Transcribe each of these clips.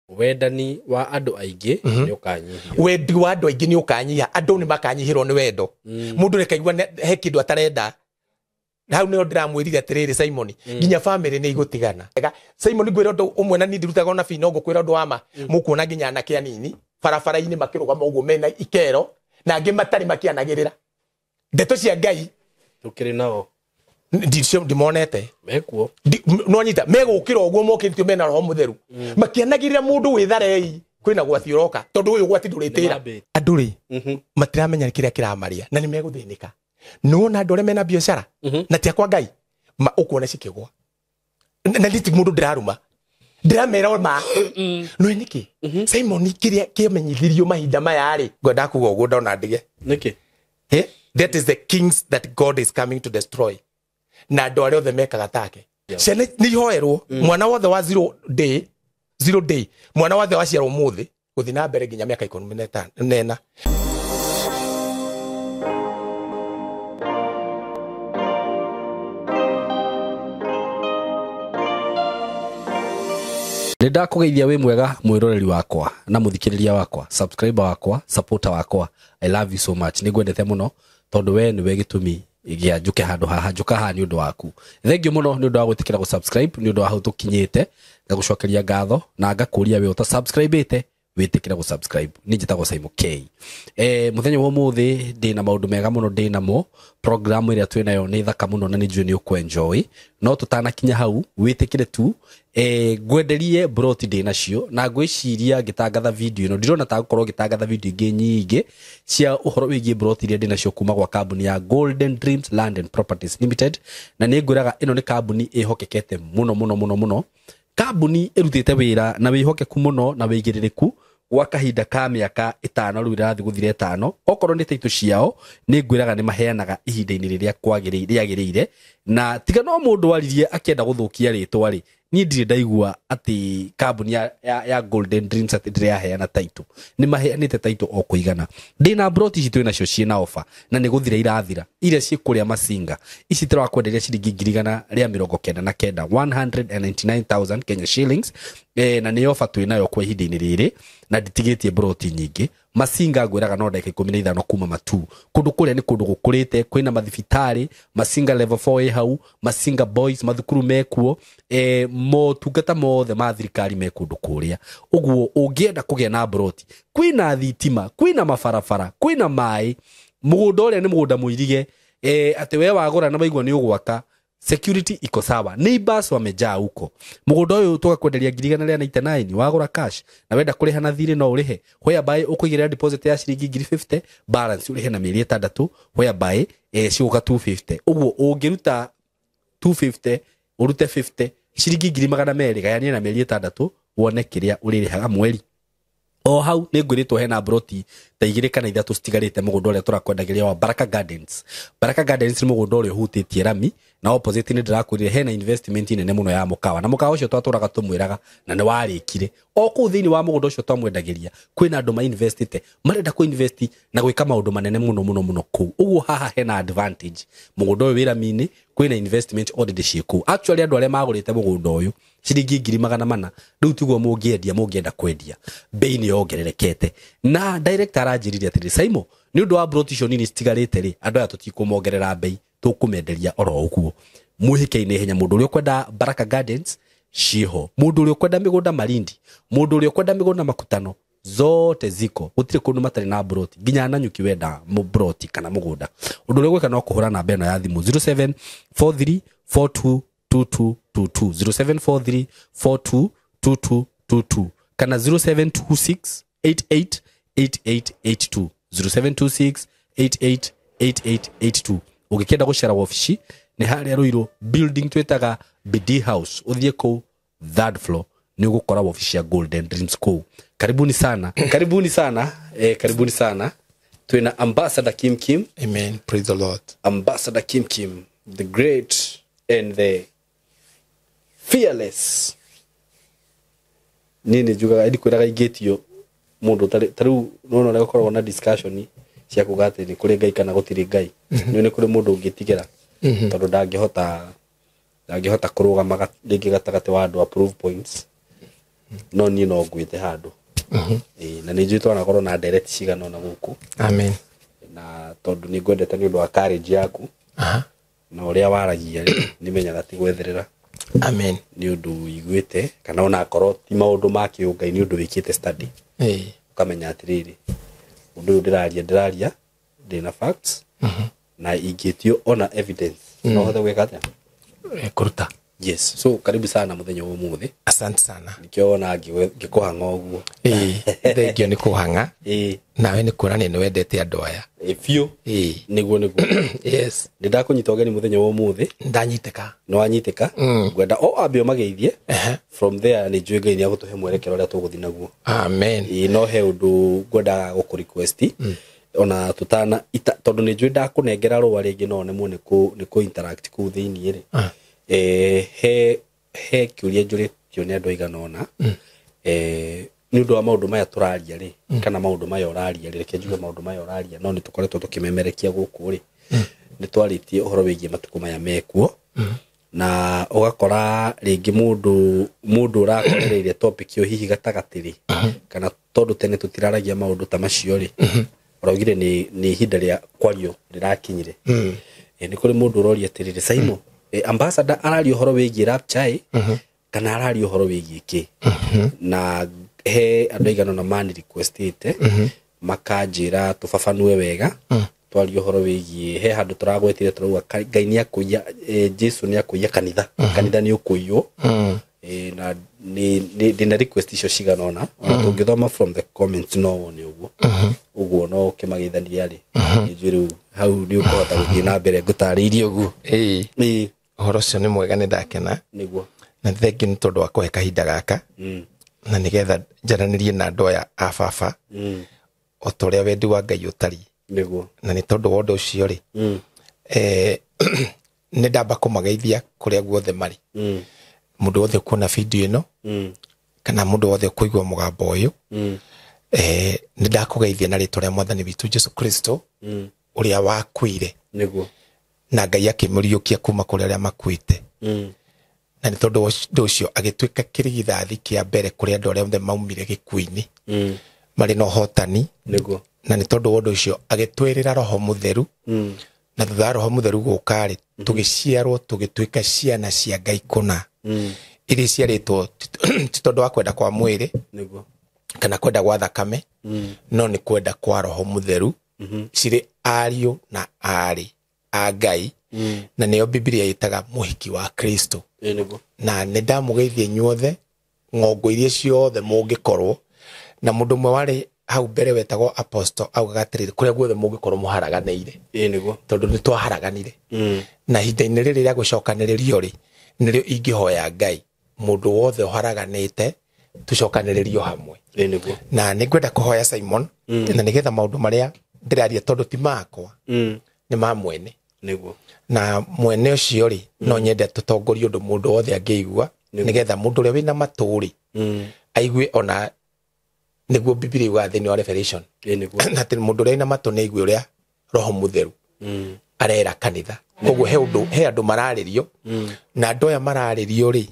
Wendani wa andũ aingĩ nĩ ũkanyihio. Wendi wa andũ aingĩ nĩ ũkanyiha, andũ nĩ makanyihĩrwo nĩ wendo. Mũndũ rekaigua he kĩndũ atarenda. Hau nĩho ndĩramwĩrire atĩrĩrĩ Simon, nginya family nĩ igũtigana. Simon, ngwĩra ũndũ ũmwe na niĩ ndirutaga ona bino, ngũkwĩra ũndũ wa ma. Mũkuona nginya anake anini barabara-inĩ makĩrũgama ũguo mena ikero, na angĩ matarĩ makĩanagĩrĩra ndeto cia Ngai. Tũkĩrĩ nao. Ndimonete. Mekuo. Nonyita megũkĩra ũguo mokĩrĩtio mena roho mũtheru, makĩanagĩrĩra mũndũ wĩtharei kwĩna gwati ũroka, tondũ ũyũ gwati ndũrĩtĩra. Nĩmambĩtie. Andũ rĩ, matiramenya kĩrĩa kĩramaria na nĩ megũthĩnĩka. Nĩwona andũ arĩa mena biacara na ti akwa Ngai ma ũkuona cikĩgwa, na nĩ ti mũndũ ndĩraruma, ndĩramera ma no nĩkĩ Simon kĩrĩa kĩamenyithirio mahinda maya rĩ, ngwenda kuga ũguo ndona ndige. Nĩkĩ? Eh? That is the kings that God is coming to destroy. Na andũ arĩa othe mekaga take. Ciana nĩ ihoerwo, mwana wothe wa zero day, zero day, mwana wothe waciarwo ũmũthĩ gũthiĩ na mbere nginya mĩaka 14. Nĩ ndakũgeithia wĩ mwega mwĩroreri wakwa na mũthikĩrĩria wakwa, subscriber wakwa, supporter wakwa. I love you so much. Nĩ ngwendete mũno tondũ we nĩwe gĩtũmi gĩa njũke handũ haha, njũka haha nĩ ũndũ waku. Thank you mũno nĩ ũndũ wa gwĩtĩkĩra gũ-subscribe, nĩ ũndũ wa hau tũkinyĩte. Ngagũcokeria ngatho na ngakũria we ũta-subscribe-ĩte wĩtĩkĩre gũ-subscribe. Niĩ njĩtagwo Simon K. Mũthenya wa ũmũthĩ ndĩna maũndũ mega mũno ndĩnamo. Program ĩrĩa twĩnayo nĩ thaka mũno na nĩ njũĩ nĩ ũkũ-enjoy. No tũtanakinya hau wĩtĩkĩre tu, ngwenderie broti ndĩnacio na ngwĩciria ngĩtangatha video ĩno ndirona ta ngũkorwo ngĩtangatha video ingĩ nyingĩ cia ũhoro wĩgiĩ broti iria ndĩnacio kuma gwa kambuni ya Golden Dreams Land and Properties Limited. Na nĩ ngwĩraga ĩno nĩ kambuni ĩhokekete mũno mũno mũno mũno, kambuni ĩrutĩte wĩra na wĩhokeku mũno na wĩigĩrĩrĩku gwa kahinda ka mĩaka 5 rĩu ĩrathiĩ gũthira 5. Okorwo nĩ taitũ ciao nĩ ngwĩraga nĩ maheanaga ihinda-inĩ rĩrĩa rĩagĩrĩire, na tiga no mũndũ aririe akĩenda gũthũkia rĩtwa rĩ, niĩ ndirĩ ndaigua atĩ kambuni ya Golden Dreams atĩ ndĩrĩ yaheana taitũ. Nĩ maheanĩte taitũ o kũigana. Ndĩna broti ici twĩnacio ciĩna ofa na nĩ gũthira irathira, iria ciĩ kũrĩa Masinga. Ici tũrakwenderia ciringi ngiri igana rĩa mĩrongo kenda na kenda, 199,000 Kenya shillings. Na nĩ ofa twĩnayo kwa ihinda-inĩ rĩrĩ na nditigĩtie broti nyingĩ. Masinga ngwĩraga no ndagĩka 15 kuma Matu. Kũndũ kũrĩa nĩ kũndũ gũkũrĩte, kwĩna mathibitarĩ, Masinga level 4 ĩ hau, Masinga boys mathukuru mekuo, motungata mothe ma thirikari me kũndũ kũrĩa. Ũguo ũngĩenda kũgĩa na broti, kwĩna thitima, kwĩna mabarabara, kwĩna maĩ, mũgũnda ũrĩa nĩ mũgũnda mũirige, atĩ we wagũra na waigua nĩ ũgwaka, security iko sawa, neighbors wamejaa huko. Mũgũnda ũyũ tũgakwenderia ngiri igana rĩa 99 wagũra cash, na wenda kũrĩha na thirĩ no ũrĩhe, whereby ũkũigĩrĩra deposit ya ciringi ngiri 50, balance ũrĩhe na mĩeri 6, whereby cigũka 250. Ũguo ũngĩruta 250 ũrute 50, ciringi ngiri magana merĩ, gayania na mĩeri 6 wone kĩrĩa ũrĩrĩhaga mweri. O hau nĩ ngwĩrĩtwo hena broti ta 2 kana 3 citigarĩte mũgũnda ũrĩa tũrakwendagĩria wa Baraka Gardens. Baraka Gardens nĩ mũgũnda ũrĩa ũhutĩtie rami, na opposite nĩ ndĩrakwĩrire hena investment nene mũno ya mũkawa, na mũkawa ũcio twatũraga tũmwĩraga na nĩ warĩkire. O kũu thĩinĩ wa mũgũnda ũcio twamwendagĩria kwĩna andũ ma-investite, marenda kũ-invest na gwĩka maũndũ manene mũno mũno mũno kũu. Ũguo haha hena advantage, mũgũnda ũyũ wĩ rami-inĩ, kwĩna investment already ciĩ kũu. Actually andũ arĩa magũrĩte mũgũnda ũyũ ciringi ngiri magana mana, rĩu tiguo mũngĩendia, mũngĩenda kwendia bei nĩ yongererekete. Na director aranjĩrire atĩrĩ, Simon, nĩ ũndũ wa broti icio nini citigarĩte rĩ, andũ aya tũtikũmongerera bei, tũkũmenderia oro ũguo. Mwĩhĩke-inĩ ihenya, mũndũ ũrĩa ũkwenda Baraka Gardens ciĩho, mũndũ ũrĩa ũkwenda mĩgũnda Malindi, mũndũ ũrĩa ũkwenda mĩgũnda Makutano, zote ziko, gũtirĩ kũndũ matarĩ na broti, nginya Nanyuki wenda broti kana mũgũnda. Ũndũ ũrĩa ũgwĩka no kũhũra namba ĩno ya thimũ zero seven four three four two two two two two, zero seven four three four two two two two two, kana zero seven two six eight eight eight eight eight two, zero seven two six eight eight eight eight eight two. Ũngĩkĩenda gũcera wabici nĩ harĩa Ruiru building twĩtaga BD House, ũthiĩ kũu third floor nĩ ũgũkora wabici ya Golden Dreams kũu. Karibuni sana, karibuni sana, karibuni sana. Twĩna Ambassador Kim Kim. Amen, praise the Lord. Ambassador Kim Kim, the great and the fearless. Niĩ nĩ njugaga, ndikwĩraga ingĩtio mũndũ ta rĩu nĩwona ũrĩa gũkoragwo na discussion cia kuga atĩ nĩ kũrĩ Ngai kana gũtirĩ Ngai. Nĩ kũrĩ mũndũ ũngĩtigĩra, tondũ ndangĩhota kũrũgama rĩngĩ gatagatĩ wa andũ approve points. No niĩ no ngwĩte handũ. Na nĩ njũĩ twanakorwo na ndereti cigana ũna gũkũ. Amen. Na tondũ nĩ ngwendete nĩ ũndũ wa courage yaku. Na ũrĩa waragia rĩ, nĩ menyaga ti gwetherera. Amen. Nĩ ũndũ ũiguĩte kana ona akorwo ti maũndũ ma kĩũngai nĩ ũndũ wĩkĩte study. Ũkamenya atĩrĩrĩ, ũndũ ũyũ ndĩraria ndĩna facts na ingĩtio ona evidence no hote gwĩka atĩa? Kũruta. Yes. So karibu sana mũthenya wa ũmũthĩ. Asante sana. Nĩkĩo wona ngĩkũhang'a ũguo. Thengio nĩ kũhang'a. Nawe nĩ kuonania nĩ wendete andũ aya. Biũ. Nĩguo. Yes. Nĩ ndakũnyita ũgeni mũthenya wa ũmũthĩ. Ndanyitĩka. Nĩ wanyitĩka. Ngwenda o ambe ũmageithie. From there nĩ njũĩ Ngai nĩ agũtũhe mwerekero ũrĩa tũgũthiĩ naguo. Amen. No he ũndũ ngwendaga gũkũ request. Ona tutana tondũ nĩ njũĩ ndakũnengera rũa rĩngĩ no nemwo nĩ kũ interact kũu thĩinĩ rĩ. He kĩũria njũrĩtio nĩ andũ aigana ũna. Nĩ ũndũ wa maũndũ maya tũraria rĩ, kana maũndũ maya ũraria rĩ, reke njuge maũndũ maya ũraria no nĩ tũkoretwo tũkĩmemerekia gũkũ rĩ. Nĩ twarĩtie ũhoro wĩgiĩ matukũ maya mekuo. Na ũgakora rĩngĩ mũndũ ũrakorereire topic ĩyo hihi gatagatĩ rĩ, kana tondũ tene tũtiraragia maũndũ ta macio rĩ, ũraugire nĩ ihinda rĩa kwario rĩrakinyire. Nĩ kũrĩ mũndũ ũroria atĩrĩrĩ, Simon, ambassador araria ũhoro wĩgiĩ rapture kana araria ũhoro wĩgiĩ kĩ? Na he andũ aigana ũna mani requestĩte makanjĩra tũbabanue wega twarie ũhoro wĩgiĩ he handũ tũragwetire tũrauga Ngai nĩ akũiya, Jesu nĩ akũiya kanitha, kanitha nĩ ũkũiywo. Na ndĩna request icio cigana ũna, ona tũngĩthoma from the comments no wone ũguo. Ũguo no ũkĩmageithania rĩ, nĩ njũĩ rĩu hau nĩ ũkũhota gũthiĩ na mbere ngũtarĩirie ũguo. Ũhoro ũcio nĩ mwega, nĩ ndakena. Nĩguo. Na thengiũ nĩ tondũ wa kũhe kahinda gaka. Na nĩgetha njaranĩrie na andũ aya a baba. O ta ũrĩa wendi wa Ngai ũtariĩ. Nĩguo. Na nĩ tondũ wa ũndũ ũcio rĩ, nĩ ndamba kũmageithia kũrĩa guothe marĩ. Mũndũ wothe ũkuona video ĩno, kana mũndũ wothe ũkũigua mũgambo ũyũ, nĩ ndakũgeithia na rĩtwa rĩa Mwathani witũ Jesu Kristo, ũrĩa wakuire. Nĩguo. Na Ngai akĩmũriũkia kuma kũrĩ arĩa makuĩte. Na nĩ tondũ ũndũ ũcio agĩtuĩka kĩrigithathi kĩa mbere kũrĩ andũ arĩa othe maumire gĩkuũ-inĩ. Marĩ na ũhotani. Nĩguo. Na nĩ tondũ wa ũndũ ũcio agĩtwĩrĩra Roho Mũtheru. Na thutha wa Roho Mũtheru gũka rĩ, tũgĩciarwo tũgĩtuĩka ciana cia Ngai kũna. Iria ciarĩtwo ti tondũ wa kwenda kwa mwĩrĩ, Nĩguo. kana kwenda gwa thakame, no nĩ kwenda kwa Roho Mũtheru. Cirĩ ariũ na aarĩ a Ngai. Na nĩyo Biblia ĩtaga mũhiki wa Kristo. Nĩguo. Na nĩ ndamũgeithia inyuothe ng'ongo iria ciothe mũngĩkorwo. Na mũndũ ũmwe warĩ hau mbere wetagwo Apostle augaga atĩrĩrĩ, kũrĩa guothe mũngĩkorwo mũharaganĩire. Nĩguo. Tondũ nĩ twaharaganire. Na ihinda-inĩ rĩrĩ rĩa gũcokanĩrĩrio rĩ, nĩrĩo ingĩhoya Ngai mũndũ wothe ũharaganĩte tũcokanĩrĩrio hamwe. Nĩguo. Na nĩ ngwenda kũhoya Simon, na nĩgetha maũndũ marĩa ndĩraria tondũ ti makwa, nĩ ma mwene. Nĩguo. Na mwene ũcio rĩ, no nyende tũtongorie ũndũ mũndũ wothe angĩigua, nĩgetha mũndũ ũrĩa wĩna matũ rĩ, aigue ona nĩguo Biblia yugaga thĩinĩ wa Revelation. Nĩguo. Na atĩ mũndũ ũrĩa wĩna matũ nĩ aigue ũrĩa Roho Mũtheru arera kanitha. Koguo he ũndũ, he andũ mararĩrio, na andũ aya mararĩrio rĩ,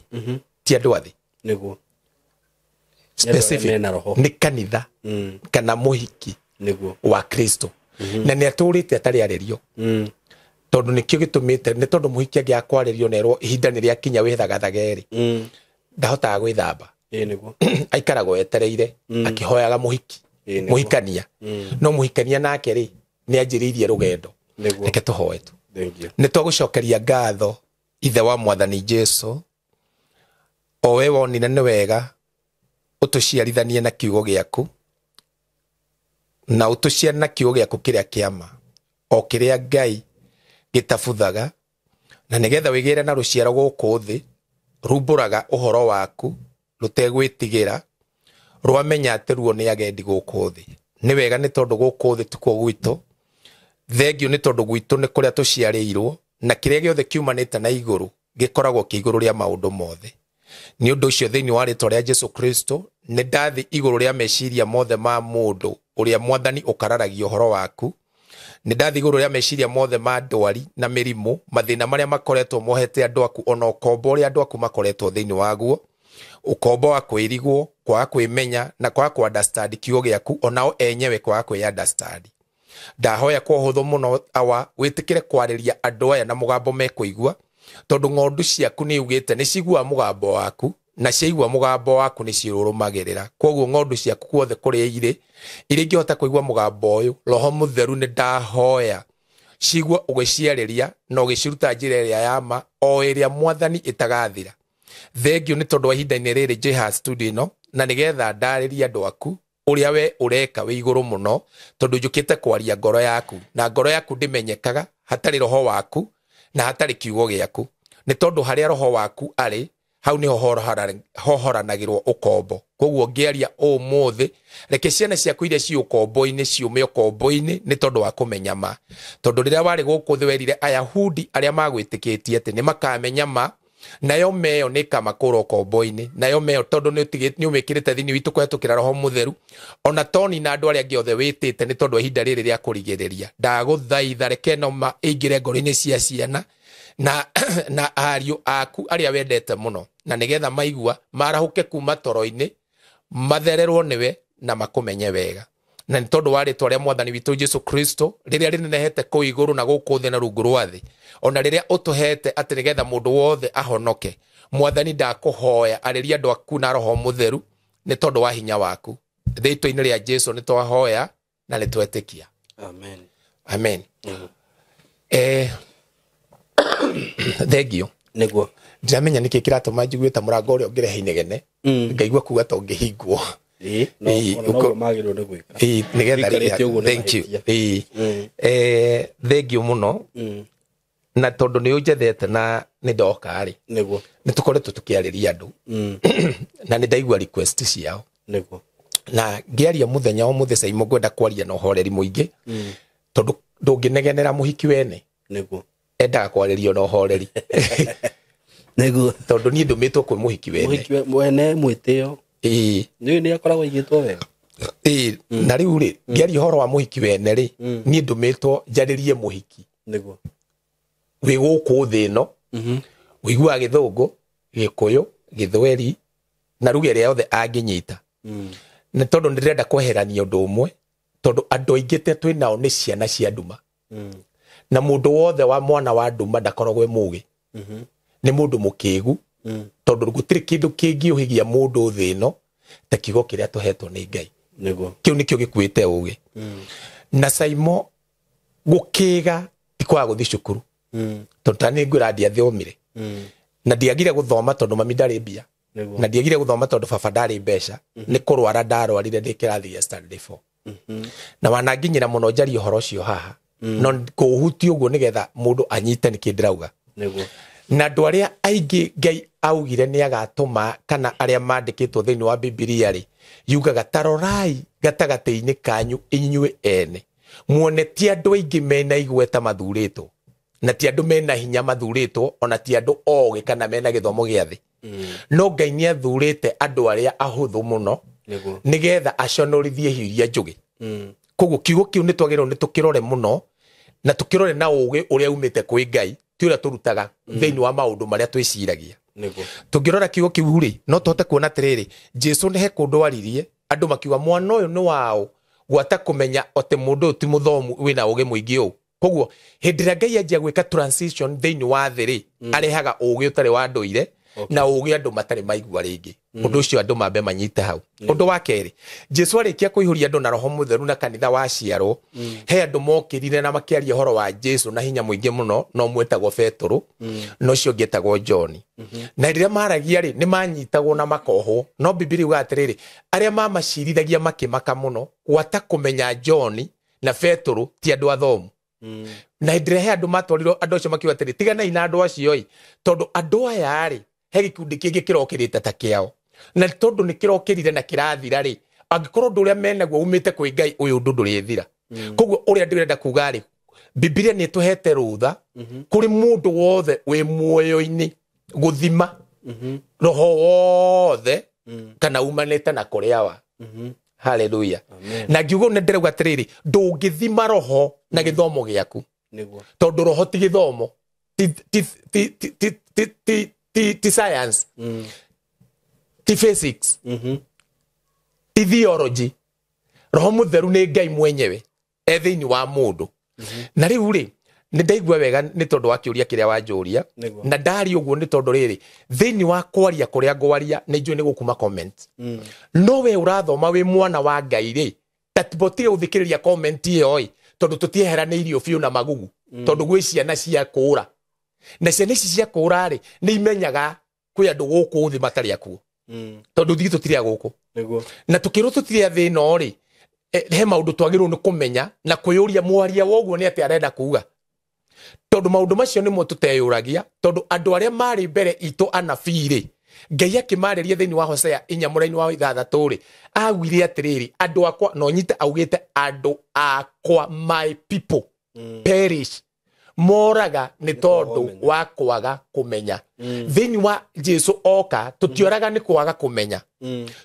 ti andũ a thĩ. Nĩguo. Specific. Mena roho. Nĩ kanitha kana mũhiki Nĩguo. wa Kristo. Na nĩ atũrĩte atarĩ arĩrio. Tondũ nĩkĩo gĩtũmĩte, nĩ tondũ mũhiki angĩaga kwarĩrio na erwo ihinda nĩ rĩakinya wĩthagathage rĩ, ndahotaga gwĩthamba. Nĩguo. Aikaragwo etereire, akĩhoyaga mũhiki, Nĩguo. mũhikania. No mũhikania nake rĩ, nĩ anjĩrĩirie rũgendo. Nĩguo. Reke tũhoe tu. Thank you. Nĩ twagũcokeria ngatho Ithe wa Mwathani Jesu, o we wonire nĩ wega ũtũciarithanie na kiugo gĩaku, na ũtũciare na kiugo gĩaku kĩrĩa kĩa ma, o kĩrĩa Ngai gĩtabuthaga, na nĩgetha wĩgĩre na rũciaro gũkũ thĩ rumbũraga ũhoro waku rũtegwĩtigĩra, rwamenya atĩ ruo nĩ agendi gũkũ thĩ. Nĩ wega nĩ tondũ gũkũ thĩ tikuo gwitũ, thengio nĩ tondũ gwitũ nĩ kũrĩa tũciarĩirwo, na kĩrĩa gĩothe kiumanĩte na igũrũ gĩkoragwo kĩ igũrũ rĩa maũndũ mothe. Nĩ ũndũ ũcio thĩinĩ wa rĩtwa rĩa Jesu Kristo, nĩ ndathi igũrũ rĩa meciria mothe ma mũndũ ũrĩa Mwathani ũkararagia ũhoro waku. Nĩ ndathi igũrũ rĩa meciria mothe ma ndwari na mĩrimũ, mathĩna marĩa makoretwo mohete andũ aku, ona ũkombo ũrĩa andũ aku makoretwo thĩinĩ waguo. Ũkombo wa kwĩrigwo, kwaga kwĩmenya na kwaga kũ understand kiugo gĩaku, onao enyewe kwaga kwĩ understand. Ndahoya kwa ũhũthũ mũno awa wĩtĩkĩre kwarĩria andũ aya na mũgambo mekũigua, tondũ ng'ondu ciaku nĩ ugĩte nĩ ciguaga mũgambo waku, na ciaigua mũgambo waku nĩ cirũrũmagĩrĩra. Koguo ng'ondu ciaku guothe kũrĩa irĩ, iria ingĩhota kũigua mũgambo ũyũ, Roho Mũtheru nĩ ndahoya cigua ũgĩciarĩria na ũgĩciruta njĩra ĩrĩa ya ma, o ĩrĩa Mwathani ĩtagathira. Thengiũ nĩ tondũ wa ihinda-inĩ rĩrĩ njĩ studio ĩno, na nĩgetha ndarĩrie andũ aku ũrĩa we ũreka wĩ igũrũ mũno, tondũ njũkĩte kwaria ngoro yaku, na ngoro yaku ndĩmenyekaga hatarĩ roho waku na hatarĩ kiugo gĩaku. Nĩ tondũ harĩa roho waku arĩ, hau nĩho hohoranagĩrwo ũkombo. Koguo ngĩaria ũmũthĩ, reke ciana ciaku iria ciĩ ũkombo-inĩ ciume ũkombo-inĩ nĩ tondũ wa kũmenya ma. Tondũ rĩrĩa warĩ gũkũ thĩ werire Ayahudi arĩa magwĩtĩkĩtie atĩ nĩ makamenya ma, nayo meyo nĩ ĩkamakũra ũkombo-inĩ. Nayo meyo tondũ nĩ ũmĩkĩrĩte thĩinĩ witũ kũhetũkĩra Roho Mũtheru, ona Toni na andũ arĩa angĩ othe wĩtĩte nĩ tondũ wa ihinda rĩrĩ rĩa kũrigĩrĩria. Ndagũthaitha reke ĩno ma ĩingĩre ngoro-inĩ cia ciana na ariũ aku arĩa wendete mũno, na nĩgetha maigua marahũke kuma toro-inĩ, mathererwo nĩwe na makũmenye wega. Na nĩ tondũ wa rĩtwa rĩa Mwathani witũ Jesu Kristo rĩrĩa rĩnenehete kũu igũrũ na gũkũ thĩ na rungu rwa thĩ, ona rĩrĩa ũtũhete atĩ nĩgetha mũndũ wothe ahonoke. Mwathani ndakũhoya arĩria andũ aku na Roho Mũtheru nĩ tondũ wa hinya waku. Rĩtwa-inĩ rĩa Jesu nĩ twahoya na nĩ twetĩkia. Amen. Amen. Thengiũ. Nĩguo. Ndiramenya nĩkĩ kĩratũma njigue ta mũrango ũrĩa ũngĩrehe inegene, ngaigua kuga ta ũngĩhingwo. Magĩrĩirwo nĩ gwĩka. Nĩgetha Ũikarĩte ũguo nĩ thank you. mahĩtia. Thengiũ mũno. Na tondũ nĩ ũnjethete na nĩ ndoka rĩ, Nĩguo. nĩ tũkoretwo tũkĩarĩria andũ, na nĩ ndaigua request ciao. Nĩguo. Na ngĩaria mũthenya o mũthĩ Saimo ngwenda kwaria na ũhoreri mũingĩ, tondũ ndũngĩnegenera mũhiki wene. Nĩguo. Endaga kwarĩrio na ũhoreri. Nĩguo. Tondũ niĩ ndũmĩtwo kwĩ mũhiki wene. Mũhiki mwene mwĩtĩo. Nĩ nĩ akoragwo aigĩtwo wega. Na rĩu rĩ, ngĩaria ũhoro wa mũhiki wene rĩ, niĩ ndũmĩtwo njarĩrie mũhiki. Nĩguo. Wĩ gũkũ thĩ ĩno, ũiguaga Gĩthũngũ, Gĩkũyũ, Gĩthweri na ruga ĩrĩa yothe angĩnyita. Nĩ tondũ ndĩrenda kweherania ũndũ ũmwe, tondũ andũ aingĩ te twĩ nao nĩ ciana cia nduma. Na mũndũ wothe wa mwana wa nduma ndakoragwo e mũgĩ. Nĩ mũndũ mũkĩgu, tondũ gũtirĩ kĩndũ kĩngĩũhĩgia mũndũ thĩ ĩno ta kiugo kĩrĩa tũhetwo nĩ Ngai. Nĩguo. Kĩu nĩkĩo gĩkuĩte ũgĩ. Na Saimo gũkĩga ti kwaga gũthiĩ cukuru. Tondũ ta nĩ ngwĩra ndiathomire. Na ndiagire gũthoma tondũ mami ndarĩ mbia. Na ndiagire gũthoma tondũ baba ndarĩ mbeca. Nĩ kũrwara ndarwarire ndĩ kĩrathi gĩa standard 4. Na wananginyĩra mũno njarie ũhoro ũcio haha. No kũũhutia ũguo nĩgetha mũndũ anyite nĩkĩ ndĩrauga. Nĩguo. Na andũ arĩa aingĩ Ngai augire nĩ agatũma, kana arĩa mandĩkĩtwo thĩinĩ wa Bibilia rĩ, yugaga ta rorai gatagatĩ-inĩ kanyu inyuĩ ene, muone ti andũ aingĩ mena igweta mathurĩtwo, na ti andũ mena hinya mathurĩtwo, ona ti andũ ogĩ kana mena gĩthomo gĩa thĩ. No Ngai nĩ athurĩte andũ arĩa ahũthũ mũno, nĩgetha aconorithie hiũ iria njũgĩ. Koguo kiugo kĩu nĩ twagĩrĩirwo nĩ tũkĩrore mũno, na tũkĩrore na ũgĩ ũrĩa umĩte kwĩ Ngai, ti ũrĩa tũrutaga thĩinĩ wa maũndũ marĩa twĩciragia. Tũngĩrora kiugo kĩu rĩ, no tũhote kuona atĩrĩrĩ, Jesu nĩ he kũndũ aririe, andũ makiuga mwana ũyũ nĩ wao, gwata kũmenya atĩ mũndũ ũyũ ti mũthomu wĩna ũgĩ mũingĩ ũũ. Koguo hĩndĩ ĩrĩa Ngai anjia gwĩka transition thĩinĩ wa thĩ rĩ, arehaga ũgĩ ũtarĩ wa ndũire, na ũgĩ andũ matarĩ maigua rĩngĩ. Ũndũ ũcio andũ mambe manyite hau. Ũndũ wa kerĩ, Jesu arĩkia kũihũria andũ na Roho Mũtheru na kanitha waciarwo, he andũ mokĩrire na makĩaria ũhoro wa Jesu na hinya mũingĩ mũno, no ũmwe etagwo Petũrũ, na ũcio ũngĩ etagwo John. Na rĩrĩa maragia rĩ, nĩ manyitagwo na makohwo. No Bibilia yugaga atĩrĩrĩ, arĩa mamacirithagia makĩmaka mũno, gwata kũmenya John na Petũrũ ti andũ athomu. Na hĩndĩ ĩrĩa he andũ matwarirwo, andũ acio makiuga atĩrĩ, tiganai na andũ acio ĩ, tondũ andũ aya rĩ, he gĩkundi kĩngĩ kĩrokĩrĩte ta kĩao. Na tondũ nĩ kĩrokĩrire na kĩrathira rĩ, angĩkorwo ũndũ ũrĩa menaguo umĩte kwĩ Ngai, ũyũ ũndũ ndũrĩthira. Koguo ũrĩa ndĩrenda kuga rĩ, Bibilia nĩ ĩtũhete rũtha kũrĩ mũndũ wothe wĩ muoyo-inĩ gũthima roho wothe kana umanĩte na kũrĩa wa. Hallelujah. Na ngiuga nĩ ndĩrauga atĩrĩrĩ, ndũngĩthima roho na gĩthomo gĩaku. Tondũ roho ti gĩthomo, ti science. Ti physics. Ti theology. Roho Mũtheru nĩ Ngai mwenyewe e thĩinĩ wa mũndũ. Na rĩu rĩ, nĩ ndaigua wega nĩ tondũ wa kĩũria kĩrĩa wanjũria. Na ndari ũguo nĩ tondũ rĩrĩ, thĩinĩ wa kwaria kũrĩa ngwaria nĩ njũĩ nĩ gũkuma comment. No we ũrathoma wĩ mwana wa Ngai rĩ, tatibotire gũthikĩrĩria comment ĩyo ĩ, tondũ tũtieheranĩirio biũ na magugu. Tondũ gwĩ ciana cia kũũra. Na ciana ici cia kũũra rĩ, nĩ imenyaga kwĩ andũ gũkũ thĩ matarĩ akuo. Tondũ ithuĩ tũtirĩ a gũkũ. Na tũkĩrwo tũtirĩ a thĩ ĩno rĩ, he maũndũ twagĩrĩirwo nĩ kũmenya na kwĩyũria mwaria wa ũguo nĩ atĩa arenda kuga. Tondũ maũndũ macio nĩmo tũteyũragia, tondũ andũ arĩa marĩ mbere itũ anabii rĩ, Ngai akĩmarĩria thĩinĩ wa Hosea 4 wa 6 rĩ, augire atĩrĩrĩ, andũ akwa, no nyite augĩte andũ akwa, my people perish, moraga nĩ tondũ wa kwaga kũmenya. Thĩinĩ wa Jesu oka, tũtioraga nĩ kwaga kũmenya,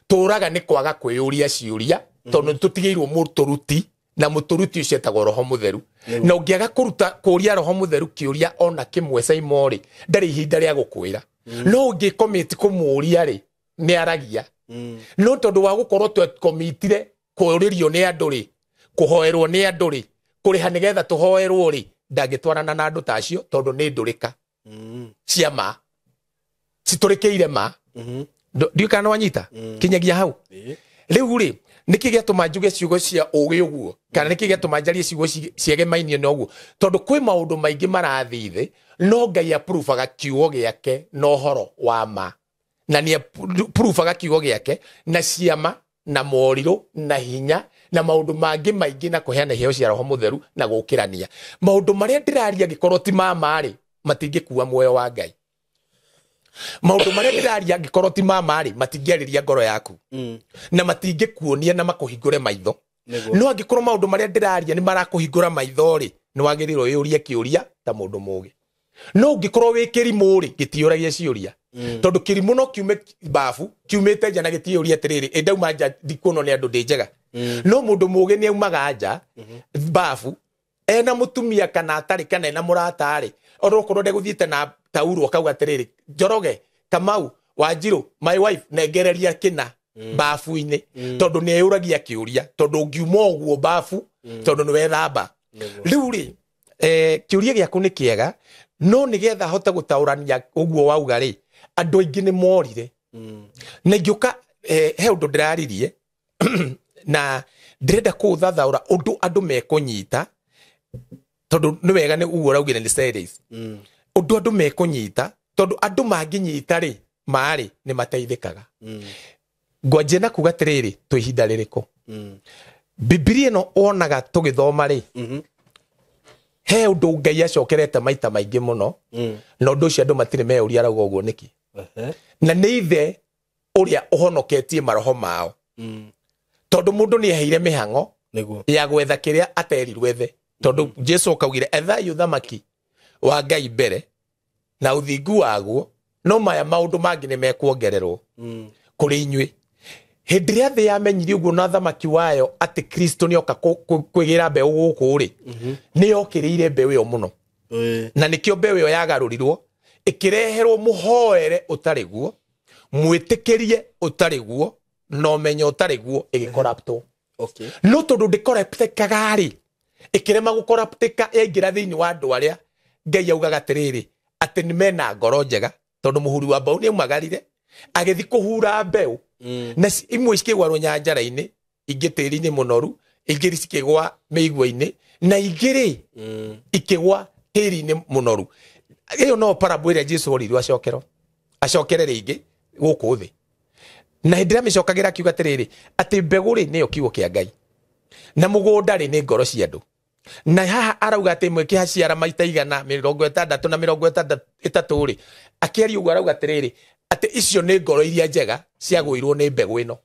tũraga nĩ kwaga kwĩyũria ciũria, tondũ nĩtũtigĩirwo mũtũruti, na mũtũruti ũcio etagwo Roho Mũtheru. Na ũngĩaga kũruta kũria Roho Mũtheru kĩũria ona kĩmwe Saimo rĩ, ndarĩ ihinda rĩa gũkwĩra. No ũngĩkomiti kũmũũria rĩ, nĩ aragia. No tondũ wa gũkorwo twekomitire kũũrĩrio nĩ andũ rĩ, kũhoerwo nĩ andũ rĩ, kũrĩha nĩgetha tũhoerwo rĩ, ndangĩtwarana na andũ ta acio tondũ nĩ ndũrĩka cia ma, citũrĩkĩire ma. Ndiũĩ kana nĩwanyita kinyagia hau. Rĩu rĩ, nĩkĩ gĩatũma njuge ciugo cia ũgĩ ũguo, kana nĩkĩ gĩatũma njarie ciugo ciegemainie na ũguo? Tondũ kwĩ maũndũ maingĩ marathiĩ thĩ, no Ngai approvaga kiugo gĩake na ũhoro wa ma, na nĩ approvaga kiugo gĩake na ciama na morirũ na hinya na maũndũ mangĩ maingĩ, na kũheana iheo cia Roho Mũtheru na gũkĩrania maũndũ marĩa ndĩraria. Angĩkorwo ti ma ma rĩ, matingĩkua muoyo wa Ngai. Maũndũ marĩa ndĩraria angĩkorwo ti ma ma rĩ, matingĩarĩria ngoro yaku na matingĩkuonia na makũhingũre maitho. No angĩkorwo maũndũ marĩa ndĩraria nĩ marakũhingũra maitho rĩ, nĩ wagĩrĩirwo wĩyũrie kĩũria ta mũndũ mũgĩ. No ũngĩkorwo wĩ kĩrimũ rĩ, gĩtiũragia ciũria, tondũ kĩrimũ no kiume babu kiumĩte nja na gĩtiũria atĩrĩrĩ, ĩ ndauma nja ndikuonwo nĩ andũ ndĩ njega. No mũndũ mũgĩ nĩ aumaga nja babu ena mũtumia kana atarĩ kana ena mũrata rĩ, ona okorwo ndegũthiĩte na taurũ akauga atĩrĩrĩ, Njoroge, Kamau, Wanjirũ, my wife, nengereria kĩna babu-inĩ, tondũ nĩ eyũragia kĩũria, tondũ ũngiuma ũguo babu tondũ nĩ wethamba. Rĩu rĩ, kĩũria gĩaku nĩ kĩega, no nĩgetha hote gũtaũrania ũguo wauga rĩ, andũ aingĩ nĩ morire. Na ingĩũka, he ũndũ ndĩraririe na ndĩrenda kũũthathaũra ũndũ andũ mekũnyita, tondũ nĩ wega nĩ ũguo ũraugire nĩ series. Ũndũ andũ mekũnyita, tondũ andũ mangĩnyita rĩ, marĩ nĩ mateithĩkaga. Ngwanjia na kuga atĩrĩrĩ, twĩ ihinda rĩrĩkũ? Bibilia ĩno wonaga tũgĩthoma rĩ, he ũndũ Ngai acokerete maita maingĩ mũno, na ũndũ ũcio andũ matirĩ meyũria arauga ũguo nĩkĩ. Na nĩ ithe ũrĩa ũhonoketie maroho mao, tondũ mũndũ nĩ eheire mĩhang'o ya gwetha kĩrĩa aterirwo ethe, tondũ Jesu akaugire ethai ũthamaki wa Ngai mbere na ũthingu waguo, no maya maũndũ mangĩ nĩ mekuongererwo kũrĩ inyuĩ. Hĩndĩ ĩrĩa thĩ yamenyire ũguo na thamaki wayo atĩ Kristo nĩoka kwĩgĩra mbeũ gũkũ rĩ, nĩyokĩrĩire mbeũ ĩyo mũno. Na nĩkĩo mbeũ ĩyo yagarũrirwo ĩkĩreherwo mũhoere ũtarĩ guo, mwĩtĩkĩrie ũtarĩ guo, na ũmenyo ũtarĩ guo, ĩgĩkoraptwo. No tondũ ndĩkoraptĩkaga rĩ, ĩkĩrema gũkoraptĩka, yaingĩra thĩinĩ wa andũ arĩa Ngai augaga atĩrĩrĩ, atĩ nĩ mena ngoro njega, tondũ mũhuri wa mbeũ nĩaumagarire agĩthiĩ kũhura mbeũ, na imwe cikĩgwa rũnyanjara-inĩ, ingĩ tĩri-inĩ mũnoru, ingĩ cikĩgwa mĩigua-inĩ, na ingĩ rĩ ikĩgwa tĩri-inĩ mũnoru. Ĩyo no parable ĩrĩa Jesu oririo acokere rĩngĩ gũkũ thĩ. Na hĩndĩ ĩrĩa amĩcokagĩra akiuga atĩrĩrĩ, atĩ mbegũ rĩ nĩyo kiugo kĩa Ngai, na mũgũnda rĩ nĩ ngoro cia andũ. Na haha arauga atĩ ĩmwe ĩkĩhaciara maita igana mĩrongo ĩtandatũ na mĩrongo ĩtatũ rĩ, akĩaria ũguo arauga atĩrĩrĩ, atĩ icio nĩ ngoro iria njega ciagũirwo nĩ mbegũ ĩno.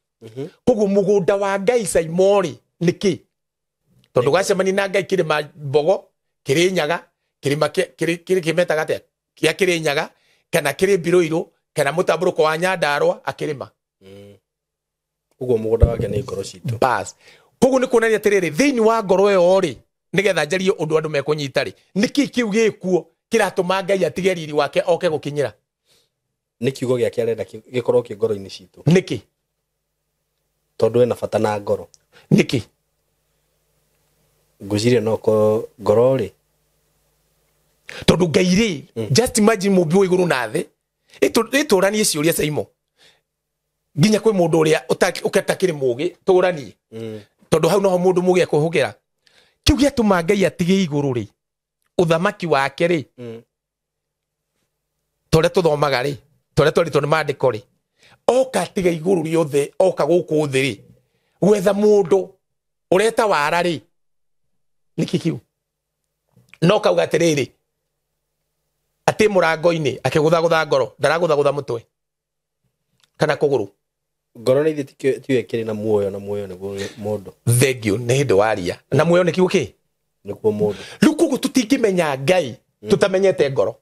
Koguo mũgũnda wa Ngai Saimo rĩ nĩ kĩ? Tondũ gacemania na Ngai kĩrĩma Mbogo, Kĩrĩnyaga, kĩrĩma kĩrĩ kĩmetaga atĩa? Kĩa Kĩrĩnyaga, kana kĩrĩ Mbirũirũ, kana mũtambũrũko wa Nyandarũa akĩrĩma. Ũguo mũgũnda wake nĩ ngoro citũ. Bas. Koguo nĩ kuonania atĩrĩrĩ, thĩinĩ wa ngoro ĩyo rĩ, nĩgetha njarie ũndũ andũ mekũnyita rĩ, nĩkĩ kĩu gĩkuo kĩratũma Ngai atige riri wake oke gũkinyĩra? Nĩ kiugo gĩake arenda gĩkorwo kĩ ngoro-inĩ citũ. Nĩkĩ? Tondũ ena bata na ngoro. Nĩkĩ? Ngwĩciria no korwo ngoro rĩ. Tondũ Ngai rĩ, just imagine mũmbi wa igũrũ na thĩ. Ĩtũranie ciũria Saimo. Nginya kwĩ mũndũ ũrĩa ũtakĩrĩ mũgĩ, tũranie. Tondũ hau noho mũndũ mũgĩ ekũhũgĩra. Kĩu gĩatũma Ngai atige igũrũ rĩ, ũthamaki wake rĩ, torĩa tũthomaga rĩ, torĩa twarĩtwo nĩ maandĩko rĩ, oka atiga igũrũ rĩothe, oka gũkũ thĩ rĩ, gwetha mũndũ ũreta wara rĩ, nĩkĩ kĩu? No kauga atĩrĩrĩ, atĩ mũrango-inĩ akĩgũthagũtha ngoro, ndaragũthagũtha mũtwe kana kũgũrũ. Ngoro nĩ ithuĩ tiyo ĩkĩrĩ na muoyo, na muoyo nĩguo mũndũ. Thank you, nĩ hĩndĩ waria. Na muoyo nĩ kiugo kĩ? Nĩguo mũndũ. Rĩu koguo tũtingĩmenya Ngai tũtamenyete ngoro.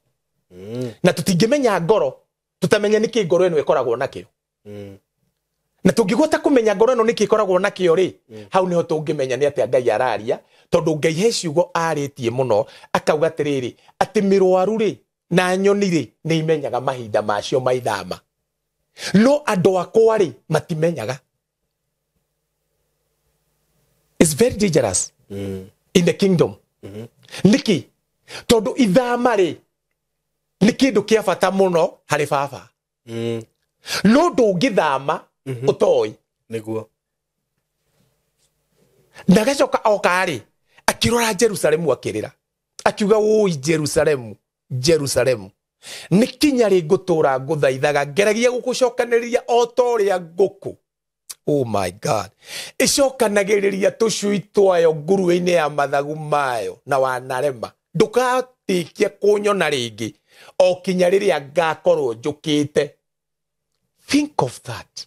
Na tũtingĩmenya ngoro tũtamenya nĩkĩ ngoro ĩno ĩkoragwo nakĩo. Na tũngĩgwata kũmenya ngoro ĩno nĩkĩ ĩkoragwo nakĩo rĩ, hau nĩho tũngĩmenya nĩ atĩa Ngai araria, tondũ Ngai he ciugo arĩtie mũno, akauga atĩrĩrĩ, atĩ mĩrwaru rĩ na nyoni rĩ nĩ imenyaga mahinda macio ma ithama, no andũ akwa rĩ matimenyaga. It's very dangerous in the kingdom. Nĩkĩ? Tondũ ithama rĩ nĩ kĩndũ kĩa bata mũno harĩ baba. No ndũngĩthama ũtoĩ. Nĩguo. Na agacoka oka rĩ, akĩrora Jerusalemu akĩrĩra, akiuga wũi Jerusalemu, Jerusalemu, nĩ kinya rĩ ngũtũra ngũthaithaga ngeragia gũkũcokanĩrĩria o ta ũrĩa ngũkũ, oh my God, ĩcokanagĩrĩria tũcui twayo nguruwe-inĩ ya mathagu mayo, na wanarema ndũgatĩkie kũnyona rĩngĩ o kinya rĩrĩa ngakorwo njũkĩte. Think of that.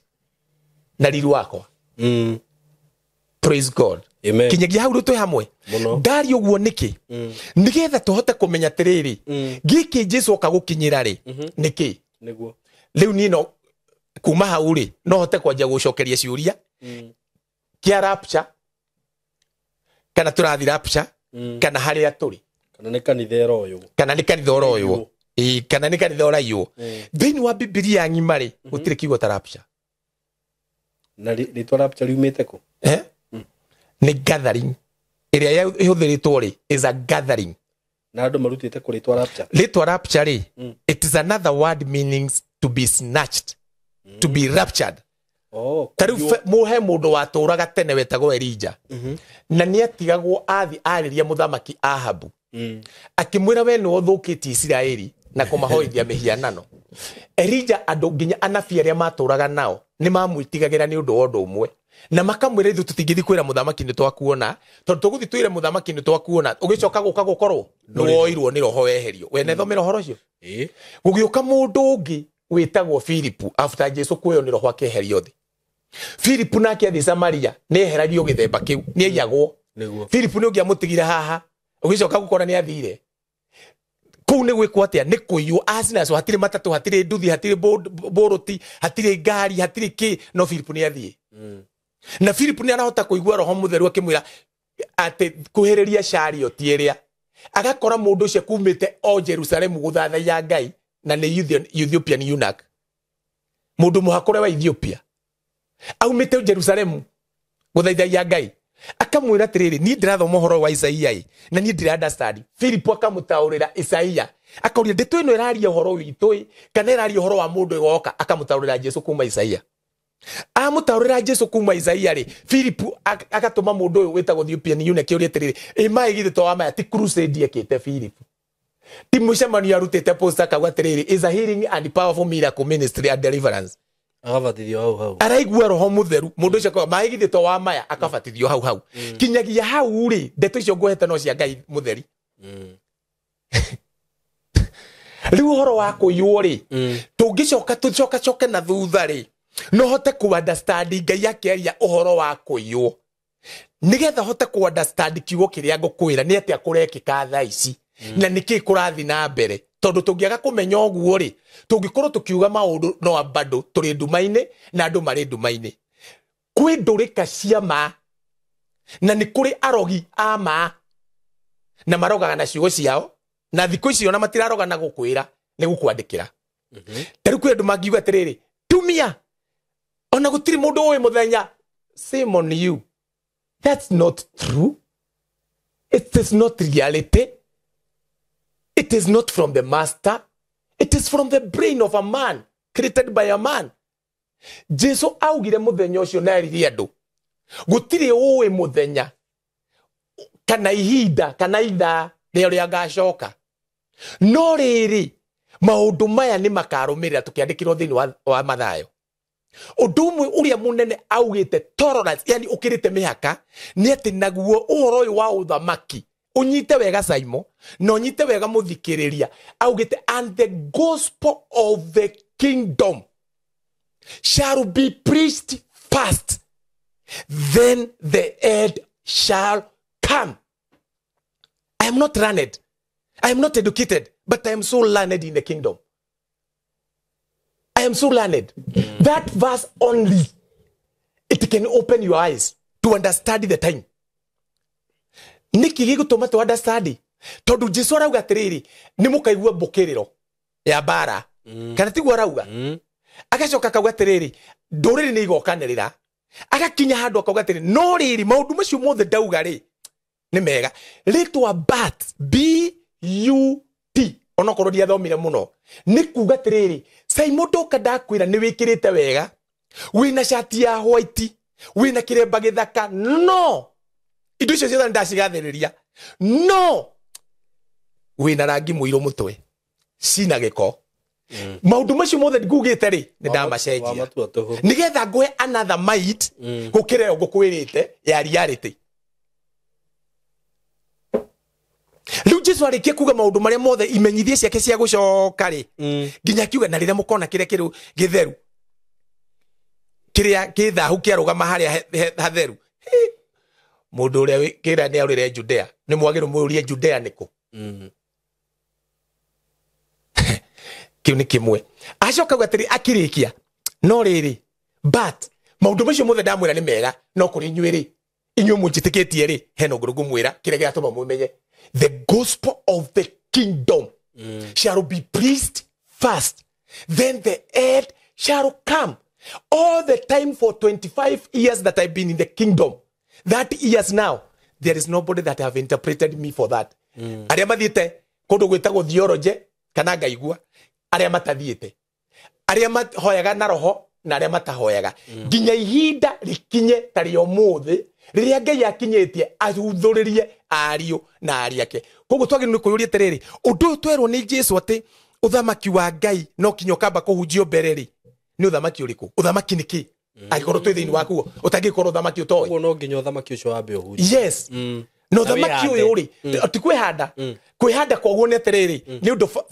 Na riri wakwa. Praise God. Amen. Kinyagia hau twĩ hamwe. Ndari ũguo nĩkĩ? Nĩgetha tũhote kũmenya atĩrĩrĩ, gĩkĩ Jesu oka gũkinyĩra rĩ, nĩkĩ? Nĩguo. Rĩu niĩ no kuma hau rĩ, no hote kwanjia gũcokeria ciũria kĩa rapture, kana tũrathi rapture, kana harĩa tũrĩ, kana nĩ kanitha ĩroywo, kana nĩ kanitha ũroywo, kana nĩ kanitha ũraiywo. Thĩinĩ wa Bibilia ng'ima rĩ, gũtirĩ kiugo ta rapture. Na rĩtwa rapture riumĩte kũ? Nĩ gathering ĩrĩa ĩhũthĩrĩtwo rĩ, is a gathering. Na andũ marutĩte kũ rĩtwa rapture? Rĩtwa rapture rĩ, it is another word meaning to be snatched, to be raptured. Ta rĩu mũhe mũndũ watũraga tene wetagwo Elijah. Na nĩ atigagwo athi arĩria mũthamaki Ahabu. Akĩmwĩra we nĩwe ũthũkĩtie Isiraeli na kũmahoithia mĩhianano. Elijah andũ nginya anabii arĩa matũraga nao nĩ mamwĩtigagĩra nĩ ũndũ wa ũndũ ũmwe. Na makamwĩra ithuĩ tũtingĩthiĩ kwĩra mũthamaki nĩ twakuona, tondũ tũgũthiĩ twĩre mũthamaki nĩ twakuona, ũgĩcoka gũka gũkorwo nĩ woirwo nĩ roho weherio. We nethomera ũhoro ũcio? Gũgĩũka mũndũ ũngĩ wĩtagwo Philip after Jesu kuoywo nĩ roho akĩeherio thĩ. Philip nake athiĩ Samaria nĩ eheragio gĩthemba kĩu, nĩ aiyagwo. Philip nĩ ũngĩamũtigire haha, ũgĩcoka gũkora nĩ athire. Kũu nĩ gwĩkwo atĩa? Nĩ kũiywo acinacio, hatirĩ matatũ, hatirĩ nduthi, hatirĩ bũrũti, hatirĩ ngari, hatirĩ kĩ, no Philip nĩ athiĩ. Na Philip nĩ arahota kũigua roho mũtheru akĩmwĩra atĩ kuhĩrĩria chariot ĩrĩa. Agakora mũndũ ũcio kumĩte o Jerusalemu gũthathaiya Ngai, na nĩ Ethiopian eunuch, mũndũ mũhakũre wa Ethiopia, aumĩte Jerusalemu gũthaithaiya Ngai. Akamwĩra atĩrĩrĩ, niĩ ndĩrathoma ũhoro wa Isaia ĩ, na niĩ ndĩra understand. Philip akamũtaũrĩra Isaia, akauria ndeto ĩno ĩraria ũhoro witũ ĩ, kana ĩraria ũhoro wa mũndũ ĩgoka. Akamũtaũrĩra Jesu kuma Isaia. Amũtaũrĩra Jesu kuma Isaia rĩ, Philip agatũma mũndũ ũyũ wĩtagwo Ethiopian eunuch ũrĩa atĩrĩrĩ, ĩ maĩ githĩ to wa maya ti crusade ekĩte Philip, ti mũcemanio arutĩte poster akauga atĩrĩrĩ, is a healing and powerful miracle ministry and deliverance. Akabatithio hau hau. Araigua roho mũtheru, mũndũ ũcio akauga maĩ githĩ to wa maya, akabatithio hau hau. Kinyagia hau rĩ, ndeto icio ngũhete no cia Ngai mũtheri. Rĩu ũhoro wa kũiywo rĩ, tũngĩcoka tũcokacoke na thutha rĩ, no hote ku understand Ngai akĩaria ũhoro wa kũiywo. Nĩgetha hote ku understand kiugo kĩrĩa ngũkwĩra nĩ atĩa kũrekĩka thaa ici, na nĩkĩ kũrathiĩ na mbere. Tondũ tũngĩaga kũmenya ũguo rĩ, tũngĩkorwo tũkiuga maũndũ no bado tũrĩ nduma-inĩ na andũ marĩ nduma-inĩ. Kwĩ ndũrĩka cia ma, na nĩ kũrĩ arogi a ma, na marogaga na ciugo ciao, na thikũ ici ona matiraroga na gũkwĩra, nĩ gũkwandĩkĩra. Ta rĩu kwĩ andũ mangiuga atĩrĩrĩ, tumia ona gũtirĩ mũndũ ũĩ mũthenya. Shame on you. That's not true. It is not reality. It is not from the master. It is from the brain of a man created by a man. Jesu augire muthenya ucio na erire andu gutiri uwi muthenya kana ihinda kana ithaa rĩa ũrĩa ngacoka, no rĩrĩ maũndũ maya nĩ makarũmĩrĩra tũkĩandĩkĩrwo thĩinĩ wa Mathayo. Ũndũ ũmwe ũrĩa mũnene augĩte tolerance, yani ũkĩrĩte mĩhaka, nĩ atĩ naguo ũhoro ũyũ wa ũthamaki ũnyite wega Simon na ũnyite wega mũthikĩrĩria, augĩte and the gospel of the kingdom shall be preached first, then the end shall come. I am not learned. I am not educated, but I am so learned in the kingdom. I am so learned. That verse only, it can open your eyes to understand the time. Niki gĩgũtũma tũ understand? Tondũ Jesu arauga atĩrĩrĩ, nĩ mũkaigua mbũkĩrĩro ya mbara. Kana tiguo arauga? Agacoka akauga atĩrĩrĩ, ndũrĩrĩ nĩ igokanĩrĩra. Agakinya handũ akauga atĩrĩrĩ, no rĩrĩ maũndũ macio mothe ndauga rĩ nĩ mega. Rĩtwa but, B-U-T, onokorwo ndiathomire mũno, nĩ kuga atĩrĩrĩ, Simon ndoka ndakwĩra nĩ wĩkĩrĩte wega, wĩna cati ya white, wĩna kĩremba gĩthaka, no indo icio ciothe ndacigathĩrĩria, no wĩna rangi mũirũ mũtwe, cina gĩko. Maũndũ macio mothe ngugĩte rĩ nĩ ndamacenjia nĩgetha ngũhe another might gũkĩra ĩyo ngũkwĩrĩte ya reality. Rĩu Jesu arĩkia kuga maũndũ marĩa mothe imenyithie ciake cia gũcoka rĩ, nginya akiuga na rĩrĩa mũkona kĩrĩa kĩrũ gĩtheru kĩrĩa kĩthahu kĩarũgama harĩa hatheru, mũndũ ũrĩa kĩra nĩ aũrĩre Judea, nĩ mwagĩrĩirwo mũũrie Judea nĩkũ. Kĩu nĩ kĩmwe. Acoka auga atĩrĩ akĩrĩkia, no rĩrĩ but maũndũ macio mothe ndamwĩra nĩ mega, no kũrĩ inyuĩ rĩ, inyuĩ mũnjĩtĩkĩtie rĩ, hena ũndũ ngũmwĩra kĩrĩa gĩgatũma mũmenye. The gospel of the kingdom shall be preached first, then the end shall come. All the time for 25 years that I've been in the kingdom, 30 years now, there is nobody that have interpreted me for that. Arĩa mathiĩte kũndũ gwĩtagwo theology kana ngaigua, arĩa matathiĩte, arĩa mahoyaga na roho na arĩa matahoyaga, nginya ihinda rĩkinye ta rĩa ũmũthĩ rĩrĩa Ngai akinyĩtie ahuthũrĩrie ariũ na aarĩ ake. Koguo twagĩrĩirwo nĩ kwĩyũria atĩrĩrĩ, ũndũ ũyũ twerwo nĩ Jesu atĩ ũthamaki wa Ngai no kinya ũkamba kũhunjio mbere rĩ, nĩ ũthamaki ũrĩkũ? Ũthamaki nĩ kĩ? Angĩkorwo twĩ thĩinĩ wakuo ũtangĩkorwo ũthamaki ũtoĩ. Koguo no nginya ũthamaki ũcio wambe ũhunjio. Yes. Na ũthamaki ũyũ rĩ, ti kwĩhanda. Kwĩhanda koguo nĩ atĩrĩrĩ, nĩ ũndũ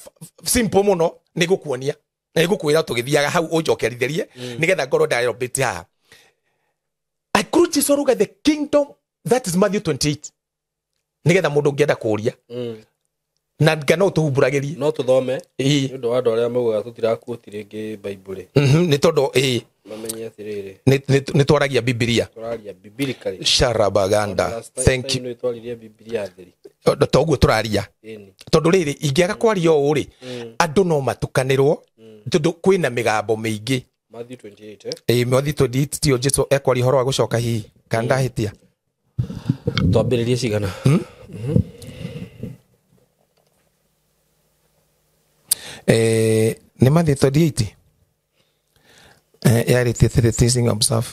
simple mũno, nĩ gũkuonia na nĩ gũkwĩra tũgĩthiaga hau ũnjokerithĩrie nĩgetha ngorwo ndarobĩte haha. Angĩkorwo Jesu arauga the kingdom, that is Matthew 28, nĩgetha mũndũ ũngĩenda kũũria na nga no tũhumbũragĩrie, no tũthome nĩ ũndũ wa andũ arĩa maugaga tũtirakuoti rĩngĩ Bible, nĩ tondũ mamenye atĩrĩrĩ nĩ twaragia Bibilia, tũraria biblically. Sharabaganda, thank you. Nĩ twaririe Bibilia theri toguo tũraria, tondũ rĩrĩ ingĩaga kwaria ũũ rĩ, andũ no matukanĩrwo tondũ kwĩna mĩgambo mĩingĩ. Matthew 28, Matthew 28 tio Jesu ekwaria ũhoro wa gũcoka hihi kana ndahĩtia? Twambĩrĩrie cigana? Nĩ Matthew 28 yarĩtie the teaching observe.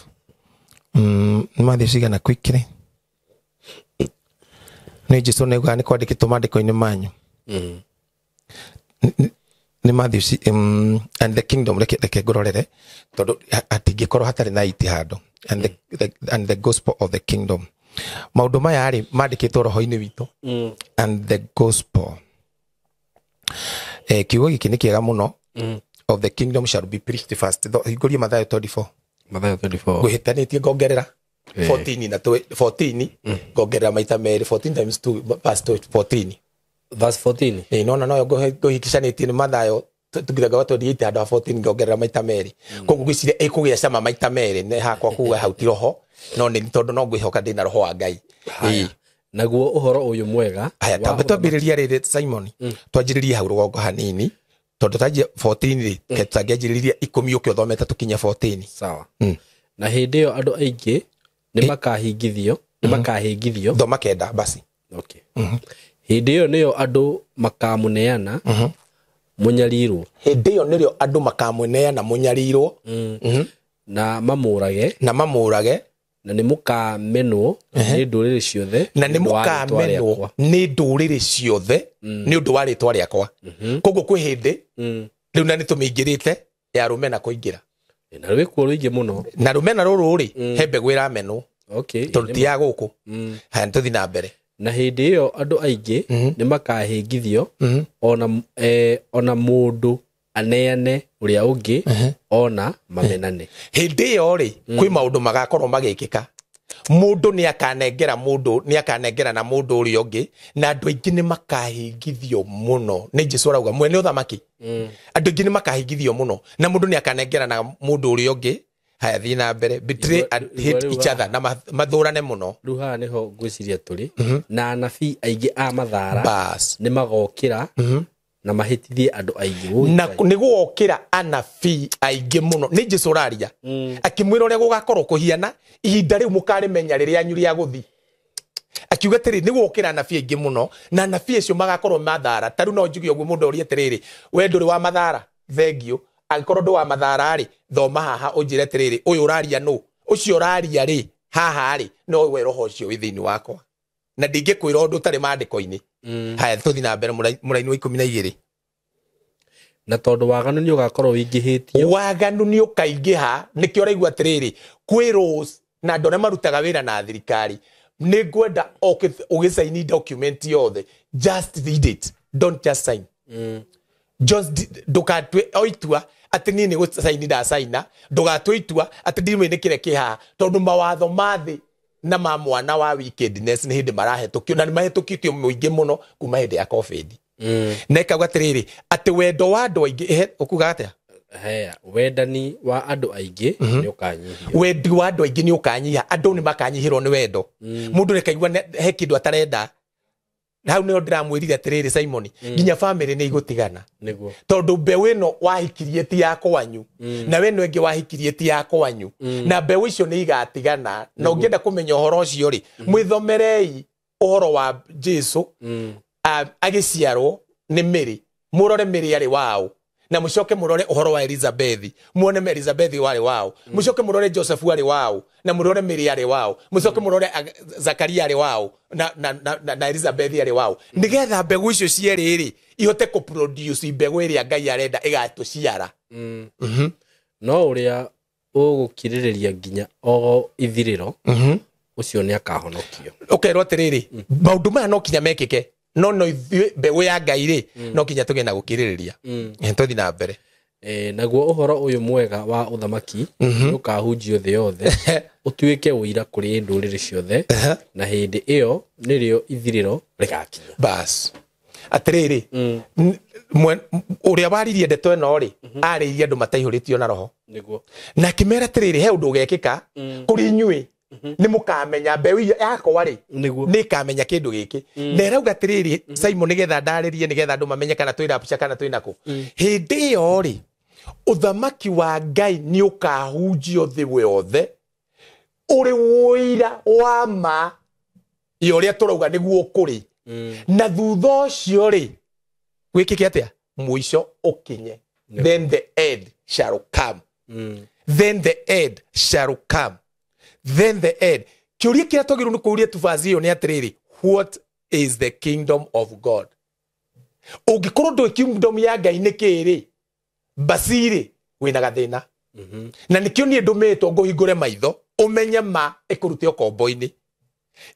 Nĩ Matthew cigana quickly? Nĩ Jesu nĩaugaga nĩ kwandĩkĩtwo maandĩko-inĩ manyu. Nĩ Matthew and the kingdom, reke ngũrorere tondũ hatingĩkorwo hatarĩ na iti handũ. And the gospel of the kingdom, maũndũ maya rĩ mandĩkĩtwo roho-inĩ witũ. And the gospel, kiugo gĩkĩ nĩ kĩega mũno. Of the kingdom shall be preached first. Hingũrie Mathayo 24. Mathayo 24. Ngũhĩtanĩtie ngongerera 14 na 14, ngongerera maita merĩ, 14 times 2 verse 14. Verse 14. Nona noyo ngũhĩtĩcanĩtie nĩ Mathayo tũkithaga wa 28 handũ ha 14 ngongerera maita merĩ. Koguo ngwĩciria ĩkũgĩa cama maita merĩ, nĩ hakwa kuga hau ti roho, no nĩ tondũ no ngwĩhoka ndĩna roho wa Ngai. Naguo ũhoro ũyũ mwega. Haya, twambe twambĩrĩria rĩrĩ Simon, twanjĩrĩrie hau rũgongo hanini. Tondũ tanjia 14 rĩ, tũtangĩanjĩrĩria 10 ũke ũthomete tũkinye 14. Sawa. Na hĩndĩ ĩyo andũ aingĩ nĩ makahingithio, nĩ makahĩngithio. Thoma 9 basi. Okay. Hĩndĩ ĩyo nĩyo andũ makamũneana mũnyarirwo. Hĩndĩ ĩyo nĩrĩo andũ makamũneana mũnyarirwo. Na mamũrage. Na mamũrage. Na nĩ mũkamenwo nĩ ndũrĩrĩ ciothe. Na nĩ mũkamenwo nĩ ndũrĩrĩ ciothe nĩ ũndũ wa rĩtwa rĩakwa. Koguo kwĩ hĩndĩ rĩu na nĩ tũmĩingĩrĩte ya rũmena kũingĩra. Na rwĩkuo rũingĩ mũno. Na rũmena rũrũ rĩ, he mbegũ ĩramenwo. Okay. Tondũ ti ya gũkũ. Haya, nĩ tũthiĩ na mbere. Na hĩndĩ ĩyo andũ aingĩ nĩ makahĩngithio, ona mũndũ aneane ũrĩa ũngĩ, ona mamenane. Hĩndĩ ĩyo rĩ, kwĩ maũndũ magakorwo magĩkĩka. Mũndũ nĩ akanengera mũndũ, nĩ akanengera na mũndũ ũrĩa ũngĩ, na andũ aingĩ nĩ makahĩngithio mũno. Nĩ Jesũ arauga mwene ũthamaki. Andũ aingĩ nĩ makahĩngithio mũno, na mũndũ nĩ akanengera na mũndũ ũrĩa ũngĩ. Haya, thiĩ na mbere. Betray and hate each other, na mathũrane mũno. Rĩu haha nĩho ngwĩciria tũrĩ. Na anabii aingĩ a mathara nĩ magokĩra na mahĩtithie andũ aingĩ. Na nĩ gũgokĩra anabii aingĩ mũno. Nĩ Jesũ ũraria. Akĩmwĩra ũrĩa gũgakorwo kũhiana, ihinda rĩu mũkarĩmenya rĩrĩa rĩa gũthiĩ. Akiuga atĩrĩ, nĩ gũgokĩra anabii aingĩ mũno, na anabii acio magakorwo mathara. Ta rĩu no njuge ũguo mũndũ orie atĩrĩrĩ, we ndũrĩ wa mathara? Thengiũ. Angĩkorwo ndũ wa mathara rĩ, thoma haha ũnjĩre atĩrĩrĩ, ũyũ ũraria nũ? Ũcio ũraria rĩ, haha rĩ, no we roho ũcio wĩ thĩinĩ wakwa. Na ndingĩkwĩra ũndũ ũtarĩ maandĩko-inĩ. Haya, tũthiĩ na mbere mũraini wa 12. Na tondũ waganu nĩ ũgakorwo wĩingĩhĩtio. Waganu nĩ ũkaingĩha, nĩkĩo ũraigua atĩrĩrĩ, kwĩ rules na andũ arĩa marutaga wĩra na thirikari, nĩ ngwenda ũgĩcaini document yothe, just read it, don't just sign. Just ndũgatue o itua atĩ niĩ nĩ gũcaini ndacaina, ndũgatue itua atĩ ndimwe nĩ kĩrĩa kĩ haha, tondũ mawatho ma thĩ na ma mwana wa wickedness nĩ hĩndĩ marahĩtũkio, na nĩ mahĩtũkĩtio mũingĩ mũno kuma hĩndĩ ya COVID. Na ĩkauga atĩrĩrĩ, atĩ wendo wa andũ aingĩ, ũkuga atĩa? Haya, wendani wa andũ aingĩ nĩ ũkanyihio. Wendi wa andũ aingĩ nĩ ũkanyiha, andũ nĩ makanyihĩrwo nĩ wendo. Mũndũ nĩ kaigua he kĩndũ atarenda. Hau nĩho ndĩramwĩrire atĩrĩrĩ Simon, nginya family nĩ igũtigana. Nĩguo. Tondũ mbeũ ĩno wahikirie ti ya kwanyu, na we ĩno ĩngĩ wahikirie ti ya kwanyu, na mbeũ icio nĩ igatigana. Na ũngĩenda kũmenya ũhoro ũcio rĩ, mwĩthomerei ũhoro wa Jesũ agĩciarwo nĩ Mary, mũrore Mary arĩ wao, na mũcoke mũrore ũhoro wa Elizabeth, muone Elizabeth warĩ wao, mũcoke mũrore Joseph arĩ wao, na mũrore Mary arĩ wao, mũcoke mũrore Zakaria arĩ wao, na Elizabeth arĩ wao, nĩgetha mbegũ icio cierĩ rĩ ihote kũproduce mbegũ ĩrĩa Ngai arenda ĩgatũciara. No ũrĩa ũgũkirĩrĩria nginya o ithirĩro, ũcio nĩ akahonokio. Ũkerwo atĩrĩrĩ, maũndũ maya no kinya mekĩke, no no ithuĩ mbegũ ya Ngai rĩ, no kinya tũgĩe na gũkirĩrĩria. Tũthiĩ na mbere. Naguo ũhoro ũyũ mwega wa ũthamaki nĩ ũkahunjio thĩ yothe, ũtuĩke ũira kũrĩ ndũrĩrĩ ciothe, na hĩndĩ ĩyo nĩrĩo ithirĩro rĩgakinya. Bas. Atĩrĩrĩ, ũrĩa waririe ndeto ĩno rĩ, arĩirie andũ mataihũrĩtio na roho. Nĩguo. Na akĩmera atĩrĩrĩ, he ũndũ ũgekĩka kũrĩ inyuĩ, nĩ mũkamenya mbeũ yakwa rĩ, nĩ ĩkamenya kĩndũ gĩkĩ. Na ĩrauga atĩrĩrĩ, Simon, nĩgetha ndarĩrie, nĩgetha andũ mamenye kana twĩ rapture kana twĩ nakũ. Hĩndĩ ĩyo rĩ, ũthamaki wa Ngai nĩ ũkahunjio thĩ yothe, ũrĩ ũira wa ma ya ũrĩa tũrauga nĩguo kũrĩ. Na thutha ũcio rĩ, gwĩkĩke atĩa? Mũico ũkinye. Then the end shall come. Then the end shall come. Then the end. Kĩũria kĩrĩa twagĩrĩirwo nĩ kũũria tubazi ĩyo nĩ atĩrĩrĩ, what is the kingdom of God? Ũngĩkorwo ndũĩ kingdom ya Ngai nĩ kĩĩ rĩ, basi rĩ, wĩna gathĩna. Na nĩkĩo niĩ ndũmĩtwo ngũhingũre maitho, ũmenye ma ĩkũrute ũkombo-inĩ.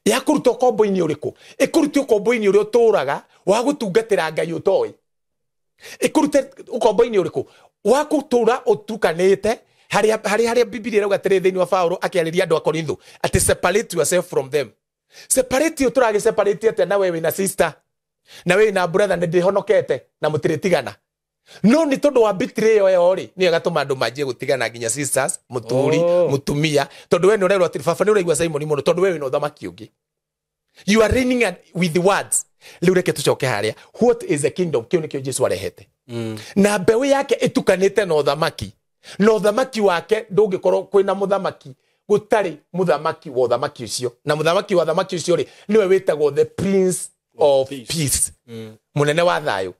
Yakũruta ũkombo-inĩ ũrĩkũ? Ĩkũrute ũkombo-inĩ ũrĩa ũtũũraga wa gũtungatĩra Ngai ũtoĩ. Ĩkũrute ũkombo-inĩ ũrĩkũ? Wa gũtũũra ũtukanĩte harĩa Biblia ĩrauga atĩrĩ thĩinĩ wa Paulo akĩarĩria andũ a Korintho atĩ separate yourself from them. Separate you, tũragĩ separate atĩa na we wĩna sister, na we wĩna brother, nĩ ndĩhonokete na mũtirĩtigana. No nĩ tondũ wa betrayal ĩyo rĩ, nĩyo ĩgatũma andũ manjie gũtigana nginya sisters, mũthuri, mũtumia, tondũ we nĩ ũrerwo atĩrĩ, baba nĩ ũraigua Simon mũno, tondũ we wĩna ũthamaki ũngĩ. You are reigning with the words. Rĩu reke tũcoke harĩa. What is the kingdom? Kĩu nĩkĩo Jesũ arehete. Na mbeũ yake ĩtukanĩte na ũthamaki, na ũthamaki wake ndũngĩkorwo kwĩna mũthamaki gũtarĩ mũthamaki wa ũthamaki ũcio, na mũthamaki wa ũthamaki ũcio rĩ nĩwe wĩtagwo the Prince of Peace, mũnene wa thayũ.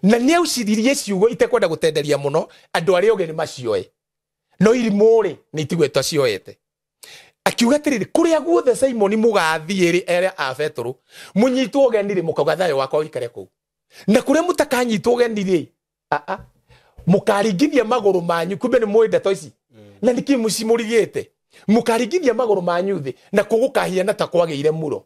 Na nĩ auciririe ciugo itekwenda gũtenderia mũno andũ arĩa ogĩ nĩ macioe, no irimũ rĩ nĩ itigwetwo cioete. Akiuga atĩrĩrĩ, kũrĩa guothe Simoni mũgathiĩ rĩ, ere a Petũrũ mũnyitwo ũgeni rĩ, mũkauga thayũ wakwa ũikare kũu, na kũrĩa mũtakanyitwo ũgeni rĩ, aa mũkaringithia magũrũ manyu. Kumbe nĩ mũĩ ndeto ici na nĩkĩ mũcimũrigĩte. Mũkaringithia magũrũ manyu thĩ na kũgũkahiana ta kwagĩire mũro.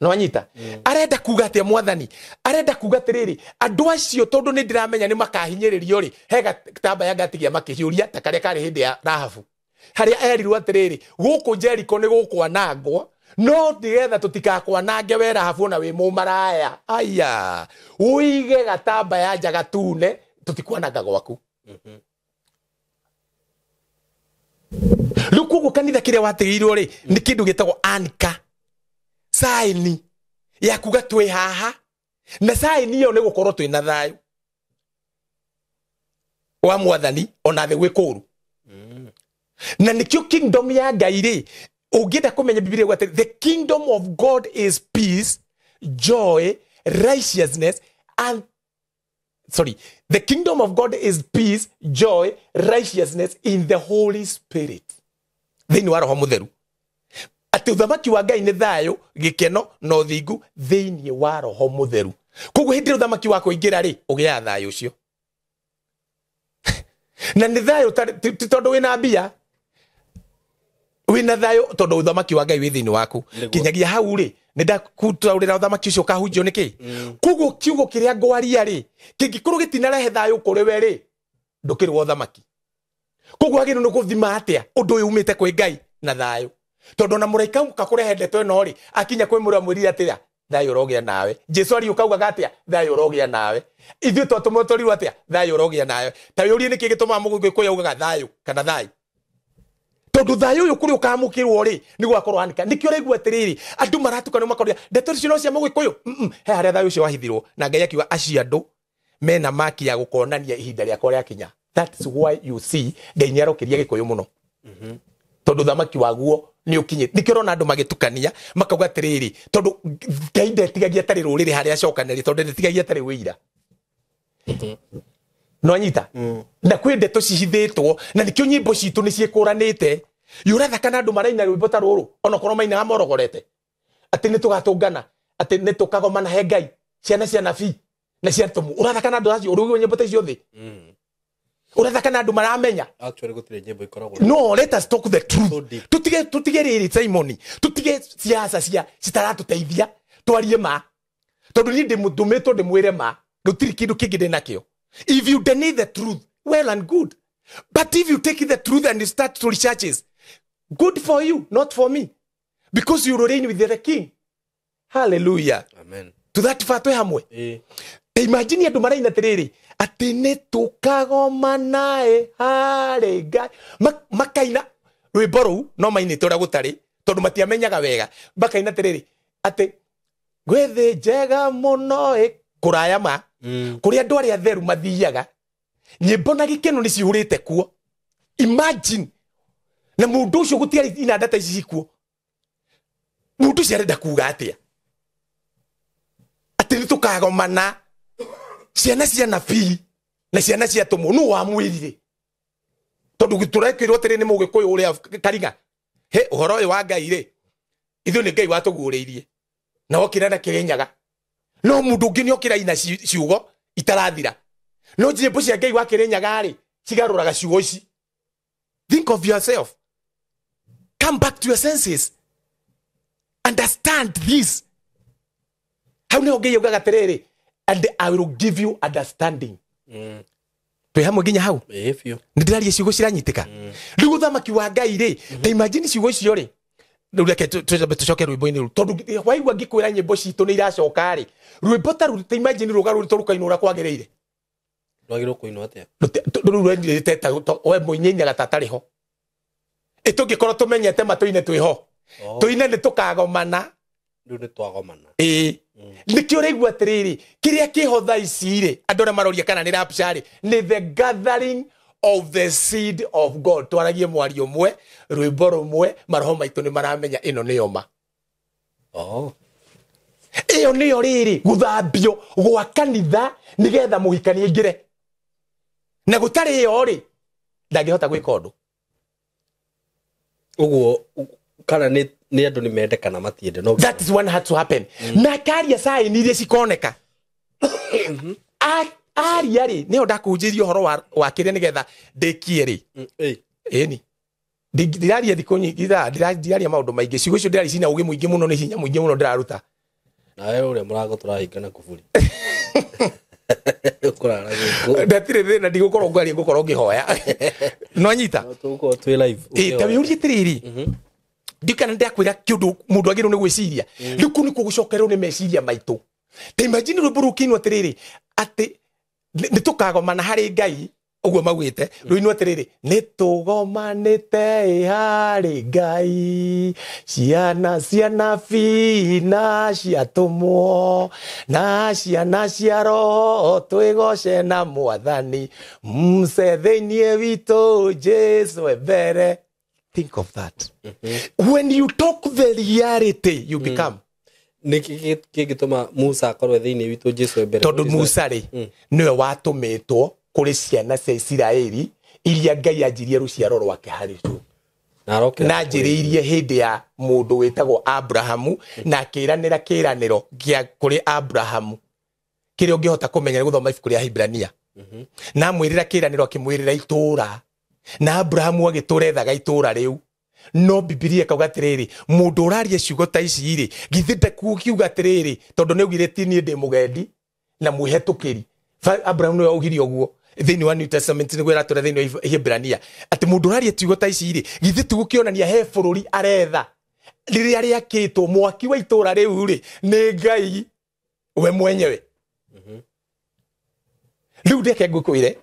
No anyita arenda kuga atia mwathani? Arenda kuga atiriri, andu acio tondu ni ndiramenya ni makahinyiririo ri, he gatambaya ngatigia makihiuria ta karia kari hindi ya Rahabu, haria erirwo atiriri, guku Jericho ni gukwanangwo, no ndigetha tutikakwanange we Rahabu na wi mumaraya, aya uige gatambaya nja gatune, tutikwananga gwaku. Riu koguo kanitha kiria watigirwo ri ni kindu gitagwo anka saini ya kuga twi haha, na saini iyo ni gukorwo twi na thayu wa mwathani ona the gwikuru. Na nikio kingdom ya Ngai ri, ungienda kumenya Biblia gwate, the kingdom of God is peace, joy, righteousness and sorry, the kingdom of God is peace, joy, righteousness in the Holy Spirit. Thiini wa Roho Mutheru. Ati uthamaki wa Ngai ni thayo, gikeno na uthingu thiini wa Roho Mutheru. Koguo hindi uthamaki wako ingira ri, ugia thayo ucio. Na ni thayo ti tondu wina mbia, wina thayo tondu uthamaki wa Ngai wi thiini waku. Kinyagia hau ri, ni ndakutaurira uthamaki ucio ukahunjio niki. Koguo kiugo kiria ngwaria ri, kingikorwo gitinarehe thayo kuri we ri, ndukiri wa uthamaki. Koguo agirwo ni guthima atia undu uyu umite kwi Ngai na thayo. Tondu na mũraika ũka kũrehe ndeto ĩno rĩ, akinya kwĩ mũrũ amwĩrire atĩa, thayũ ũrogĩa nawe. Jesu ariũka augaga atĩa, thayũ ũrogĩa nawe. Ithuĩ twatũmwo tũrirwo atĩa, thayũ ũrogĩa nawe. Ta wĩũrie nĩkĩ gĩtũmaga mũgĩkũyũ augaga thayũ kana thayũ. Tondu thayũ ũyũ kũrĩa ũkamũkĩrwo rĩ, nĩ gwakorwo hanika. Nĩkĩo ũraigua atĩrĩrĩ, andũ maratukana makoria ndeto icio no cia mũgĩkũyũ. He harĩa thayũ ũcio wahithirwo, na Ngai akiuga acio andũ mena maki ya gũkonania ihinda rĩakwa rĩakinya. That's why you see Ngai nĩarokĩria gĩkũyũ mũno. Tondu thamaki waguo ni ukinye. Nikio urona andu magitukania makauga atiriri, tondu Ngai ndetigagia tari ruriri haria acokanĩria, tondu ndetigagia tari wĩira. No anyita na kwĩ ndeto cihithĩtwo, na nikio nyimbo citũ nĩ ciĩkũranĩte. Yũrathaka na andũ maraina rwĩmbo ta rũrũ, onokorwo mainaga morogorete, atĩ nĩ tũgatũngana, atĩ nĩ tũkagomana he Ngai, ciana cia nabii na cia atũmwo. Ũrathaka na andũ acio, ũrũgio nyimbo ta icio thĩ. Ũrathaka na andũ maramenya. Actually gũtirĩ nyimbo ikoragwo. No, let us talk the truth. Tutige tutige rĩrĩ Simon, tutige siasa cia citaratũteithia, twarie ma. Tondu niĩ ndĩmũtũmĩtwo ndĩmwĩre ma, gũtirĩ kĩndũ kĩngĩ ndĩ nakĩo. If you deny the truth, well and good. But if you take the truth and you start to research it, good for you, not for me. Because you reign with the king. Hallelujah. Amen. To that far twĩ hamwe. Imagine andũ maraina atĩrĩrĩ, atĩ nĩ tũkagomanae harĩ Ngai. Makaina rwĩmbo rũu no mainĩte ũrĩa gũtarĩ, tondũ matiamenyaga wega. Makaina atĩrĩrĩ, atĩ gwĩ thĩ njega mũno ĩ kũraya ma, kũrĩa andũ arĩa atheru mathiaga, nyĩmbo na gĩkeno nĩ cihũrĩte kuo. Imagine. Na mũndũ ũcio gũtiarĩ inanda ta ici cikuo. Mũndũ ũcio arenda kuga atĩa? Atĩ nĩ tũkagomana ciana cia nabii na ciana cia atũmwo. Nũ wamwĩrire? Tondũ tũrekĩrwo atĩrĩ nĩ mũgĩkũyũ ũrĩa Karinga, he ũhoro ũyũ wa Ngai rĩ, ithuĩ nĩ Ngai watũguũrĩirie, na okĩra na Kĩrĩnyaga. No mũndũ ũngĩ nĩokĩra ina ciugo itarathira. No nyĩmbo cia Ngai wa Kĩrĩnyaga rĩ, cigarũraga ciugo ici. Think of yourself. Come back to your senses. Understand this. Hau nĩho Ngai augaga atĩrĩrĩ, and I will give you understanding. Twĩ hamwe nginya hau? Nĩ ndĩraria ciugo ciranyitĩka. Rĩu ũthamaki wa Ngai rĩ, ta imagine ciugo icio rĩ. Rĩu reke tũcoke rwĩmbo-inĩ rũu, tondũ waigua ngĩkwĩra nyĩmbo citũ nĩ iracoka rĩ, rwĩmbo ta rũu, ta imagine rũgarũrĩtwo rũkainwo ũrĩa kwagĩrĩire. Rwagĩrĩirwo kũinwo atĩa? Rũu rwendete ta we mũinyainyaga ta atarĩ ho. Ĩ tũngĩkorwo tũmenyete ma tũine twĩ ho. Tũine nĩ tũkagomana. Rĩu nĩ twagomana. Ĩĩ, Nĩkĩo ũraigua atĩrĩrĩ, kĩrĩa kĩho thaa ici rĩ, andũ arĩa maroria kana nĩ rapture rĩ, nĩ the gathering of the seed of God. Twaragie mwario ũmwe, rwĩmbo rũmwe, maroho maitũ nĩ maramenya ĩno nĩyo ma. Oh. Ĩyo nĩyo rĩrĩ gũthambio gwa kanitha nĩgetha mũhikani aingĩre. Na gũtarĩ ĩyo rĩ, ndangĩhota gwĩka ũndũ. Ũguo kana nĩ andũ nĩ mende kana matiende no. That is one had to happen. Na karia sign iria cikoneka. Aria rĩ, nĩho ndakũhunjĩria ũhoro wa kĩrĩa nĩgetha ndĩkie rĩ. Ĩni. Ndiraria thikũ nyingĩ, ndiraria maũndũ maingĩ. Ciugo icio ndĩraria cina ũgĩ mũingĩ mũno, nĩ hinya mũingĩ mũno ndĩraruta. Nawe ũrĩa mũrango tũrahingana kuburi. Ũkũrara gũkũ. Ndatirĩ thĩna, ndigũkorwo ngwaria, ngũkorwo ngĩhoya. No nyita. Tũgũkorwo twĩ live. Ta wĩyũrie atĩrĩrĩ, ndikana ndakwĩra kĩũndũ mũndũ agĩrĩirwo nĩ gwĩciria. Rĩu kũu nĩkuo gũcokererwo nĩ meciria maitũ. Ta imagine rwĩmbo rũkĩinwo atĩrĩrĩ, atĩ nĩ tũkagomana harĩ Ngai, ũguo maugĩte, rũinwo atĩrĩrĩ, nĩ tũgomanĩte harĩ Ngai, ciana cia nabii na ciatũmwo, na ciana cia roho twĩgoce na mwathani, mse thĩinĩ witũ Jesu e mbere. Think of that. When you talk the reality, you become. Nĩ kĩngĩtũma Musa akorwo thĩinĩ witũ Jesu e mbere? Tondũ Musa rĩ, nĩwe watũmĩtwo kũrĩ ciana cia Isiraeli iria Ngai anjirie rũciaro rwake harĩ tu. Na anjĩrĩirie hĩndĩ ya mũndũ wĩtagwo Abrahamu, na akĩĩranĩra kĩĩranĩro gĩa kũrĩ Abrahamu kĩrĩa ũngĩhota kũmenya nĩ gũthoma ibuku rĩa Hibrania. Na amwĩrĩra kĩĩranĩro akĩmwĩrĩra itũũra, na Abrahamu agĩtũũra ethaga itũũra rĩu. No Bibilia ĩkauga atĩrĩrĩ, mũndũ ũraria ciugo ta ici rĩ, githĩ ndekukiuga atĩrĩrĩ, tondũ nĩ augire ti niĩ ndĩ mũgendi na mwĩhetũkĩri. Abrahamu nĩwe augire ũguo thĩinĩ wa New Testament, nĩguo ĩratũra thĩinĩ wa Hibrania, atĩ mũndũ ũraria ciugo ta ici rĩ, githĩ ti gũkĩonania he bũrũri aretha rĩrĩa rĩakĩtwo, mwaki wa itũũra rĩu rĩ nĩ Ngai we mwenyewe. Rĩu ndeke ngũkwĩre,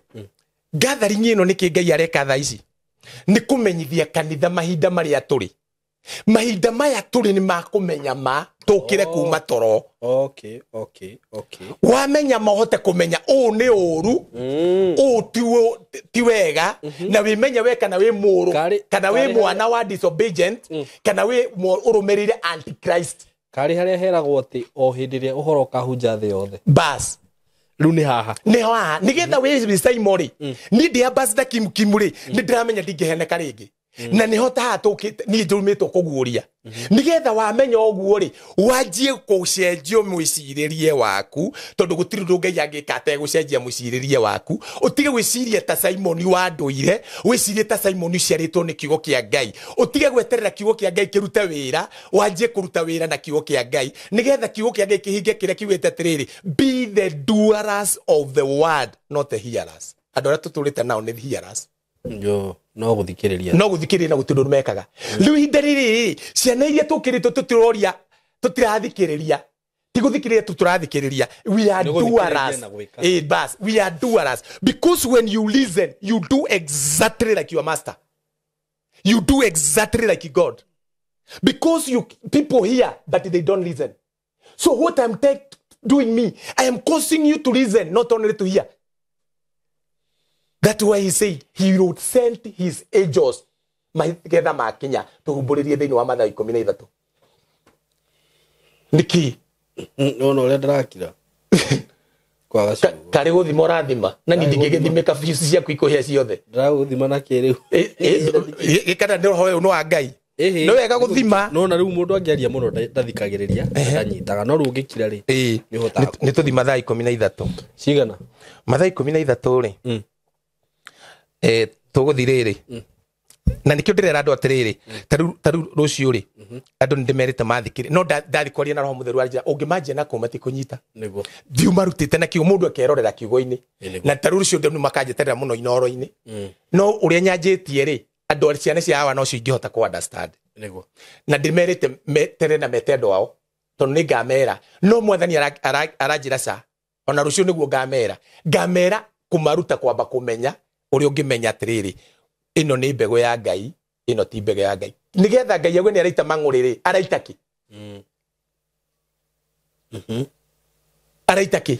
gathering ĩno nĩkĩ Ngai areka thaa ici? Nĩ kũmenyithia kanitha mahinda marĩa tũrĩ. Mahinda maya tũrĩ nĩ ma kũmenya ma, tũkĩre kuma toro. Okay. Wamenya ma ũhote kũmenya ũũ nĩ ũũru, ũũ ti wega, na wĩmenye we kana wĩ mũũru, kana wĩ mwana wa disobedient, kana wĩ ũrũmĩrĩire antichrist. Karĩ harĩa heragwo atĩ o hĩndĩ ĩrĩa ũhoro ũkahunja thĩ yothe. Bas. Rĩu nĩ haha. Nĩ haha. Nĩgetha wĩ Simon rĩ, niĩ ndĩ ambassador Kim Kim rĩ, nĩ ndĩramenya ndingĩheneka rĩngĩ. Na nĩho ta haha tũkĩte, niĩ ndũmĩtwo kũguũria. Nĩgetha wamenya ũguo rĩ, wanjie gũcenjio mwĩcirĩrie waku, tondũ gũtirĩ ũndũ Ngai angĩka ategũcenjia mwĩcirĩrie waku. Ũtige gwĩciria ta Simon wa ndũire, wĩcirie ta Simon ũciarĩtwo nĩ kiugo kĩa Ngai. Ũtige gweterera kiugo kĩa Ngai kĩrute wĩra, wanjie kũruta wĩra na kiugo kĩa Ngai, nĩgetha kiugo kĩa Ngai kĩhinge kĩrĩa kiugĩte atĩrĩrĩ, be the doers of the word, not the hearers. Andũ arĩa tũtũrĩte nao nĩ hearers. Yo, no gũthikĩrĩria. No gũthikĩrĩria na gũtirĩ ũndũ mekaga. Rĩu ihinda rĩrĩ, ciana iria tũkĩrĩtwo tũtiroria, tũtirathikĩrĩria. Ti gũthikĩrĩria tu tũrathikĩrĩria. We are doers. Bas, we are doers. Because when you listen, you do exactly like your master. You do exactly like God. Because you people hear, but they don't listen. So what I'm doing me, I am causing you to listen, not only to hear. That's why he said he would send his angels magetha makinya tuhumbũrĩrie thĩinĩ wa Mathayo 13. Nĩkĩ? No ũrĩa ndĩrakira. Kwaga ciugo. Karĩ gũthima ũrathima na niĩ ndingĩgĩthimĩka biũ ciaku ikũhĩa ciothe. Ndĩragũthima na kĩ rĩu? Kana nĩ ũhoro ũyũ nĩ wa Ngai. Nĩ wega gũthima. No na rĩu mũndũ angĩaria mũno ndathikagĩrĩria, ndanyitaga. No rĩu ũngĩkira rĩ, nĩ ũhotaga. Nĩ tũthima thaa 13. Cigana? Mathaa 13 rĩ. Tũgũthiĩ rĩrĩ. Na nĩkĩo ndĩrera andũ atĩrĩrĩ, ta rĩu rũciũ rĩ, andũ nĩ ndĩmerĩte mathikĩrĩrie, no ndathi kwaria na Roho Mũtheru anjĩra, ũngĩmanjia na kũu matikũnyita. Nĩguo. Thiĩ ũmarutĩte na kiugo, mũndũ akerorera kiugo-inĩ. Na ta rĩu rũciũ ndĩ makanjeterera mũno inoro-inĩ. No ũrĩa nyanjĩtie rĩ, andũ ciana cia hawa no cio ingĩhota kũ understand. Nĩguo. Na ndĩmerĩte metere na mete andũ ao, tondũ nĩ ngamera. No Mwathani aranjĩra ca, ona rũciũ nĩguo ngamera. Ngamera kũmaruta kwamba kũmenya ũrĩa ũngĩmenya atĩrĩrĩ, ĩno nĩ mbegũ ya Ngai, ĩno ti mbegũ ya Ngai. Nĩgetha Ngai auge nĩ araita mang'ũrĩ rĩ, araita kĩ? Araita kĩ?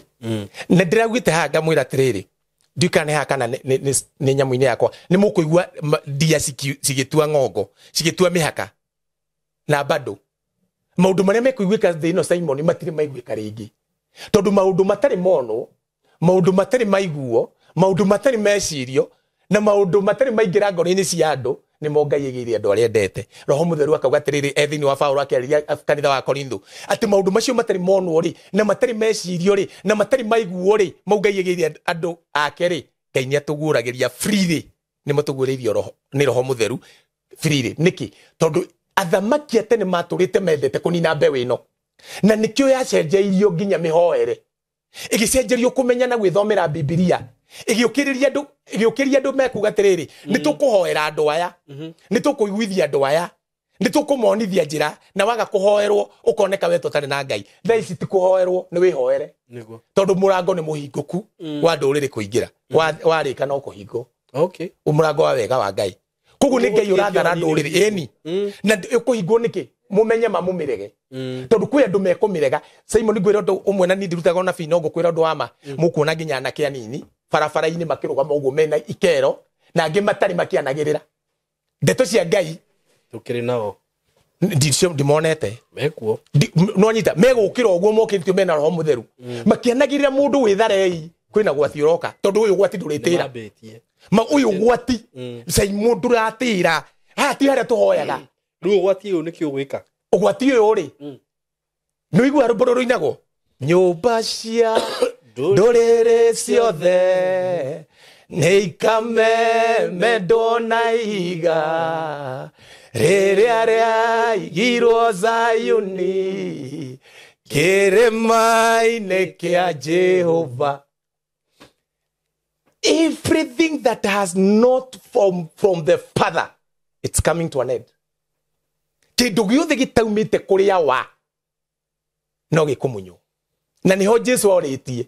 Na ndĩraugĩte haha ngamwĩra atĩrĩrĩ, ndiũĩ kana nĩ haha kana nĩ nyamũ-inĩ yakwa, nĩ mũkũigua ndia cigĩtua ng'ongo, cigĩtua mĩhaka na bado maũndũ marĩa mekũiguĩka thĩ ĩno Simon matirĩ maiguĩka rĩngĩ, tondũ maũndũ matarĩ monwo, maũndũ matarĩ maiguo, maũndũ matarĩ mecirio, na maũndũ matarĩ maingĩra ngoro-inĩ cia andũ nĩmo Ngai aigĩire andũ arĩa endete. Roho Mũtheru akauga atĩrĩrĩ, e thĩinĩ wa Paũlũ akĩarĩria kanitha wa Korintho atĩ maũndũ macio matarĩ monwo rĩ, na matarĩ mecirio rĩ, na matarĩ maiguo rĩ, mau Ngai aigĩire andũ ake rĩ, Ngai nĩ atũguũragĩria freely, nĩmo tũguũrĩirio roho nĩ Roho Mũtheru freely. Nĩkĩ? Tondũ athamaki a tene matũrĩte mendete kũnina mbeũ ĩno, na nĩkĩo yacenjeirio nginya mĩhoere, ĩgĩcenjerio kũmenya na gwĩthomera Bibilia, ĩgĩũkĩrĩria andũ, ĩgĩũkĩria andũ mekuga atĩrĩrĩ, nĩ tũkũhoera andũ aya, nĩ tũkũiguithia andũ aya, nĩ tũkũmonithia njĩra, na waga kũhoerwo ũkoneka we tũtarĩ na Ngai. Thaa ici ti kũhoerwo, nĩ wĩhoere, tondũ mũrango nĩ mũhingũku wa ndũrĩrĩ kũingĩra, warĩka no kũhingwo. Okay. Mũrango wa wega wa Ngai. Koguo nĩ Ngai ũrathara ndũrĩrĩ, ĩni. Na ũkũhingwo nĩkĩ? Mũmenye ma mũmĩrege. Tondũ kwĩ andũ mekũmĩrega. Simon ngwĩra ũndũ ũmwe, na niĩ ndirutaga ona bino, ngũkwĩra ũndũ wa ma. Mũkuona nginya anake anini barabara-inĩ makĩrũgama ũguo mena ikero, na angĩ matarĩ makĩanagĩrĩra ndeto cia Ngai. Tũkĩrĩ nao. Ndimonete. Mekuo. No nyita megũkĩra ũguo mokĩrĩtio mena Roho Mũtheru, makĩanagĩrĩra mũndũ wĩtharei, kwĩna gwati ũroka, tondũ ũyũ gwati ndũrĩtĩra. Ma ũyũ gwati Simon ndũratĩra haha, ti harĩa tũhoyaga. Rĩu ũgwati ũyũ nĩkĩ ũgwĩka? Ũgwati ũyũ rĩ, nĩ ũiguaga rwĩmbo rũrũ rũinagwo, nyũmba cia ndũrĩrĩ ciothe nĩ ikamemendwo na ihiga rĩrĩa rĩaigirwo Zayuni, kĩrĩma-inĩ kĩa Jehova. Everything that has not from the Father, it's coming to an end. Kĩndũ gĩothe gĩtaumĩte kũrĩa wa no gĩkũmunywo, na nĩho Jesu orĩtie,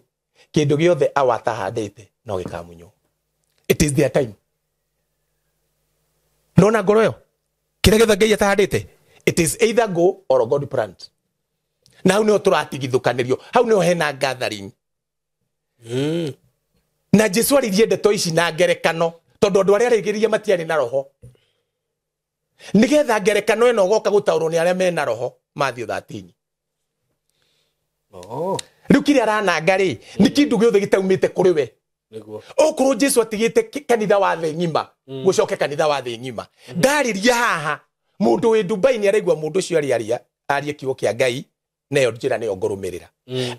kĩndũ gĩothe awa atahandĩte no gĩkamunywo. It is their time. Nona ngoro ĩyo, kĩrĩa gĩothe Ngai atahandĩte, it is either go or God plant. Na hau nĩho tũratigithũkanĩrio, hau nĩho hena gathering. Na Jesu aririe ndeto ici na ngerekano, tondũ andũ arĩa arĩgĩrĩria matiarĩ na roho, nĩgetha ngerekano ĩno ũgoka gũtaũrwo nĩ arĩa mena roho. Matthew 13. Rĩu kĩrĩa arananga rĩ, nĩ kĩndũ gĩothe gĩtaumĩte kũrĩ we. Okorwo Jesu atigĩte kanitha wa thĩ ng'ima, gũcoke kanitha wa thĩ ng'ima. Ndarĩria haha, mũndũ wĩ Dubai nĩ araigua mũndũ ũcio arĩaria, arie kiugo kĩa Ngai, nayo njĩra nĩyo ngũrũmĩrĩra.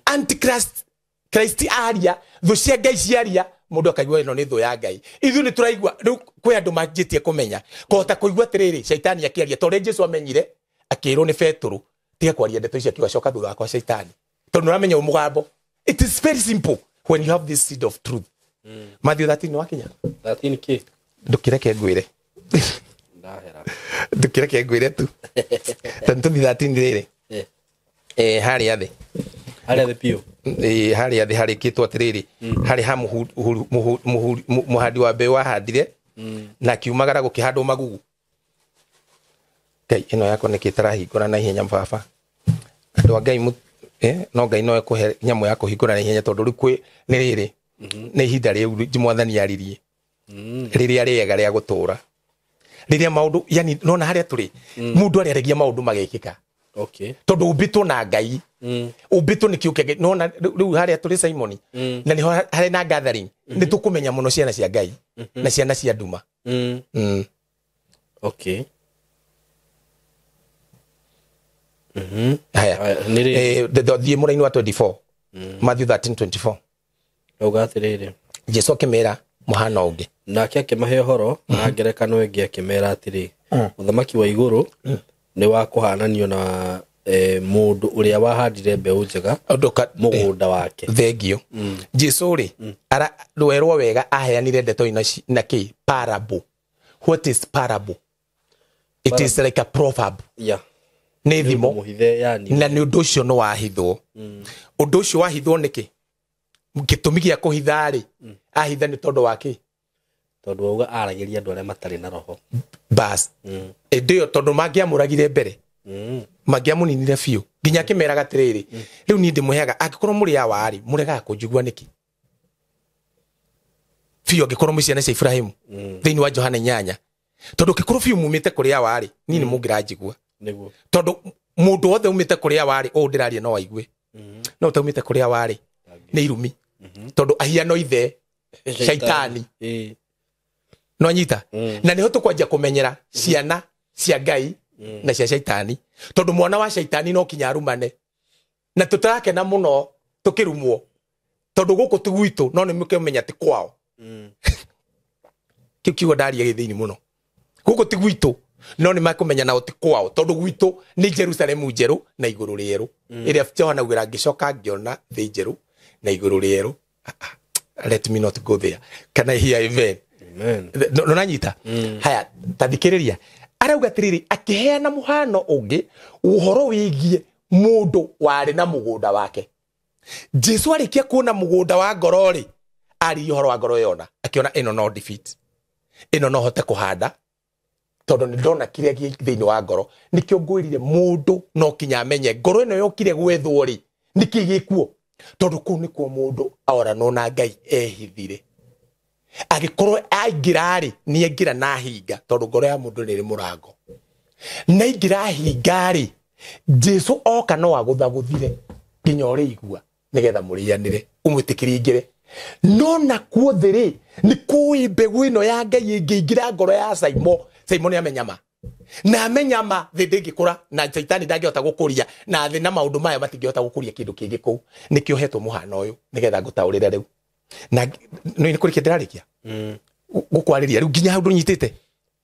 Antichrist, Christ aria, thũ cia Ngai ciaria, mũndũ akaigua ĩno nĩ thũ ya Ngai. Ithuĩ nĩ tũraigua, rĩu kwĩ andũ manjĩtie kũmenya, kũhota kũigua atĩrĩrĩ, Shaitani akĩaria, ta ũrĩa Jesu amenyire, akĩĩrwo nĩ Petũrũ, tiga kwaria ndeto icio, akiuga coka thutha wakwa Shaitani, tondũ nĩ ũramenya mũgambo. It is very simple when you have this seed of truth. Matthew 13 wakinya? 13 kĩ? Ndũkĩreke ngwĩre. Ndahera. Ndũkĩreke ngwĩre tu. Tondũ tũthiĩ 13 rĩrĩ. Harĩa thĩ. Harĩa thĩ biũ. Harĩa thĩ harĩkĩtwo atĩrĩrĩ, harĩ ha mũhandi wa mbeũ wahandire, na akiumagara gũkĩhandwo magugu. Ngai, ĩno yakwa nĩkĩ ĩtarahingũra na ihenya baba? Andũ a Ngai no Ngai no ekũhe nyamũ ya kũhingũra na ihenya, tondũ rĩu kwĩ nĩ rĩrĩ, nĩ ihinda rĩu mwathani aririe, rĩrĩa rĩega rĩa gũtũra, rĩrĩa maũndũ, yani nona harĩa tũrĩ, mũndũ arĩaragia maũndũ magekĩka. Okay. Tondũ ũmbĩtwo na Ngai, ũmbĩtwo nĩ kiugo kĩa Ngai. Nona rĩu harĩa tũrĩ Simon, na nĩho harĩ na gathering, nĩ tũkũmenya mũno ciana cia Ngai na ciana cia nduma. Okay. Haya. Nĩ rĩ? Thiĩ mũraini wa 24. Matthew 13:24. Auga atĩrĩrĩ, Jesu akĩmera mũhano ũngĩ. Nake akĩmahe ũhoro na ngerekano ĩngĩ, akĩmera atĩrĩ, ũthamaki wa igũrũ nĩ wa kũhananio na mũndũ ũrĩa wahandire mbeũ njega mũgũnda wake. Thengio. Jesu rĩ, rwerwo wega aheanire ndeto ino na kĩ? Parable. What is parable? It is like a proverb. Yeah. Nĩ thimo. Mũhithe, yani. Na nĩ ũndũ ũcio nĩ wahithwo. Ũndũ ũcio wahithwo nĩkĩ? Gĩtũmi gĩa kũhitha rĩ, ahitha nĩ tondũ wa kĩ? Tondũ wauga aragĩria andũ arĩa matarĩ na roho. Bas. Ĩndĩ ĩyo tondũ mangĩamũragire mbere, Mangĩamũninire biũ nginya akĩmeraga atĩrĩrĩ, rĩu niĩ ndĩmũheaga angĩkorwo mũrĩ awa rĩ, mũregaga kũnjigua nĩkĩ biũ angĩkorwo mwĩ ciana cia Ibrahimu thĩinĩ wa Johana 8, tondũ angĩkorwo biũ mumĩte kũrĩ awa rĩ, niĩ nĩ mũngĩranjigua. Nĩguo. Tondũ mũndũ wothe umĩte kũrĩ awa rĩ, ũũ ndĩraria no aigue, no ũtaumĩte kũrĩ awa rĩ nĩ irumi, tondũ ahiano ithe shaitani. No anyita. Na niho tũkwanjia kũmenyera ciana cia Ngai na cia shaitani, tondũ mwana wa shaitani no kinya arumane, na tũtarakena mũno tũkĩrumwo, tondũ gũkũ ti gwitũ, no nĩ mũkĩmenya ti kwao. Kĩu kiugo ndaria gĩ thĩinĩ mũno, gũkũ ti gwitũ, no nĩ makũmenya nao ti kwao, tondũ gwitũ nĩ Jerusalemu njerũ na igũrũ rĩerũ, ĩrĩa Johana augĩra ngĩcoka ngĩona thĩ njerũ na igũrũ rĩerũ. Let me not go there. Can I hear amen? Amen. No nanyita. Haya, tathikĩrĩria. Arauga atĩrĩrĩ, akĩheana mũhano ũngĩ ũhoro wĩgiĩ mũndũ warĩ na mũgũnda wake. Jesu arĩkia kuona mũgũnda wa ngoro rĩ, aririe ũhoro wa ngoro yona, akĩona ĩno no defeat, ĩno no hote kũhanda, tondũ nĩ ndona kĩrĩa gĩ thĩinĩ wa ngoro. Nĩkĩo ngwĩrire mũndũ no kinya amenye ngoro ĩno yokire gwethwo rĩ, nĩkĩ gĩkuo, tondũ kũu nĩkuo mũndũ aoranwo na Ngai ehithire. Angĩkorwo aingĩra rĩ, nĩ aingĩra na ahinga, tondũ ngoro ya mũndũ nĩ ĩrĩ mũrango. Na aingĩra ahinga rĩ, Jesu oka no agũthagũthire nginya ũrĩigua, nĩgetha mũrĩanĩre, ũmwĩtĩkĩrie aingĩre. No nakuo thĩ rĩ, nĩ kũĩ mbegũ ĩno ya Ngai ĩngĩingĩra ngoro ya Saimo, Saimo nĩ amenya ma. Na amenya ma, thĩ ndĩngĩkũra, na Shaitani ndangĩhota gũkũria, na thĩ na maũndũ maya matingĩhota gũkũria kĩndũ kĩngĩ kũu. Nĩkĩo hetwo mũhano ũyũ, nĩgetha ngũtaũrĩre rĩu. Na nĩ kũrĩkia ndĩrarĩkia? Gũkwarĩria rĩu nginya hau ndũnyitĩte?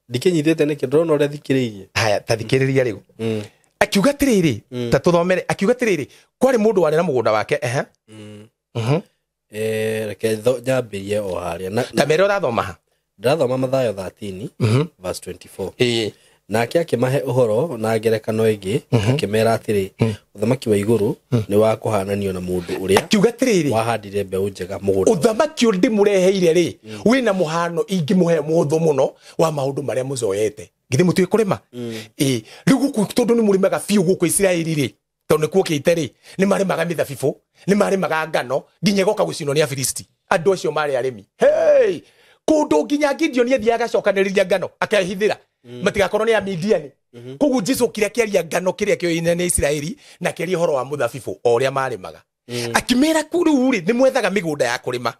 Ndikĩnyitĩte nĩkĩ, ndĩrona ũrĩa thikĩrĩirie. Haya, ta thikĩrĩria rĩu. Akiuga atĩrĩrĩ, ta tũthomere, akiuga atĩrĩrĩ, kwarĩ mũndũ warĩ na mũgũnda wake, ehe. Reke nyambĩrie o harĩa. Ta mere ũrathoma ha? Ndĩrathoma Mathayo 13 verse 24. Nake akĩmahe ũhoro na ngerekano ĩngĩ, akĩmera atĩrĩ, ũthamaki wa igũrũ nĩ wa kũhananio na mũndũ ũrĩa akiuga atĩrĩrĩ, wahandire mbeũ njega mũgũnda. Ũthamaki ũyũ ndĩmũreheire rĩ, wĩna mũhano ingĩmũhe mũhũthũ mũno wa maũndũ marĩa mũcoete. Githĩ mũtiũĩ kũrĩma? Ĩĩ, rĩu gũkũ tondũ nĩ mũrĩmaga biũ gũkũ Isiraeli rĩ, tondũ nĩkuokĩte rĩ, nĩ marĩmaga mĩthabibũ, nĩ marĩmaga ngano, nginya ĩgoka gũcinwo nĩ Afilisti. Andũ acio marĩ arĩmi. Hey! Kũndũ nginya Gideon athiaga agacokanĩrĩria ngano, akehithĩra. Matigakorwo nĩ Amidiani. Koguo Jesu okire akĩaria ngano kĩrĩa kĩoine nĩ Isiraeli, na akĩaria ũhoro wa mũthabibũ o ũrĩa marĩmaga. Akĩmera rĩu rĩ, nĩ mwethaga mĩgũnda ya kũrĩma,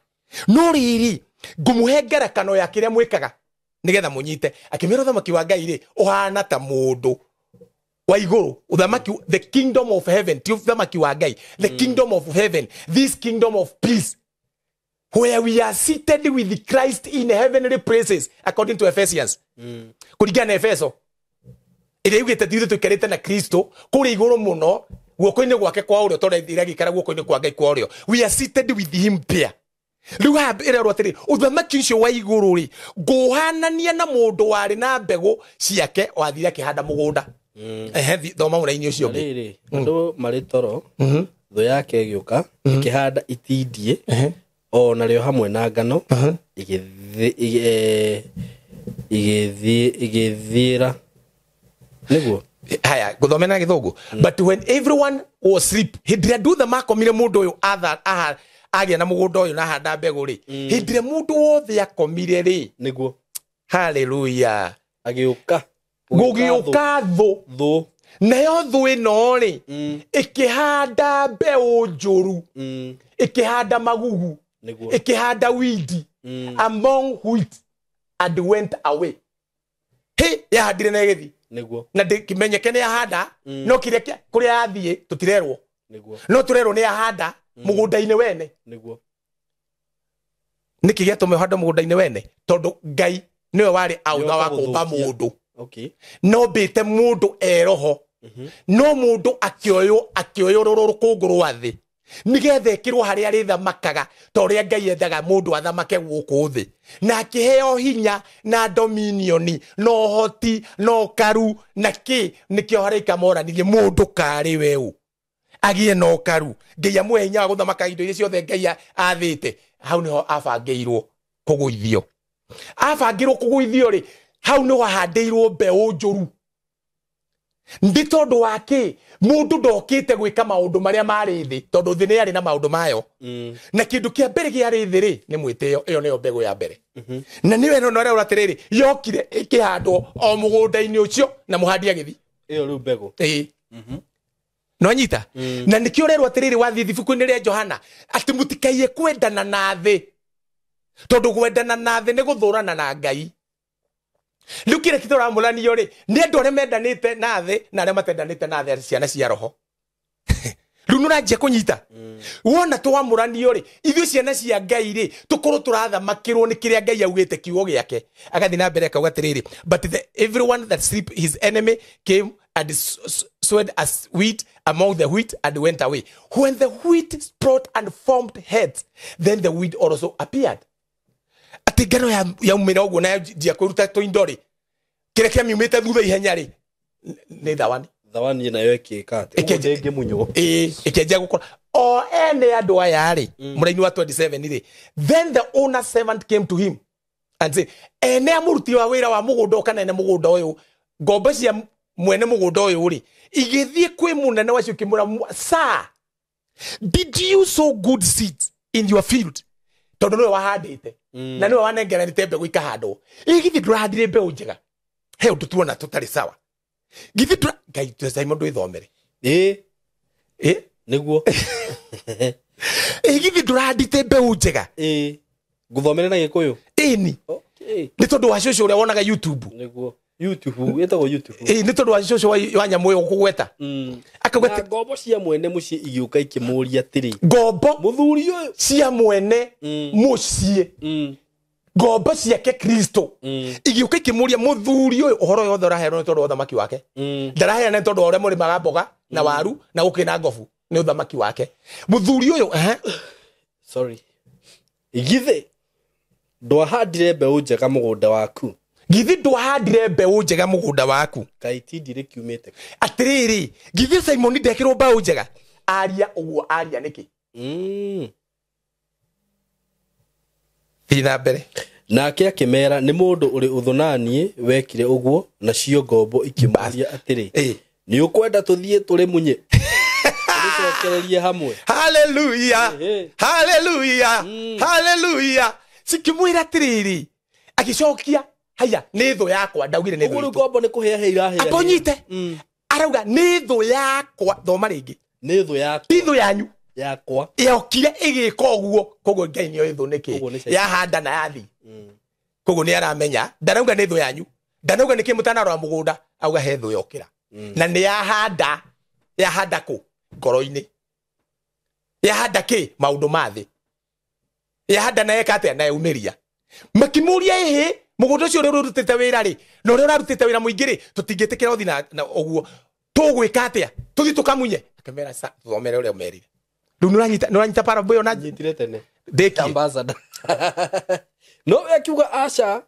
no rĩrĩ ngũmũhe ngerekano ya kĩrĩa mwĩkaga nĩgetha mũnyite. Akĩmera ũthamaki wa Ngai rĩ, ũhana ta mũndũ wa igũrũ, ũthamaki, the kingdom of heaven, ti ũthamaki wa Ngai, the kingdom of heaven, this kingdom of peace, where we are seated with Christ in heavenly places, according to Ephesians. Kũringana na Efeso ĩrĩa yugĩte ithuĩ tũikarĩte na Kristo kũrĩa igũrũ mũno, guoko-inĩ gwake kwa ũrĩo, tondũ ĩragĩikara guoko-inĩ kwa Ngai kwa ũrĩo. We are seated with him there. Rĩu haha ĩrerwo atĩrĩ, ũthamaki ũcio wa igũrũ rĩ, ngũhanania na mũndũ warĩ na mbegũ ciake wathire akĩhanda mũgũnda. Ehe, thoma mũraini ũcio ũngĩ. Rĩrĩ, andũ marĩ toro, thũ yake ĩgĩũka, ĩkĩhanda itindiĩ, o narĩo hamwe na ngano, ĩgĩthiĩra. Nĩguo? Haya, gũthomera na Gĩthũngũ. But when everyone was asleep, hĩndĩ ĩrĩa andũ othe makomire, mũndũ ũyũ agĩa na mũgũnda ũyũ na ahanda mbegũ rĩ, hĩndĩ ĩrĩa mũndũ wothe akomire rĩ, Nĩguo. Hallelujah. Agĩũka. Gũgĩũka thũ. Thũ. Nayo thũ ĩno rĩ, ĩkĩhanda mbeũ njũru, ĩkĩhanda magugu, Nĩguo. ĩkĩhanda weed among wheat and went away. Hĩ, yahandire na ĩgĩthiĩ. Nĩguo. Na ndĩkĩmenyeke nĩ yahanda, no kĩrĩa kũrĩa yathiĩ tũtirerwo. Nĩguo. No tũrerwo nĩ yahanda mũgũnda-inĩ wene. Nĩguo. Nĩkĩ gĩatũma ũhande mũgũnda-inĩ wene? Tondũ Ngai nĩwe warĩ autha wa kũmba mũndũ. No mbĩte mũndũ eroho. No mũndũ akĩoywo rũkũngũ rwa thĩ, nĩgetha ĩkĩrwo harĩa arĩthamakaga, ta ũrĩa Ngai endaga mũndũ athamake gũkũ thĩ. Na akĩheo hinya na dominioni, na ũhoti, na ũkaru, na kĩ, nĩkĩo araika moranirie mũndũ karĩ we ũ. Agĩe na ũkaru. Ngai amũhe hinya wa gũthamaka indo iria ciothe Ngai athĩte. Hau nĩho abangĩirwo kũgũithio. Abangĩirwo kũgũithio rĩ, hau nĩho ahandĩirwo mbeũ njũru. Ndi tondu wa ki mundu ndokite gwika maundu maria mari thi tondu thi ni yari na maundu mayo. Na kindu kia mbere giari thi ri ni mwitio iyo niyo mbegu ya mbere. Na niwe no no atiriri yokire ikihandwo o mugunda-ini ucio na muhandi agithi iyo riu mbegu no nyita. Na nikio rerwo atiriri wathi ibuku-ini ria Johana ati mutikaiye kwendana na thi tondu kwendana na thi ni guthurana na Ngai. Riu kire kitoramuranio ri ni andu aria mendanite na thi na aria matendanite na thi ciana cia roho. Riu nuranjia kunyita. Wona twamuranio ri ithuĩ ciana cia Ngai ri tukorwo turathamakirwo ni kiria Ngai augite kiugo giake. Agathi na mbere akauga atiriri, but the everyone that sleep his enemy came and sowed as wheat among the wheat and went away. When the wheat sprout and formed heads, then the wheat also appeared. Ati ngano ya umira uguo na njia kwiruta tuindo ri kire kia miumite thutha ihenya ri ni thawani thawani nayo ikika ati uguo ndingimunywo ikenjia gukura o ene andu aya ri muraini wa 27 ri. Then the owner servant came to him and said, ene amuruti wa wira wa mugunda kana ene mugunda uyu ngombo cia mwene mugunda uyu ri igithie kwi munene wacio kimura, sir, did you sow good seeds in your field? Tondu niwe wahandite na niwe wanengeranite mbegu ikahandwo. Githi ndurahandire mbeu njega he undu tuona tutari sawa. Githi ndura Ngai Simon ndwithomere niguo githi ndurahandite mbeu njega nguthomere na Gikuyu ni ni tondu wa cucu uria wonaga YouTube niguo YouTube etagwo YouTube ni tondu wa cucu wa nyamu uyu kugweta akagweta ngombo cia mwene mucii igiuka ikimuria atiri ngombo muthuri uyu cia mwene mucii ngombo ciake Kristo igiuka ikimuria muthuri uyu uhoro yothe uraheanwo ni tondu wa uthamaki wake. Ndaraheana ni tondu wa uria murimaga mboga na waru na gukina ngobu ni uthamaki wake muthuri uyu. Sorry, githi ndwahandire mbeu njega mugunda waku. Githi ndwahandire mbeu njega mugunda waku kai tindire kiumite atiriri. Githi Simon ndekirwo mbeu njega aria uguo aria niki thina mbere. Nake akimera ni mundu uri uthunanie wekire uguo nacio ngombo ikimuria atiri ni ukwenda tuthie turi munye tucokererie hamwe. Hallelujah, hallelujah, hallelujah. Sikimwira atiriri agicokia haya ni thu yakwa ndaugire ni thu ngombo ni kuhea he irahea akonyite arauga ni thu yakwa thoma ringi ni thu yakwa ti thu yanyu yakwa yokire igika uguo koguo Ngai ni thu niki yahanda na yathi koguo ni aramenya ndarauga ni thu yanyu ndanauga niki mutanarora mugunda auga he thu yokira na ni yahanda yahanda ku ngoro-ini yahanda ki maundu ma thi yahanda na yeka atia na yaumiria makimuria ihi mugunda ucio uria urutite wira ri na uria urarutite wira muingi ri tutingitikira uthi na uguo tugwika atia tuthi tukamunye akimera sa thomere uria umerire riu nuranyita parable iyo na nyitire tene ndiki ambassador no akiuga aca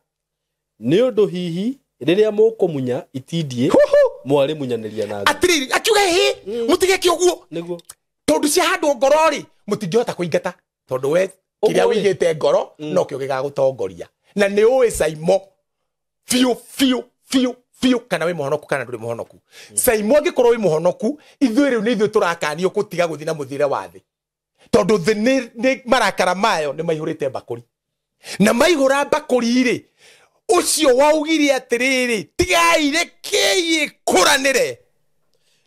ni undu hihi riria mukumunya itindie mwari munyaniria na atiriri akiuga hi mutigeke uguo niguo tondu cia handwo ngoro ri mutingihota kuingata tondu we kiria wigite ngoro no kio gigagutongoria na ni uwi Saimo fiu fiu fiu fiu kana wi muhonoku kana nduri muhonoku. Saimo angikorwo wi muhonoku ithuĩ riu ni ithuĩ turakanio gutiga guthi na muthire wa thi tondu thi ni marakara mayo ni maihurite mbakuri na maihura mbakuri ri ucio waugire atiriri tigai rekei ikuranire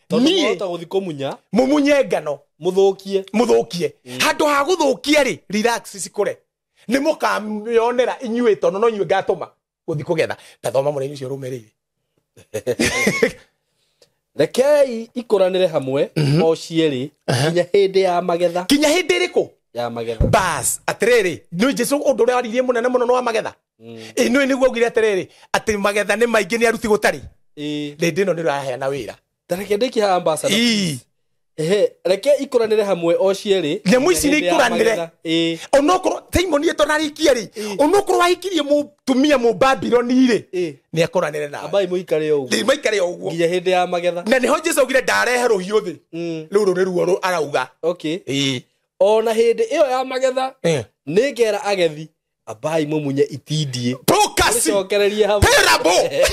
tondu mwahota guthi kumunya mumunye ngano muthukie handu ha guthukia ri relax cikure ni mukamionera inyuĩ tondu no inyuĩ ngatũma guthi kugetha tathoma mũrĩmi ũcio ũrũmĩrĩire. Rekei ikuranire hamwe o cierĩ nginya hĩndĩ ya magetha. Kinya hĩndĩ ĩrĩkũ ya magetha bas atiriri nĩ Jesu ũndũ ũrĩa waririe mũnene mũno nĩ wa magetha nĩ nĩguo augire atiriri atĩ magetha nĩ maingĩ nĩ aruti gũtarĩ rĩndĩ ĩno nĩ ũraheana wĩra tareke ndĩkie haha ambassador. Ehe reke ikuranire hamwe o cierĩ nyamũ ici nĩ ikuranire onokorwo Simon ĩtonarĩkia rĩ onokorwo wahikirie mũtumia mũbabiloni rĩ nĩ akũranire nawe ambai mũikare o ũguo maikare o ũguo nginya hĩndĩ ya magetha na nĩho Jesu augire ndarehe rũhiũ thĩ rĩu rũ nĩruo arauga okay ona hĩndĩ ĩyo ya magetha nĩ ngera agethi ambai mũmunye itindiĩ Prokasi cokererie hamwe Terrible.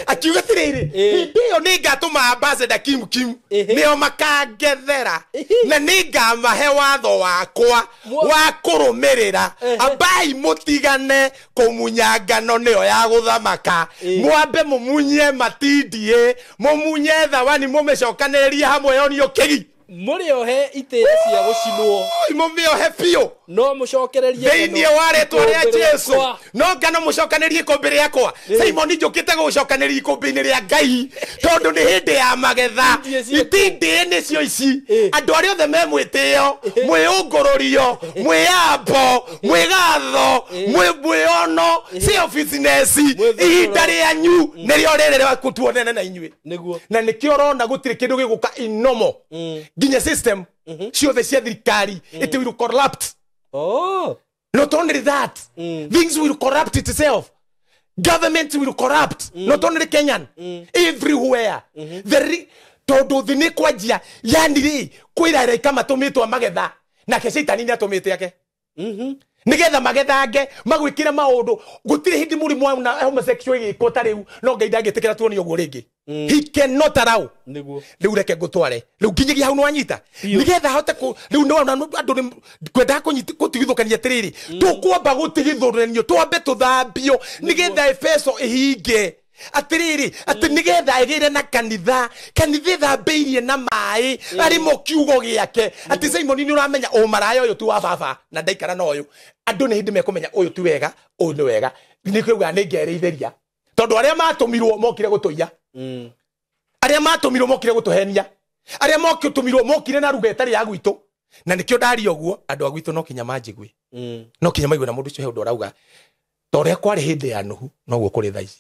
Akiuga atiriri, hindi iyo ningatuma ambassador Kim Kim nio makangethera na ningamahe watho wakwa wa kurumirira. Ambai mutigane kumunya ngano niyo ya guthamaka, mwambe mumunye matindie, mumunye thawani, mumicokanĩrĩrie hamwe yonio kĩgi, mũrĩohe itĩĩa cia gũcinwo, mũmĩohe biũ, no mũcokererie thĩinĩ wa rĩtwa rĩa Jesu, no ngano mũcokanĩrie ikũmbĩ rĩakwa. Simon njũkĩte gũcokanĩria ikũmbĩ-inĩ rĩa Ngai tondũ nĩ hĩndĩ ya magetha. Itindiĩ nĩcio ici, andũ arĩa othe me mwĩtĩo, mwĩũngũrũrio, mwĩambo, mwĩgatho, mwĩono, selfishness, ihinda rĩanyu nĩrĩo rĩrĩ rĩa gũtuonene na inyuĩ. Na nĩkĩo ũrona gũtirĩ kĩndũ gĩgũka inomo nginya system ciothe cia thirikari, it will corrupt. Oh. Not only that, things will corrupt itself. Government will corrupt. Not only Kenyan, everywhere. Tondu thi ni kwanjia, yani ri kwira araika matumitwo magetha nake caitani ni atumite ake nigetha magethange magwikire maundu. Gutiri hindi murimu wa homosexual igikwo ta riu, no Ngai ndangĩtĩkĩra tuonio ũguo rĩngĩ. He cannot allow. Niguo riu reke ngũtware riu nginyagia hau nĩwanyita, nigetha hote riu nĩwona andũ kwendaga gũtigithũkania atĩrĩrĩ, tũkwamba gũtigithũkanio, twambe tũthambio nigetha Efeso ĩhinge atiriri, ati nigetha ĩgĩre na kanitha, kanitha ĩthambĩirie na maĩ arĩmo kiugo gĩake. Ati Simon nĩ ũramenya ũmaraya ũyũ ti wa baba na ndaikara na ũyũ, andũ nĩ hĩndĩ mekũmenya ũyũ ti wega, ũyũ nĩ wega. Nĩkĩuga nĩ ngerĩithĩria tondũ arĩa matũmirwo mokire gũtũiya, arĩa matũmirwo mokire gũtũhenia, arĩa mokĩtũmirwo mokire na ruga ĩtarĩ ya gwitũ. Na nĩkĩo ndaria ũguo, andũ a gwitũ no kinya manjigue, no kinya maigue na mũndũ ũcio he ũndũ arauga. Ta ũrĩa kwarĩ hĩndĩ ya Nuhu noguo kũrĩ thaa ici.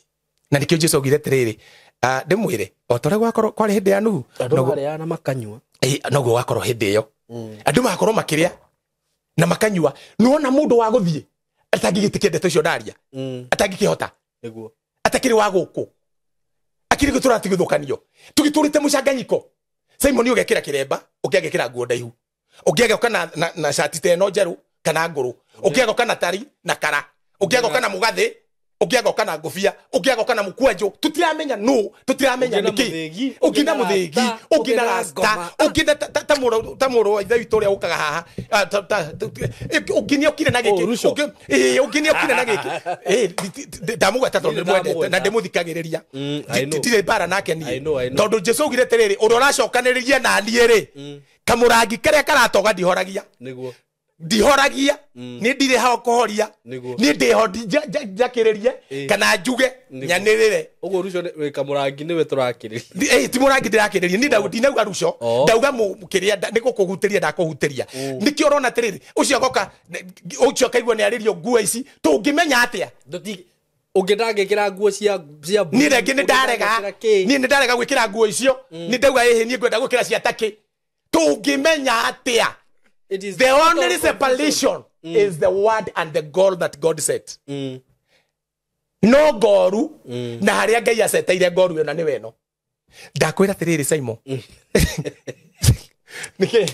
Na nĩkĩo Jesu augire atĩrĩrĩ, ndĩmwĩre o ta ũrĩa kwarĩ hĩndĩ ya Nuhu andũ marĩaga na makanyua, noguo gwakorwo hĩndĩ ĩyo andũ magakorwo makĩrĩa na makanyua. Nĩwona mũndũ wa gũthiĩ atangĩgĩtĩkia ndeto icio ndaria, atangĩkĩhota, nĩguo atakĩrĩ wa gũkũ, akĩrĩ gũtũratigithũkanio, tũgĩtũrĩte mũcanganyiko. Simon ũgekĩra kĩremba, ũngĩ agekĩra nguo ndaihu, ũngĩ agoka na cati ta ĩno njerũ kana ngũrũ, ũngĩ agoka na tari na kara, ũngĩ agoka na mũgathĩ, ũngĩ agoka na ngũbia, ũngĩ agoka na mũkwanjũ. Tũtiramenya nũ, tũtiramenya nĩkĩ, ũngĩ na mũthĩgi, ũngĩ na rasta, ũngĩ na ta mũrũ wa ithe witũ ũrĩa ũkaga haha, ũngĩ nĩokire na gĩkĩ, ũngĩ nĩokire na gĩkĩ. Ndamũgweta tondũ nĩmwendete na ndĩmũthikagĩrĩria, ndirĩ mbara nake niĩ, tondũ Jesu augire atĩrĩrĩ, ũrĩa ũracokanĩrĩria na niĩ rĩ, kamũrangi karĩa karatoga ndihoragia, ndihoragia, ni ndirĩ ho kũhoria, ni ndĩho njakĩrĩrie kana njuge nyanĩrĩre. Ũguo Ruco wĩ kamũrangi nĩwe tũrakĩrĩria. Ti mũrangi ndĩrakĩrĩria, ni ndinauga Ruco, ndauga kĩrĩa nĩ gũkũhutĩria ndakũhutĩria. Nĩkĩo ũrona atĩrĩrĩ, ũcio agoka, ũcio akaigua nĩ arĩrio nguo ici, tũngĩmenya atĩa? Ũngĩ ndangĩkĩra nguo cia niĩ rĩngĩ nĩ ndarega, niĩ nĩ ndarega gwĩkĩra nguo icio, nĩ ndauga ĩhĩ niĩ ngwenda gwĩkĩra cia takĩ. Tũngĩmenya atĩa? The only separation is the word and the goal that God set. No goru na haria Ngai aceteire goru ĩyo na nĩwe ĩno. Ndakwĩra atĩrĩrĩ Simon. Nĩkĩ?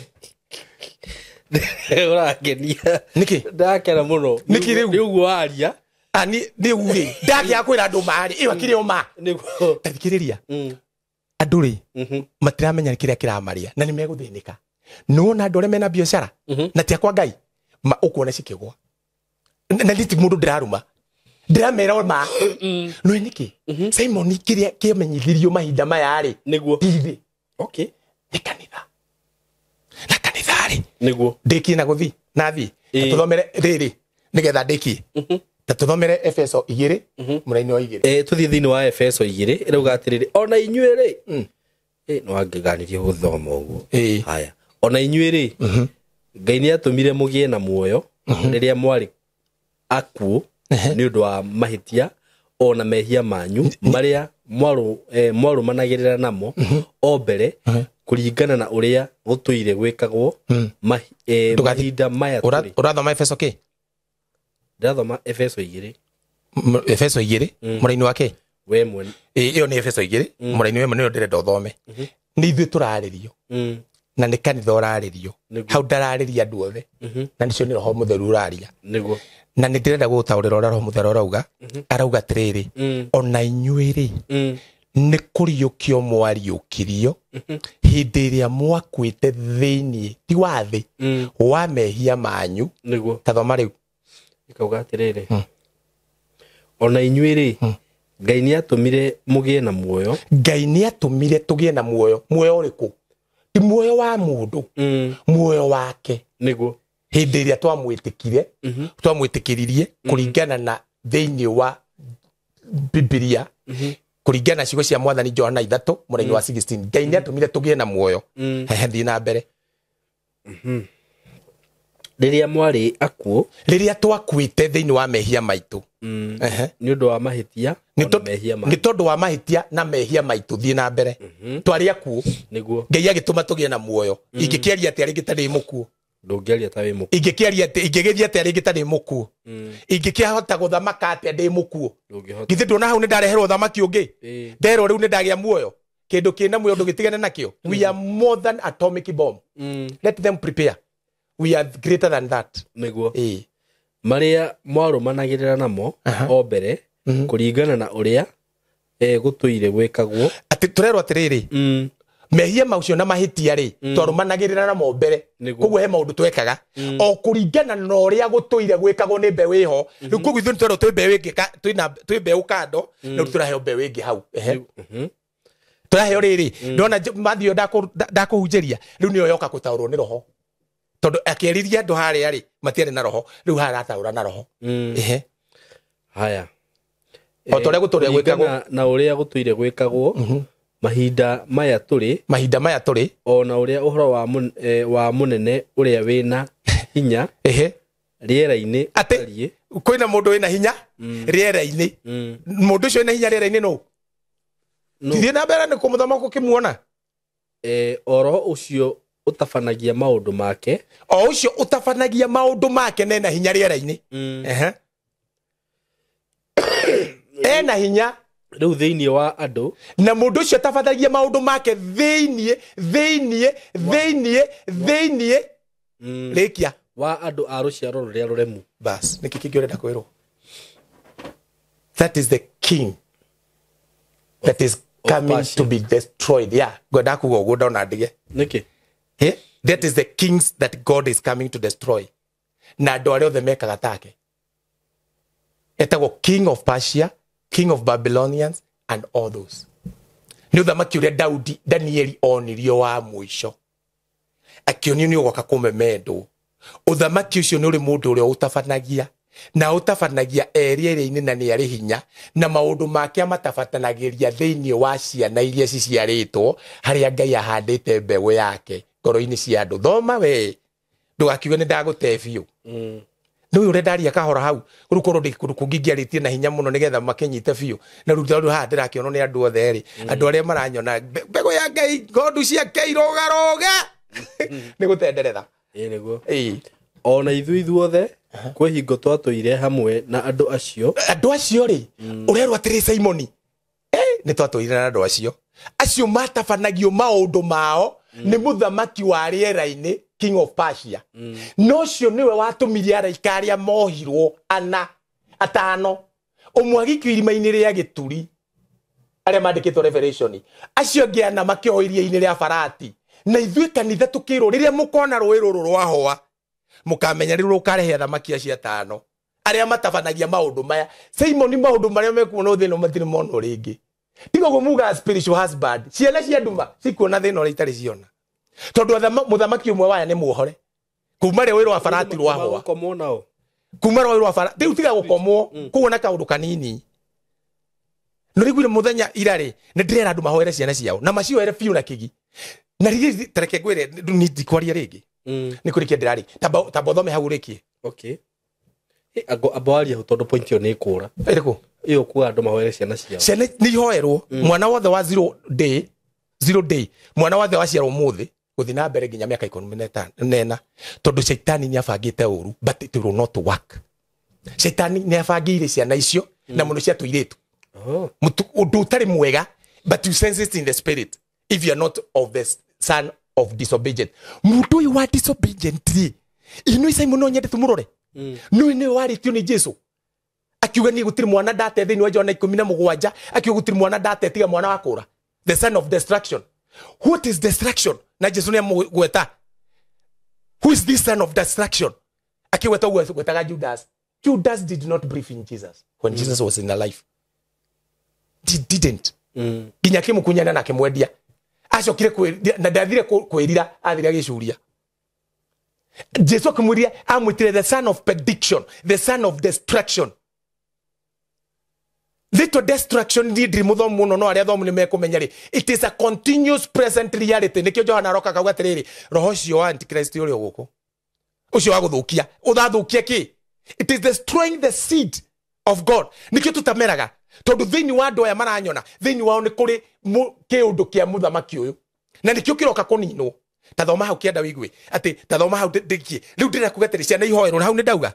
Ũrangenia. Nĩkĩ? Ndakena mũno. Nĩkĩ rĩu? Nĩ ũguo waria. Nĩ rĩu rĩ, ndakĩaga kwĩra andũ ma rĩ, ĩyo akĩrĩ o ma. Nĩguo. Ta thikĩrĩria. Andũ rĩ, matiramenya kĩrĩa kĩramarĩa na nĩ megũthĩnĩka. Nĩwona andũ arĩa mena biacara na ti akwa Ngai, ũkuona cikĩgwa. Na nĩ ti mũndũ ndĩraruma, ndĩramera ma. No nĩkĩ? Simon kĩrĩa kĩamenyithirio mahinda maya rĩ, nĩguo ti thĩ. Okay. Nĩ kanitha. Na kanitha rĩ, nĩguo ndĩkie na gũthiĩ na thiĩ. Tũthomere rĩrĩ nĩgetha ndĩkie. Ta tũthomere Efeso 2 mũraini wa 2. Tũthiĩ thĩinĩ wa Efeso 2 ĩrauga atĩrĩrĩ, ona inyuĩ rĩ, nĩ wangĩganirie gũthoma ũguo. Haya. Ona inyuĩ rĩ, Ngai nĩ atũmire mũgĩe na muoyo rĩrĩa mwarĩ akuũ nĩ ũndũ wa mahĩtia ona mehia manyu marĩa mwarũmanagĩrĩra namo o mbere kũringana na ũrĩa gũtũire gwĩkagwo mahinda maya tũrĩ. Ũrathoma Efeso kĩ? Ndĩrathoma Efeso 2. Efeso 2 mũraini wa kĩ? We mwene. Ĩyo nĩ Efeso 2 mũraini wa ĩmwe nĩyo ndĩrenda ũthome. Nĩ ithuĩ tũrarĩrio. Na nĩ kanitha ũrarĩrio. Nĩguo. Hau ndararĩria andũ othe. Na nĩcio nĩ roho mũtheru ũraria. Nĩguo. Na nĩ ndĩrenda gũgũtaũrĩra ũrĩa roho mũtheru arauga. Arauga atĩrĩrĩ, ona inyuĩ rĩ, nĩ kũriũkio mwariũkirio hĩndĩ ĩrĩa mwakuĩte thĩinĩ ti wa thĩ wa mehia manyu. Nĩguo. Tathoma rĩu. Ikauga atĩrĩrĩ, ona inyuĩ rĩ, Ngai nĩ atũmire mũgĩe na muoyo. Ngai nĩ atũmire tũgĩe na muoyo. Muoyo ũrĩkũ? Ti muoyo wa mũndũ, muoyo wake. Nĩguo. Hĩndĩ ĩrĩa twamwĩtĩkire, twamwĩtĩkĩririe kũringana na thĩinĩ wa Bibilia, kũringana na ciugo cia mwathani Johana 3 mũraini wa 16, Ngai nĩ atũmire tũgĩe na muoyo. Hehe, thiĩ na mbere. Rĩrĩa mwarĩ akuũ, rĩrĩa twakuĩte thĩinĩ wa mehia maitũ. Ehe. Nĩ ũndũ wa mahĩtia Nĩ ona mehia nĩ tondũ wa mahĩtia na mehia maitũ. Thiĩ na mbere. Twarĩ akuũ, Nĩguo. Ngai agĩtũma tũgĩe na muoyo. Ingĩkĩaria atĩa rĩngĩ ta ndĩ mũkuũ? Ndũngĩaria ta wĩ mũkuũ. Ingĩkĩaria atĩa, ingĩgĩthiĩ atĩa rĩngĩ ta ndĩ mũkuũ? Ingĩkĩhota gũthamaka atĩa ndĩ mũkuũ? Ndũngĩhota. Githĩ ndona hau nĩ ndareherwo ũthamaki ũngĩ? Ĩĩ. Nderwo rĩu nĩ ndagĩa muoyo. Kĩndũ kĩna muoyo ndũgĩtigane nakĩo. We are more than atomic bomb. Let them prepare. We are greater than that. Nĩguo. Ĩĩ. Marĩa mwarũmanagĩrĩra namo o mbere, kũringana na ũrĩa gũtũire gwĩkagwo. Atĩ tũrerwo atĩrĩrĩ, mehia macio na mahĩtia rĩ, twarũmanagĩrĩra namo mbere. Nĩguo. Koguo he maũndũ twekaga o kũringana na ũrĩa gũtũire gwĩkagwo nĩ mbeũ ĩho. Rĩu koguo ithuĩ nĩtwerwo twĩ mbeũ ĩngĩ twĩ mbeũ kando, na rĩu tũraheo mbeũ ĩngĩ hau. Ehe. Tũraheo rĩrĩ, ndona Matthew ndakũhunjĩria, rĩu nĩyo yoka gũtaũrwo nĩ roho, tondũ akĩarĩria andũ harĩa rĩ matiarĩ na roho, rĩu haha arataũra na roho. Ehe. Haya. O ta ũrĩa gũtũire gwĩkagwo. Kũringana na ũrĩa gũtũire gwĩkagwo mahinda maya tũrĩ, mahinda maya tũrĩ, ona ũrĩa ũhoro wa mũnene ũrĩa wĩna hinya Ehe. rĩera-inĩ Atĩ ũtariĩ. kwĩna mũndũ wĩna hinya rĩera-inĩ. Mũndũ ũcio wĩna hinya rĩera-inĩ nũ? Nũ? Thiĩ na mbere nĩ kũmũthoma ũkĩmuona. O roho ũcio ũtabanagia maũndũ make. O ũcio ũtabanagia maũndũ make na ena hinya rĩera-inĩ. Ehe. Ena hinya rĩu thĩinĩ wa andũ. Na mũndũ ũcio ũtabanagia maũndũ make thĩinĩ, thĩinĩ, thĩinĩ, thĩinĩ. Rĩkia. Wa andũ a rũciaro rũrĩa rũremu. Bas, nĩkĩ kĩngĩ ũrenda kwĩrwo? That is the king that is coming to be destroyed. Yeah, ngwenda kuga ũguo ndona ndige. Nĩkĩ? That is the kings that God is coming to destroy. Na andũ arĩa othe mekaga take. Etagwo king of Persia, king of Babylonians and all those. Nĩ ũthamaki ũrĩa Daudi, Danieli onirio wa mũico. Akĩonio nĩ ũgoka kũmemendwo. Ũthamaki ũcio nĩ ũrĩ mũndũ ũrĩa ũtabanagia, na ũtabanagia erĩ-inĩ na nĩ arĩ hinya, na maũndũ make amatabatanagĩria thĩinĩ wa ciana iria ciciarĩtwo, harĩa Ngai ahandĩte mbeũ yake ngoro-inĩ cia andũ. Thoma we, ndũgakiuge nĩ ndagũte biũ. Nĩ ũyũ ũrĩa ndaria kahora hau, rĩu korwo ndĩ kũndũ kũngĩ ingĩarĩtie na hinya mũno nĩgetha makĩnyite biũ. Na rĩu tondũ haha ndĩrakĩonwo nĩ andũ othe rĩ, andũ arĩa maranyona, mbegũ ya Ngai, ng'ondu ciake irũgarũga. Nĩ gũtenderetha. Ĩĩ nĩguo. Ĩĩ. Ona ithuĩ ithuothe kwĩ hingo twatũire hamwe na andũ acio. Andũ acio rĩ, ũrerwo atĩrĩ Simoni, nĩ twatũire na andũ acio. Acio matabanagio maũndũ mao nĩ mũthamaki wa rĩera-inĩ, king of Persia. No ũcio nĩwe watũmire araika arĩa mohirwo ana atano, ũmwe agĩikio irima-inĩ rĩa gĩturi, arĩa mandĩkĩtwo Revelation, acio angĩ ana makĩohwo iria-inĩ rĩa Farati. Na ithuĩ kanitha tũkĩrwo rĩrĩa mũkona rũĩ rũrũ rwahũa, mũkamenya rĩu rũkarehe athamaki acio atano arĩa matabanagia maũndũ maya. Simoni, maũndũ marĩa mekuona thĩna matirĩ monwo rĩngĩ. Tiga ũguo mugaga spiritual husband, ciana cia nduma cikuona thĩna ũrĩa itarĩ ciona, tondũ mũthamaki ũmwe waya nĩ muohore kuma rũĩ rwa Farati rwahũa. Gũkomwo nao. Kuma rũĩ rwa Farati rĩu tiga gũkomwo, koguo na kaũndũ kanini. No rĩu mũthenya ira rĩ, nĩ ndĩrera andũ mahoere ciana ciao na macioere biũ na kĩgi. Na rĩrĩ tareke ngwĩre, nĩ ndikwaria rĩngĩ. Nĩ kũrĩkia ndĩrarĩ. Tamba ũthome hau ũrĩkie. Okay. Amba warie hau tondũ point ĩyo nĩ ĩkũra. Ĩrĩkũ? Ĩyo kuga andũ mahoere ciana ciao. Ciana nĩ ihoerwo. Mwana wothe wa 0 day, 0 day, mwana wothe waciarwo ũmũthĩ gũthiĩ na mbere nginya mĩaka ikũmi na ĩna, tondũ caitani nĩ abangĩte ũru, but it will not work. Caitani nĩ abangĩire ciana icio na mũno cia tũirĩtu. Ũndũ ũtarĩ mwega, but you sense it in the spirit if you are not of the son of disobedient. Mũndũ ũyũ wa disobedient rĩ, inui Simon no nyende tumũrore. Nũĩ nĩwe warĩtio nĩ Jesu akiuga niĩ gũtirĩ mwana ndate thĩinĩ wa Johana 17, akiuga gũtirĩ mwana ndate tiga mwana wa kũra, the son of destruction. What is destruction? Na Jesu nĩ amũgweta. Who is this son of destruction? Akiweta ũguo gwetaga Judas. Judas did not believe in Jesus when Jesus was in alive. He didn't. Nginya akĩmũkunyana na akĩmwendia. Acokire na ndathire kwĩrira, athire agĩcuria. Jesu akĩmwĩrire, amwĩtire the son of perdition, the son of destruction. Little destruction niĩ ndirĩ mũthomu mũno, no arĩa athomu nĩ mekũmenya rĩ, it is a continuous present reality. Nĩkĩo Johana aroka akauga atĩrĩrĩ, roho ũcio wa antichrist ũrĩa gũkũ, ũcio wa gũthũkia, ũthathũkia kĩ? It is destroying the seed of God. Nĩkĩo tũtameraga, tondũ thĩinĩ wa andũ aya maranyona, thĩinĩ wao nĩ kũrĩ kĩũndũ kĩa mũthamaki ũyũ, na nĩkĩo kĩroka kũninwo. Ta thoma hau kĩanda wĩigue atĩ, ta thoma hau ndĩkie. Rĩu ndĩrenda kuga atĩrĩ, ciana ihoerwo, na hau nĩ ndauga.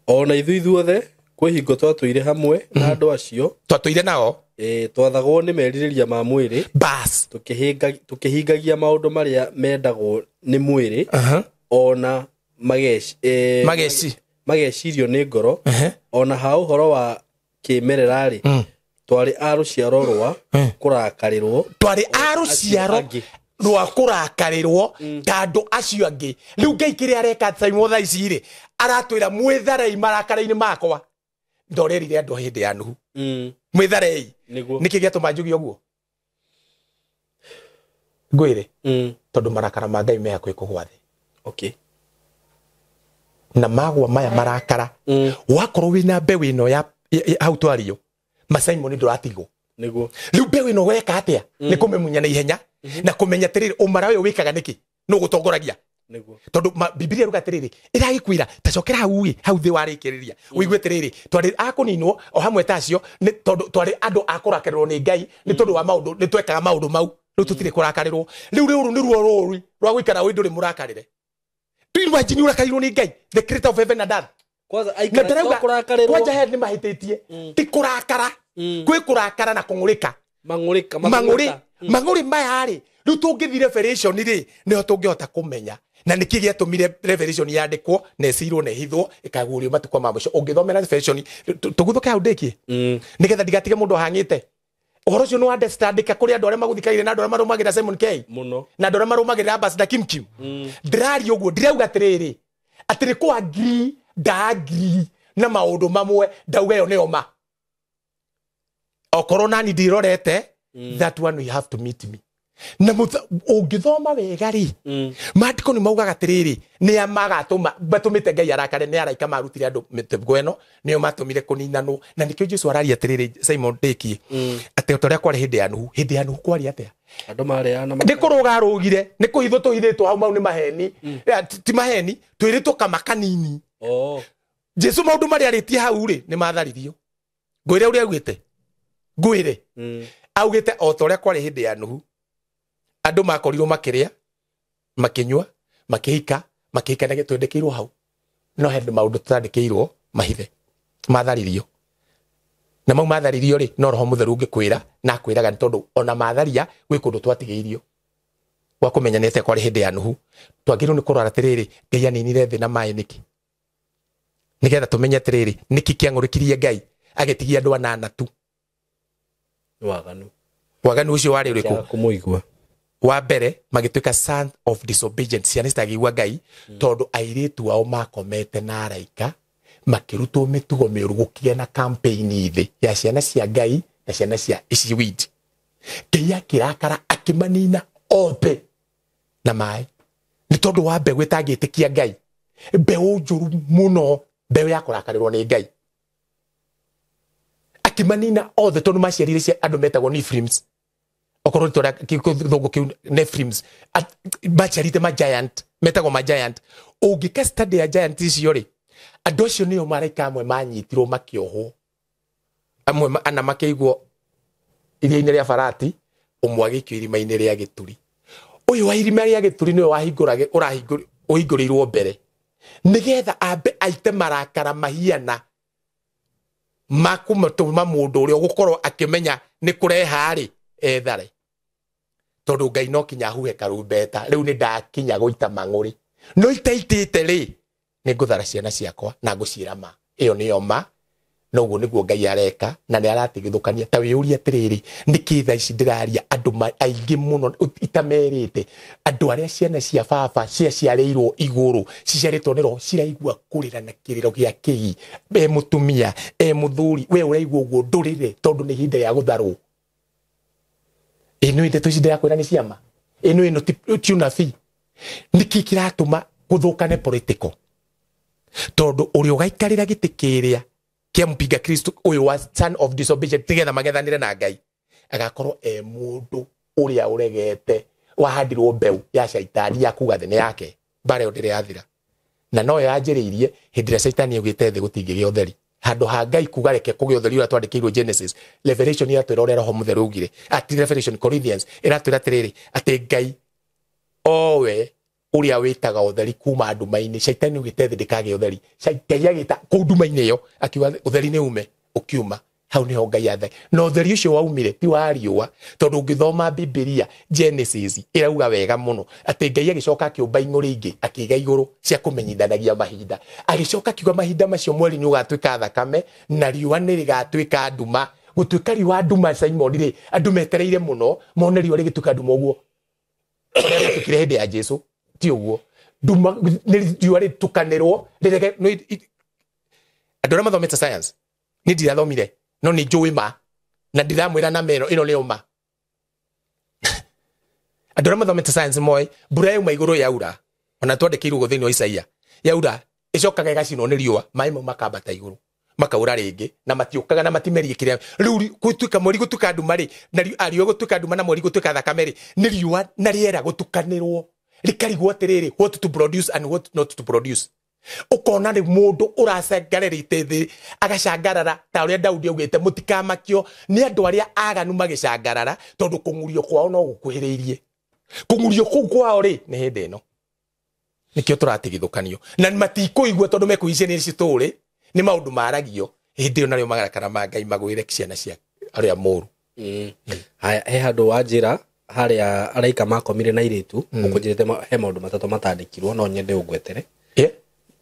Ona ithuĩ ithuothe kwĩ hingo twatũire hamwe na andũ acio, twatũire nao, twathagwo nĩ merirĩria ma mwĩrĩ, bas tũkĩhingagia maũndũ marĩa mendagwo nĩ mwĩrĩ, ona magecirio nĩ ngoro. Ona ha ũhoro wa kĩmerera rĩ, twarĩ a rũciaro rwa kũrakarĩrwo, twarĩ a rũciaro rwa kũrakarĩrwo ta andũ acio angĩ. Rĩu Ngai kĩrĩa areka Simon thaa ici rĩ, aratwĩra mwĩtharei marakara-inĩ makwa. Ndorerire andũ hĩndĩ ya Nuhu, mwĩtharei. Nĩkĩ gĩatũma njuge ũguo? Ngwĩre, tondũ marakara ma Ngai me hakuhĩ kũgwa thĩ. Okay. Na magwa maya marakara, wakorwo wĩna mbeũ ĩno ya hau twario, ma Simon ndũratigwo. Nĩguo. Rĩu mbeũ ĩno weka atĩa? Nĩ kũmĩmunya na ihenya, na kũmenya atĩrĩrĩ, ũmara ũyũ wĩkaga nĩkĩ? Nũ gũtongoragia? Nĩguo. Tondũ Bibilia ĩruga atĩrĩrĩ, ĩragĩkwĩra ta cokera hau ĩ, hau thĩ warĩkĩrĩria, ũigue atĩrĩrĩ, twarĩ a kũninwo o hamwe ta acio, nĩ tondũ twarĩ andũ a kũrakarĩrwo nĩ Ngai, nĩ tondũ wa maũndũ, nĩ twekaga maũndũ mau, rĩu tũtirĩ kũrakarĩrwo. Rĩu rũrũ nĩruo rũũru rwa gũikara wĩ ndũrĩ mũrakarĩre. Do you imagine ũrakarĩirwo nĩ Ngai, the creator of heaven and earth? Kwanza aikara to kũrakarĩrwo. Kwanja he nĩ mahĩtĩtie, ti kũrakara. Kwĩ kũrakara na kũng'ũrĩka. Mang'ũrĩka, mang'ũrĩ maya rĩ, rĩu tũngĩthiĩ Revelation rĩ, nĩho tũngĩhota kũmenya na nĩkĩ gĩatũmire Revelation yandĩkwo na ĩcirwo na ĩhithwo ĩkaguũrio matukũ ma mũico. Ũngĩthomera Revelation, tũguthũke hau ndĩkie, nĩgetha ndigatige mũndũ ahang'ĩte. Ũhoro ũcio nĩ understandĩka kũrĩ andũ arĩa magũthikagĩrĩria na andũ arĩa marũmagĩrĩra Simon K mũno, na andũ arĩa marũmagĩrĩra Ambassador Kim Kim. Ndĩraria ũguo, ndirauga atĩrĩrĩ, atĩ nĩ kũ agree, nda agree na maũndũ mamwe, ndauga ĩyo nĩyo ma. Okorwo nani ndirorete, that one we have to meet me. Na ũngĩthoma wega rĩ, maandĩko nĩ maugaga atĩrĩrĩ, nĩ magatũma matũmĩte Ngai arakare, nĩ araika marutire andũ mĩtego ĩno, nĩo matũmire kũninanwo. Na nĩkĩo Jesu araria atĩrĩrĩ, Simon ndĩkie, atĩ o ta ũrĩa kwarĩ hĩndĩ ya Nuhu, hĩndĩ ya Nuhu kwarĩ atĩa? Andũ marĩana nĩ kũrũgarũgire, nĩ kũhithwo tũhithĩtwo hau, mau nĩ maheni. Ti maheni, twĩrĩtwo kama kanini. Jesu maũndũ marĩa arĩtie hau rĩ, nĩ matharirio. Ngwĩre ũrĩa augĩte, ngwĩre augĩte o ta ũrĩa kwarĩ hĩndĩ ya Nuhu, andũ makorirwo makĩrĩa, makĩnyua, makĩhika, makĩhikanagia, twendekĩirwo hau. No he maũndũ tũtandĩkĩirwo mahithe, matharirio. Na mau matharirio rĩ, no Roho Mũtheru ũngĩkwĩra, na akwĩraga nĩ tondũ ona matharia gwĩ kũndũ twatigĩirio gwa kũmenya nĩ atĩa kwarĩ hĩndĩ ya Nuhu. Twagĩrĩirwo nĩ kũrora atĩrĩrĩ, Ngai aninire thĩ na maĩ nĩkĩ? Nĩgetha tũmenye atĩrĩrĩ, nĩkĩ kĩang'ũrĩkirie Ngai agĩtigia andũ anana tu? Waganu. Waganu ũcio warĩ ũrĩkũ? Kũmũigua. Wa mbere magĩtuĩka son of disobedience, ciana citangĩigua Ngai, tondũ airĩtu ao makomete na araika, makĩrutwo mĩtugo mĩũru, gũkĩgĩa na campaign thĩ ya ciana cia Ngai na ciana cia iciwidi. Ngai akĩrakara akĩmanina othe na maĩ, nĩ tondũ wa mbegũ ĩtangĩtĩkia Ngai, mbeũ njũru mũno, mbeũ ya kũrakarĩrwo nĩ Ngai. Akĩmanina othe tondũ maciarire andũ metagwo Nephilims. Okorwo nĩ gĩthũngũ kĩu Nephilims, maciarite ma giant, metagwo ma giant. Ũngĩka study ya giant icio rĩ, andũ acio nĩo maraika amwe manyitirwo makĩohwo, amwe ana makĩigwo iria-inĩ rĩa Farati, ũmwe agĩikio irima-inĩ rĩa gĩturi. Ũyũ wa irima rĩa gĩturi nĩwe ũhingũrĩirwo mbere, nĩgetha ambe aite marakara mahiana ma kũmũtũma mũndũ ũrĩa ũgũkorwo akĩmenya nĩ kũreha rĩ, Ethare tondu Ngai no kinya huhe karumbeta riu ni ndakinya guita mang'uri no itaitite ri ni nguthara ciana ciakwa na nguciira ma iyo niyo ma noguo niguo Ngai areka na ni aratigithukania. Ta wiyurie atiriri niki thaa ici ndiraria andu aingi muno itamerite andu aria ciana cia baba ciaciarĩirwo igũrũ ciciarĩtwo nĩ roho ciraigua kũrĩra na kĩrĩro gĩa kĩgi e mũtumia e mũthuri we ũraigua ũguo ndũrĩre tondũ nĩ ihinda rĩa gũtharwo. Ĩno ndeto ici ndĩrakwĩra nĩ ciama, ĩno ti unabii. Nĩkĩ kĩratũma gũthũkane political? Tondũ ũrĩa ũgaikarĩra gĩtĩ kĩrĩa kia mpinga Kristo uyu wa son of disobedience tigetha magethanire na Ngai agakorwo e mundu uria uregete wahandirwo mbeu ya shaitani ya kuga thĩ nĩ yake mbara ĩyo ndĩrĩ yathira na no yanjĩrĩirie hĩndĩ ĩrĩa shaitani augĩte thĩ gũtingĩgĩa ũtheri handũ ha Ngai kuga reke kũgĩa ũtheri ũrĩa twandĩkĩirwo Genesis. Revelation iratwĩra ũrĩa Roho Mũtheru augire ati Revelation Corinthians ĩratwĩra atĩrĩrĩ atĩ Ngai owe uria witaga utheri kuma nduma-inĩ shaitani ugite thi ndikagĩa utheri Ngai agita kuu nduma-inĩ iyo akiuga utheri nĩ ume ukiuma hau niho Ngai athe na utheri ucio waumire ti wa riũa tondu ũngĩthoma Bibilia Genesis ĩrauga wega mũno atĩ Ngai agĩcoka akĩũmba ing'ũrĩ ingĩ akĩiga igũrũ cia kũmenyithanagia mahinda agĩcoka akiuga mahinda macio mweri nĩ ũgatuĩka thakame na riũa nĩ rĩgatuĩka nduma. Gũtuĩka riũa nduma Simon rĩ andũ metereire mũno mone riũa rĩgĩtuĩka nduma ũguo ũrĩa rĩatuĩkire hĩndĩ ya Jesu ti ũguo nduma nĩ riũa rĩtukanĩrwo rĩrege. Andũ arĩa mathomete science nĩ ndirathomire no nĩ njũĩ ma na ndiramwĩra na mero ĩno nĩyo ma. Andũ arĩa mathomete science moĩ mbura yauma igũrũ yaura ona twandĩkĩirwo ũguo thĩinĩ wa Isaia yaura ĩcokaga ĩgacinwo nĩ riũa maĩ mau makambata igũrũ makaura rĩngĩ na matiũkaga na matimerie kĩrĩa rĩu gũtuĩka mweri gũtuĩka nduma rĩ na riũa gũtuĩka nduma na mweri gũtuĩka thakame rĩ nĩ riũa na rĩera gũtukanĩrwo rikarigwo atiriri what to produce and what not to produce. Ukona ni mundu uracangararite thi agacangarara ta uria Daudi augite mutikamakio ni andu aria aganu magicangarara tondu kungurio kwao no gukuhiriirie kungurio kuu kwao ri ni hindi ino nikio turatigithukanio na matikuigua tondu mekuicie ni cituri ni maundu maragio hindi iyo nario magarakara ma Ngai magwire ciana cia aria muru. Haya he handu wanjira haria araika makomire na iritu ukunjirite he maundu matatu matandikirwo no nyende ungwetere.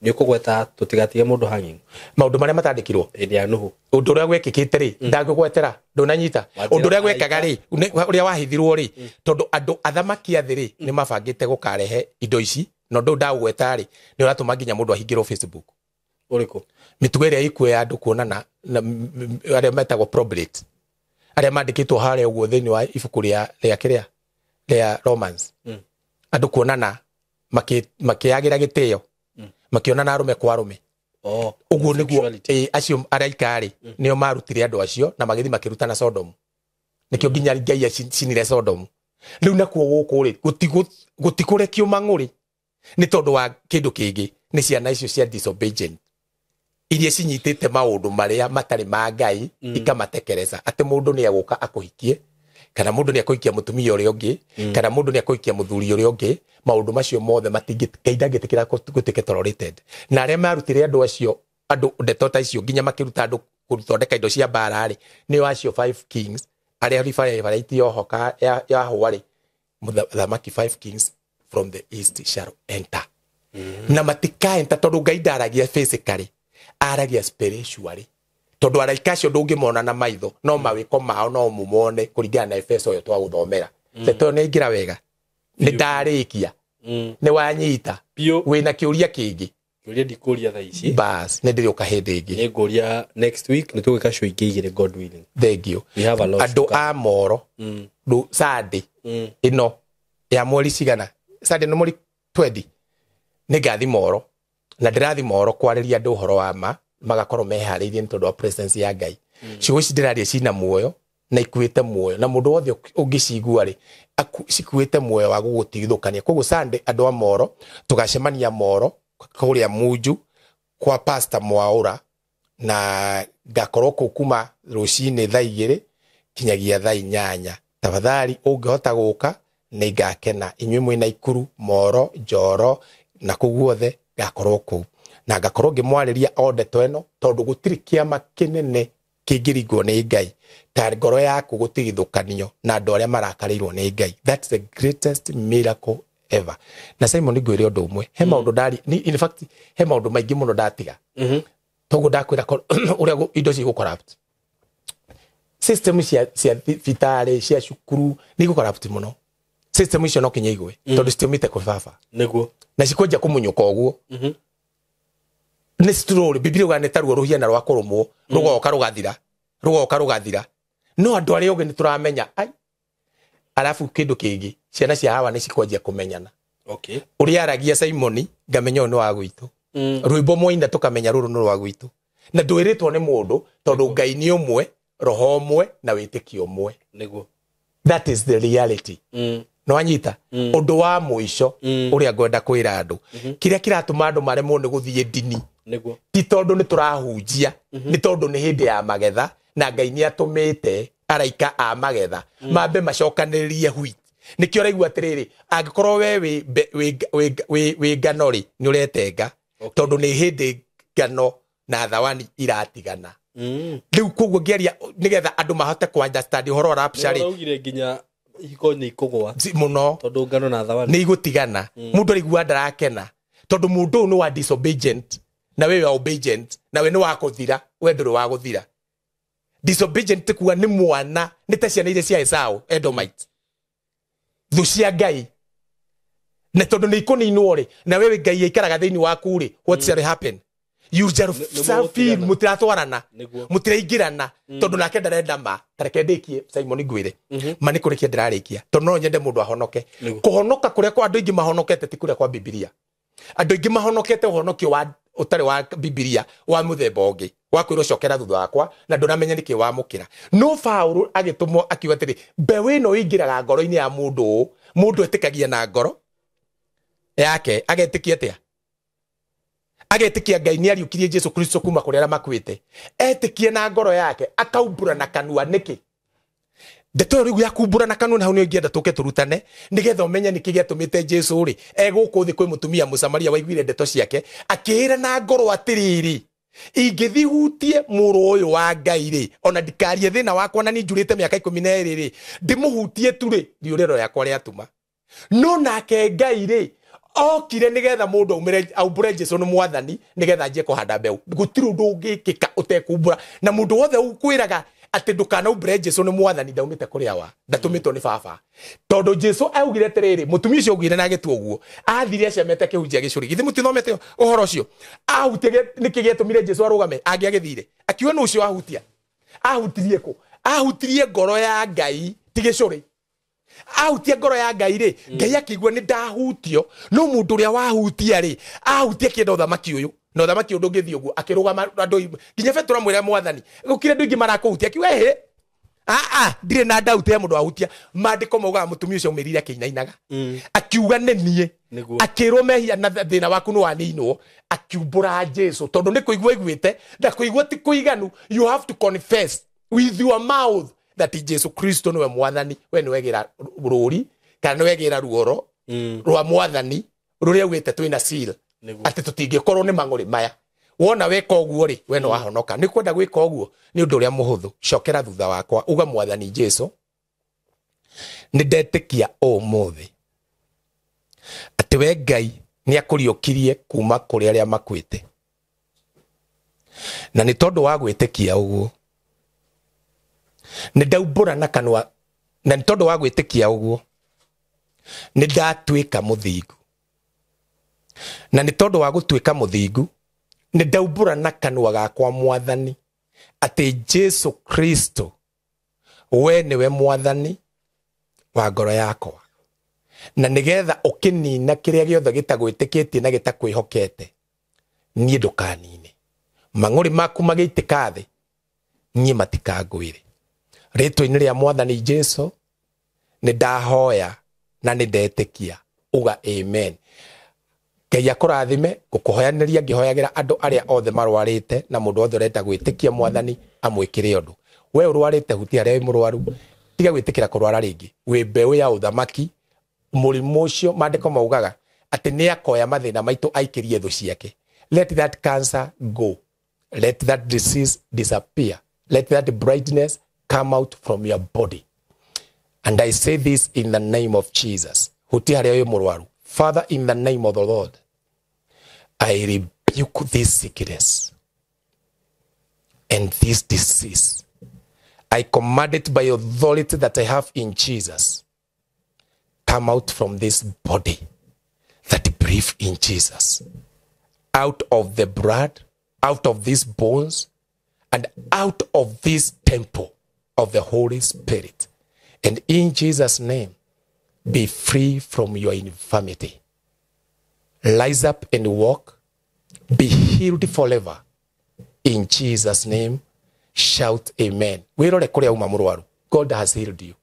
Ni ukugweta tutigatige mundu hanging maundu maria matandikirwo hindi ya Nuhu undu uria gwekikite ri ndangugwetera ndunanyita undu uria gwekaga ri uria wahithirwo ri tondu andu athamaki athi ri ni mabangite gukarehe indo ici no ndu ndagugweta ri ni uratuma nginya mundu ahingirwo Facebook uriku mitugo ĩrĩa ikuo ya andu kuonana aria metagwo probate aria mandikitwo haria uguo thiini wa ibuku ria kiria ria Romans andu kuonana makiagira gitio makionana arume kwa arume uguo niguo acio araika ri nio marutire andu acio na magithi makirutana Sodom nikio nginya Ngai acinire Sodom. Riu nakuo guku ri gutikurekio mang'uri ni tondu wa kindu kingi ni ciana icio cia disobedient iria cinyitite maundu maria matari ma Ngai ikamatekereza ati mundu ni aguka akuhikie kana mundu ni akuhikia mutumia uria ungi kana mundu ni akuhikia muthuri uria ungi maundu macio mothe matingĩ ndangĩtĩkĩra gũtuĩke tolerated. Na aria marutire andu acio andu ndeto ta icio nginya makiruta andu gũthondeka indo cia mbara rĩ nĩo acio 5 kings aria ribaraitie ohoka ya hwa rĩ mũthamaki 5 kings from the east shall enter. Na matikaenta tondu Ngai ndaragia physically aragia spiritually tondu araika acio ndũngĩmona na maitho no mawĩko mao no mumone kũringana na Efeso ĩyo twagũthomera. Ndeto nĩ ingĩra wega nĩ ndarĩkia nĩ wanyita wĩna kĩũria kĩngĩ kĩũria ndikũria thaa ici bas nĩ ndĩrĩũka hĩndĩ ĩngĩ nĩ ngũria next week nĩ tũgwĩka show ingĩ igĩrĩ God willing. Thank you. We have a lot. Andũ a Moro Sunday ĩno ya mweri cigana Sunday no mweri 20 nĩ ngathi Moro na ndĩrathi Moro kwarĩria andũ ũhoro wa ma magakorwo meharĩirie nĩ tondũ wa presence ya Ngai. Ciugo ici ndĩraria cina muoyo na ikuĩte muoyo na mũndũ wothe ũngĩcigua rĩ cikuĩte muoyo wa gũgũtigithũkania. Koguo Sunday andũ a Moro tũgacemania Moro kũrĩa Munju kwa Pastor Mwaura na ngakorwo kũu kuma rũcinĩ thaa 2 kinyagia thaa 8. Tafadhali ũngĩhota gũka nĩ ngakena. Inyuĩ mwĩna Ikuru Moro Njoro na kũu guothe ngakorwo kũu na ngakorwo ngĩmwarĩria o ndeto ĩno tondu gũtirĩ kĩama kĩnene Kĩngĩringwo nĩ Ngai ta ngoro yaku gũtigithũkanio na andũ arĩa marakarĩirwo nĩ Ngai. That's the greatest miracle ever. Na Simon, ngwĩre ũndũ ũmwe, he maũndũ ndari in fact he maũndũ maingĩ mũno ndatiga. Toguo ndakwĩra ũrĩa indo cigũ corrupt, system cia thibitarĩ, cia cukuru nĩ igũ corrupt mũno. System icio no kinya igwe, tondũ citiumĩte kwĩ baba. Na cikwenja kũmunyũka ũguo nĩ slowly. Bibilia ugaga nĩ taruo rũhiana rwa kũrũmwo, rũgoka rũgathira, rũgoka rũgathira. No andũ arĩa ũgĩ nĩ tũramenya ai. Arabu kĩndũ kĩngĩ, ciana cia hawa nĩ cikwanjia kũmenyana. Ũrĩa aragia Simoni, ngamenya ũyũ nĩ wa gwitũ. Rwĩmbo mwaina tũkamenya rũrũ nĩ rwa gwitũ, na ndwĩrĩtwo nĩ mũndũ, tondũ Ngai nĩ ũmwe, roho ũmwe na wĩtĩkio ũmwe. That is the reality. Nĩwanyita? Ũndũ wa mũico ũrĩa ngwenda kwĩra andũ, kĩrĩa kĩratũma andũ maremwo nĩ gũthiĩ ndini ti tondũ nĩ tũrahunjia, nĩ tondũ nĩ hĩndĩ ya magetha, na Ngai nĩ atũmĩte araika a magetha mambe macokanĩrĩrie wheat. Nĩkĩo ũraigua atĩrĩrĩ, angĩkorwo we wĩ ngano rĩ, nĩ ũretenga, tondũ nĩ hĩndĩ ngano na thawani iratigana. Rĩu koguo ngĩaria nĩgetha andũ mahote kũ understand ũhoro wa rapture rĩ, Nĩũraugire nginya ihiko nĩ ikũgũa. Mũno. Tondũ ngano na thawani nĩ igũtigana. Mũndũ araigua ndarakena tondũ mũndũ ũyũ nĩ wa disobedient na we wa obedient, na we nĩ wa kũthira, we ndũrĩ wa gũthira. Disobedient kuga nĩ mwana, nĩ ta ciana iria cia Esau, Edomite, thũ cia Ngai. Na tondũ nĩ ikũninwo rĩ, na wewe Ngai aikaraga thĩinĩ waku rĩ, what shall happen? You shall Nĩ feel mũgũtigana. Mũtiratwarana, mũtiraingĩrana, tondũ nake ndarenda ma. Tareke ndĩkie, Simon, ngwĩre ma nĩ kũrĩkia ndĩrarĩkia, tondũ no nyende mũndũ ahonoke. Kũhonoka kũrĩa kwa andũ aingĩ mahonokete ti kũrĩa kwa Bibilia. Andũ aingĩ mahonokete ũhonokio wa ũtarĩ wa Bibilia, wa mũthemba ũngĩ wa kwĩrwo cokera thutha wakwa, na ndũramenya nĩkĩ wamũkĩra. No Paũlũ agĩtũmwo akiuga atĩrĩ, mbeũ ĩno ĩingĩraga ngoro-inĩ ya mũndũ ũũ. Mũndũ etĩkagia na ngoro yake, agetĩkia atĩa? Agetĩkia Ngai nĩ ariũkirie Jesu Kristo kuma kũrĩ arĩa makuĩte. Etĩkie na ngoro yake, akaumbũra na kanua. Nĩkĩ ndeto ĩyo rĩu ya kumbũra na kanua? Na hau nĩyo ingĩenda tũke tũrutane, nĩgetha ũmenye nĩkĩ gĩatũmĩte Jesu rĩ e gũkũ thĩ kwĩ mũtumia Mũsamaria waiguire ndeto ciake, akĩĩra na ngoro atĩrĩrĩ, ingĩthi hutie mũrũ ũyũ wa Ngai rĩ, ona ndikarie thĩna wakwa na niĩ njurĩte mĩaka 12 rĩ, ndĩmũhutie tu rĩ, riũrĩro rĩakwa rĩatuma. No nake Ngai rĩ okire nĩgetha mũndũ aumĩre aumbũre Jesu nĩ mwathani, nĩgetha anjie kũhanda mbeũ. Gũtirĩ ũndũ ũngĩkĩka ũtekumbũra. Na mũndũ wothe ũkwĩraga atĩ ndũkanaumbũre Jesu nĩ mwathani, ndaumĩte kũrĩa wa ndatũmĩtwo nĩ baba, tondũ Jesu augire atĩrĩrĩ, mũtumia ũcio augire na agĩtua ũguo, athire acemete akĩhunjia gĩcũrĩ. Githĩ mũtithomete ũhoro ũcio? Ahutia nĩkĩ gĩatũmire Jesu arũgame? Angĩagĩthire akiuga nũ ũcio ahutia? Ahutirie kũ? Ahutirie ngoro ya Ngai, ti gĩcũrĩ. Ahutia ngoro ya Ngai rĩ, Ngai akĩigua nĩ ndahutio. No mũndũ ũrĩa wahutia rĩ, ahutia kĩenda ũthamaki ũyũ, na ũthamaki ũyũ ndũngĩthiĩ ũguo. Akĩrũgama, andũ nginya Petero amwĩra, mwathani, gũkire andũ aingĩ marakũhutia. Akiuga, ĩhĩ, aa, ndirĩ na ndauti ya mũndũ wahutia. Maandĩko maugaga mũtumia ũcio aumĩrire akĩinainaga, akiuga nĩ niĩ. Akĩrwo mehia na thĩna waku nĩ waninwo. Akiumbũra Jesu, tondũ nĩ kũigua aiguĩte, na kũigua ti kũiganu. You have to confess with your mouth that Jesu Kristo nĩwe mwathani. We nĩwe gĩra rũri kana nĩwe gĩra ruoro rwa mwathani rũrĩa augĩte twĩna seal atĩ tũtingĩkorwo nĩ mang'ũrĩ maya. Wona weka ũguo rĩ, we nĩ wahonoka. Nĩ kwenda gwĩka ũguo nĩ ũndũ ũrĩa mũhũthũ. Cokera thutha wakwa, uga, mwathani Jesu, nĩ ndetĩkia ũmũthĩ atĩ we Ngai nĩ akũriũkirie kuma kũrĩ arĩa makuĩte, na nĩ tondũ wa gwĩtĩkia ũguo nĩ ndaumbũra na kanua, na nĩ tondũ wa gwĩtĩkia ũguo nĩ ndatuĩka mũthingu, na nĩ tondũ wa gũtuĩka mũthingu nĩ ndaumbũra na kanua gakwa, mwathani, atĩ Jesu Kristo we nĩwe mwathani wa ngoro yakwa, na nĩgetha ũkĩnina kĩrĩa gĩothe gĩtagwĩtĩkĩtie na gĩtakwĩhokete, niĩ ndũkanine. Mang'ũrĩ maku magĩitĩka thĩ, niĩ matikangwĩre. Rĩtwa-inĩ rĩa mwathani Jesu nĩ ndahoya na nĩ ndetĩkia. Uga amen. Ngai akũrathime. Ngũkũhoyanĩria ngĩhoyagĩra andũ arĩa othe marwarĩte, na mũndũ wothe ũrenda gwĩtĩkia mwathani amwĩkĩre ũndũ. We ũrwarĩte, hutia harĩa wĩ mũrwaru. Tiga gwĩtĩkĩra kũrwara rĩngĩ. Wĩ mbeũ ya ũthamaki. Mũrimũ ũcio, maandĩko maugaga atĩ nĩ akoya mathĩna maitũ aikĩrie thũ ciake. Let that cancer go, let that disease disappear. Let that brightness come out from your body. And I say this in the name of Jesus. Hutia harĩa wĩ mũrwaru. Father, in the name of the Lord, I rebuke this sickness and this disease. I command it by authority that I have in Jesus. Come out from this body that breathe in Jesus. Out of the blood, out of these bones, and out of this temple of the Holy Spirit. And in Jesus' name, be free from your infirmity. Rise up and walk. Be healed forever. In Jesus' name, shout amen. Wĩrore kũrĩa uma mũrwaru. God has healed you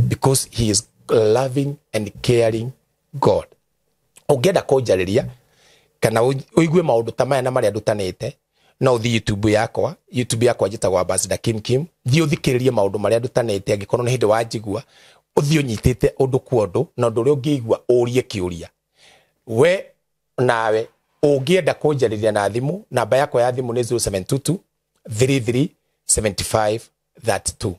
because he is loving and caring God. Ũngĩenda kũnjarĩria kana ũigue maũndũ ta maya na marĩa ndutanĩte, no ũthiĩ YouTube yakwa. YouTube yakwa njĩtagwo Ambassador Kim Kim. Thiĩ ũthikĩrĩrie maũndũ marĩa ndutanĩte, angĩkorwo nĩ hĩndĩ wanjigua, ũthiĩ ũnyitĩte ũndũ kwa ũndũ, na ũndũ ũrĩa ũngĩigua ũrie kĩũria. We nawe ũngĩenda kũnjarĩria na thimũ, namba yakwa ya thimũ nĩ 0722 33 75 32.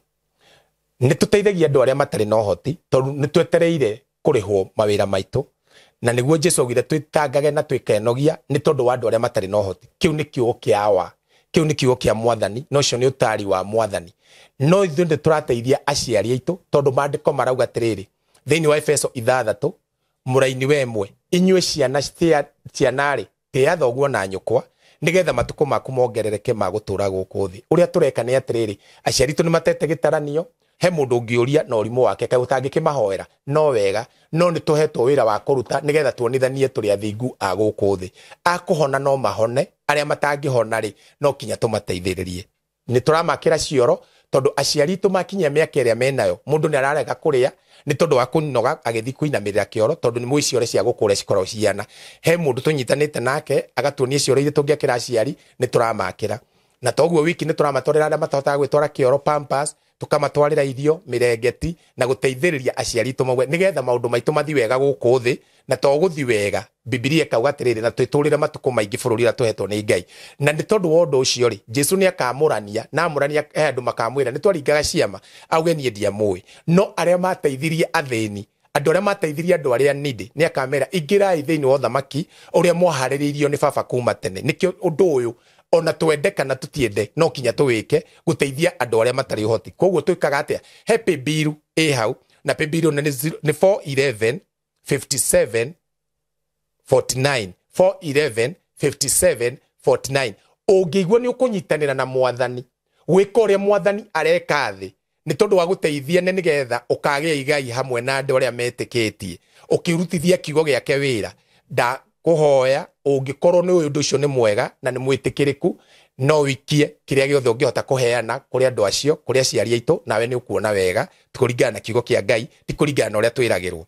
Nĩ tũteithagia andũ arĩa matarĩ na ũhoti, tondũ nĩ twetereire kũrĩhwo mawĩra maitũ, na nĩguo Jesu augire twĩtangage na twĩkenogia nĩ tondũ wa andũ arĩa matarĩ na ũhoti. Kĩu nĩ kiugo kĩa Awa, kĩu nĩ kiugo kĩa Mwathani, na ũcio nĩ ũtaari wa Mwathani. No ithuĩ nĩ tũrateithia aciari aitũ, tondũ maandĩko marauga atĩrĩrĩ thĩinĩ wa Efeso 6 mũraini wa 1, inyuĩ ciana ciana-rĩ, tĩĩa thoguo na nyũkwa nĩgetha matukũ maku mongerereke ma gũtũũra gũkũ thĩ. Ũrĩa tũreka nĩ atĩrĩrĩ, aciari aitũ nĩ matete gĩtaranio, he mũndũ ũngĩũria na ũrimũ wake kaĩ ũtangĩkĩmahoera, no wega, no nĩ tũhetwo wĩra wa kũruta nĩgetha tuonithanie tũrĩ athingu a gũkũ thĩ. Akũhona no mahone, arĩa matangĩhona rĩ, no kinya tũmateithĩrĩrie. Nĩ tũramakĩra cioro tondũ aciari aitũ makinyia mĩaka ĩrĩa menayo, mũndũ nĩ ararega kũrĩa nĩ tondũ wa kũnoga agĩthiĩ kũinamĩrĩra kĩoro, tondũ nĩ mũĩ cioro cia gũkũra cikoragwo cihana. He mũndũ tũnyitanĩte nake agatuonia cioro iria tũngĩakĩra aciari, nĩ tũramakĩra. Na toguo wiki nĩ tũramatwarĩra arĩa matahotaga gwĩtwara kĩoro pampers, tukamatwarĩra irio mĩrengeti na gũteithĩrĩria aciari aitũ mawe nĩgetha maũndũ maitũ mathiĩ wega gũkũ thĩ, na to gũthiĩ wega. Bibilia ĩkauga atĩrĩrĩ, na twĩtũrĩre matukũ maingĩ bũrũri ũrĩa tũhetwo nĩ Ngai. Na nĩ tondũ wa ũndũ ũcio rĩ, Jesu nĩ akamũrania, na amũrania he andũ makamwĩra nĩ twaringaga ciama, auge niĩ ndiamũĩ. No arĩa mateithirie athĩni, andũ arĩa mateithirie andũ arĩa needy, nĩ akamera ingĩrai thĩinĩ wa ũthamaki ũrĩa mwaharĩrĩirio nĩ baba kuma tene. Nĩkĩo ũndũ ũyũ ona twende kana tũtiende no kinya tũwĩke gũteithia andũ arĩa matarĩ ũhoti. Koguo twĩkaga atĩa? He paybill ĩ hau, na paybill nĩ 411 57 49, 411 57 49. Ũngĩigua nĩ ũkũnyitanĩra na Mwathani gwĩka ũrĩa Mwathani areka thĩ, nĩ tondũ wa gũteithia nĩ nĩgetha ũkagĩa igai hamwe na andũ arĩa metĩkĩtie, ũkĩrutithia kiugo gĩake wĩra. Ndakũhoya ũngĩkorwo nĩ ũndũ ũcio nĩ mwega na nĩ mwĩtĩkĩrĩku, no wikie kĩrĩa gĩothe ũngĩhota kũheana kũrĩ andũ acio, kũrĩ aciari aitũ, nawe nĩ ũkuona wega kũringana na kiugo kĩa Ngai, ti kũringana na ũrĩa twĩragĩrwo.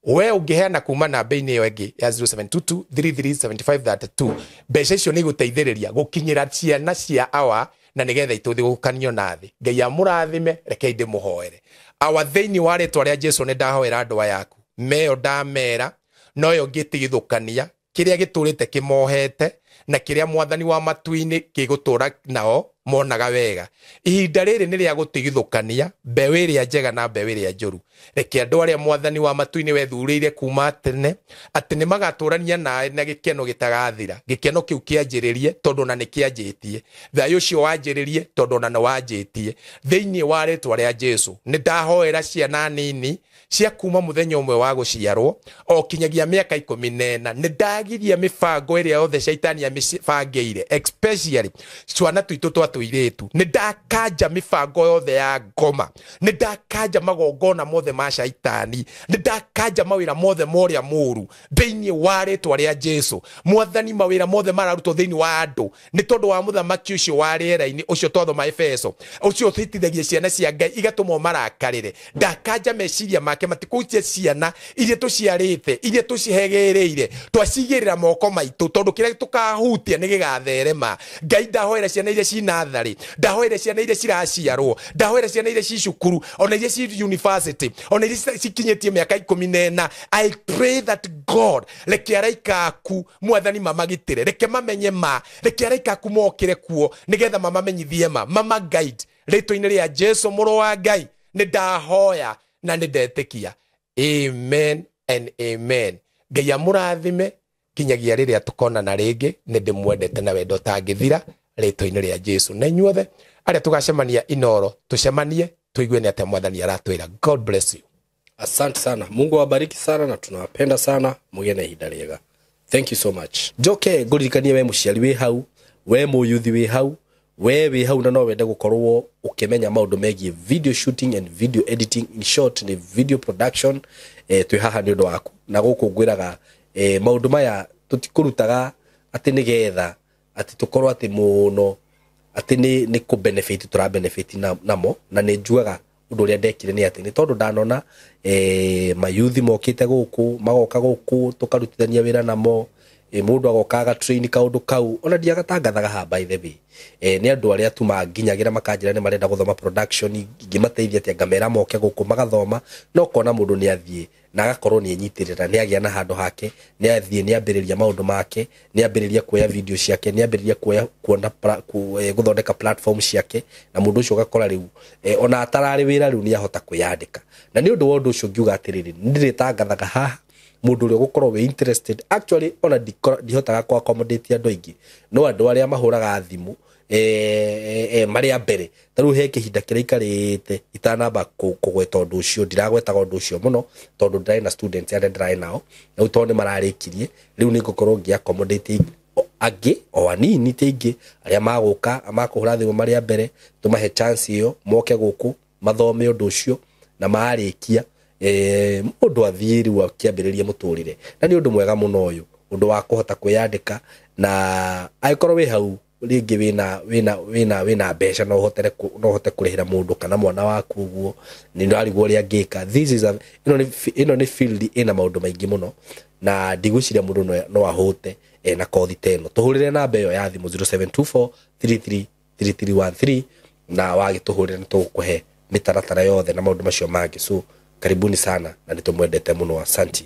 We ũngĩheana kuma namba-inĩ ĩyo ĩngĩ ya 0722 33 75 32, mbeca icio nĩ igũteithĩrĩria gũkinyĩra ciana cia Awa na nĩgetha itũthiĩ gũkanio na thĩ. Ngai amũrathime, rekei ndĩmũhoere. Awa, thĩinĩ wa rĩtwa rĩa Jesu nĩ ndahoera andũ aya aku, meyo ndamera noyo ngĩtigithũkania kĩrĩa gĩtũrĩte kĩmohete na kĩrĩa Mwathani wa matu-inĩ gĩgũtũra nao monaga wega. Ihinda rĩrĩ nĩ rĩa gũtigithũkania mbeũ ĩrĩa njega na mbeũ ĩrĩa njũru. Reke andũ arĩa Mwathani wa matu-inĩ wethurĩire kuma tene atĩ nĩ magatũrania nawe na gĩkeno gĩtagathira. Gĩkeno kĩu kĩanjĩrĩrie tondũ ona nĩ kĩanjĩtie, thayũ ũcio wanjĩrĩrie tondũ ona nĩ wanjĩtie. Thĩinĩ wa rĩtwa rĩa Jesu nĩ ndahoera ciana nini cia kuma mũthenya ũmwe wa gũciarwo o kinyagia mĩaka 14, nĩ ndagiria mĩbango ĩrĩa yothe caitani amĩbangĩire, especially twana twitũ twa tũirĩtu. Nĩ ndakanja mĩbango yothe ya ngoma, nĩ ndakanja magongona mothe ma caitani, nĩ ndakanja mawĩra mothe ma ũrĩa mũũru thĩinĩ wa rĩtwa rĩa Jesu. Mwathani, mawĩra mothe mararutwo thĩinĩ wa andũ nĩ tondũ wa mũthamaki ũcio wa rĩera-inĩ ũcio twathoma Efeso, ũcio ũhĩtithagia ciana cia Ngai igatũmwo marakarĩre. Ndakanja meciria make, matikũhutia ciana iria tũciarĩte, iria tũcihegĩrĩire, twacigĩrĩra moko maitũ, tondũ kĩrĩa tũkahoya Gĩkahutia nĩ gĩgatherema. Ngai, ndahoera ciana iria ci natharĩ, ndahoera ciana iria ciraciarwo, ndahoera ciana iria ci cukuru, ona iria ci university, ona iria cikinyĩtie mĩaka 14. I pray that God, reke araika aku Mwathani mamagitĩre, reke mamenye ma, reke araika aku mokĩre kuo nĩgetha mamamenyithie ma, mama guide. Rĩtwa-inĩ rĩa Jesu mũrũ wa Ngai nĩ ndahoya na nĩ ndetĩkia, amen and amen. Ngai amũrathime kinyagia rĩrĩa tũkonana rĩngĩ. Nĩ ndĩmwendete na wendo ũtangĩthira rĩtwa-inĩ rĩa Jesu. Na inyuothe arĩa tũgacemania Inoro, tũcemanie tũigue nĩ atĩa Mwathani aratwĩra. God bless you. Asante sana, Mungu awabariki sana na tunawapenda sana, mugie na ihinda rĩega. Thank you so much. Njoke ngũririkanie we mũciari wĩ hau, we mũyuthi wĩ hau, we wĩ hau na no wende gũkorwo ũkĩmenya maũndũ megiĩ video shooting and video editing, in short nĩ video production, twĩ haha nĩ ũndũ waku. Na gũkũ ngwĩraga maũndũ maya tũtikũrutaga atĩ nĩgetha atĩ tũkorwo atĩ mũno atĩ nĩ kũ benefit tũra benefit namo. Na nĩ njugaga ũndũ ũrĩa ndekire nĩ atĩ nĩ tondũ ndanona mayuthi mokĩte gũkũ, magoka gũkũ tũkarutithania wĩra namo, mũndũ agoka agatrain kaũndũ kau, ona ndiagatangathaga haha by the way. Nĩ andũ arĩa tu manginyagĩra makanjĩra nĩ marenda gũthoma production, ingĩmateithia atĩa, ngamera moke gũkũ magathoma. No kona mũndũ nĩ athiĩ na agakorwo nĩ enyitĩrĩra, nĩ agĩa na handũ hake, nĩ athiĩ nĩ ambĩrĩria maũndũ make, nĩ ambĩrĩria kuoya video ciake, nĩ ambĩrĩria kuoya kuona gũthondeka platform ciake, na mũndũ ũcio ũgakora rĩu ona atararĩ wĩra rĩu nĩ ahota kwĩyandĩka. Na nĩ ũndũ wa ũndũ ũcio ngiuga atĩrĩrĩ, nĩ ndĩrĩtangathaga haha mũndũ ũrĩa ũgũkorwo wĩ interested. Actually ona ndihotaga kũ accommodate andũ aingĩ, no andũ arĩa mahũraga thimũ marĩa mbere, ta rĩu he kĩhinda kĩrĩa ikarĩte itanamba kũgweta ũndũ ũcio, ndiragwetaga ũndũ ũcio mũno tondũ ndĩrarĩ na students arĩa ndĩrarĩ nao, na rĩu tondũ nĩ mararĩkirie, rĩu nĩ ngũkorwo ngĩ accommodate angĩ o anini ti aingĩ arĩa magũka makũhũra thimũ marĩa mbere, tũmahe chance ĩyo moke gũkũ mathome ũndũ ũcio, na marĩkia mũndũ athiĩ rĩu akĩambĩrĩria mũtũrĩre. Na nĩ ũndũ mwega mũno ũyũ, ũndũ wa kũhota kwĩyandĩka, na angĩkorwo wĩ hau rĩngĩ wĩna mbeca no ũhote kũrĩhĩra mũndũ kana mwana waku ũguo, nĩ ndĩrarigwo ũrĩa angĩka. This is a, ĩno nĩ field ĩna maũndũ maingĩ mũno, na ndigwĩciria mũndũ no ahũte na kothi ta ĩno. Tũhũrĩre namba ĩyo ya thimũ 0724 33 3313, na wagĩtũhũrĩra nĩ tũgũkũhe mĩtaratara yothe na maũndũ macio mangĩ. So karibuni sana na nĩ tũmwendete mũno, asanti.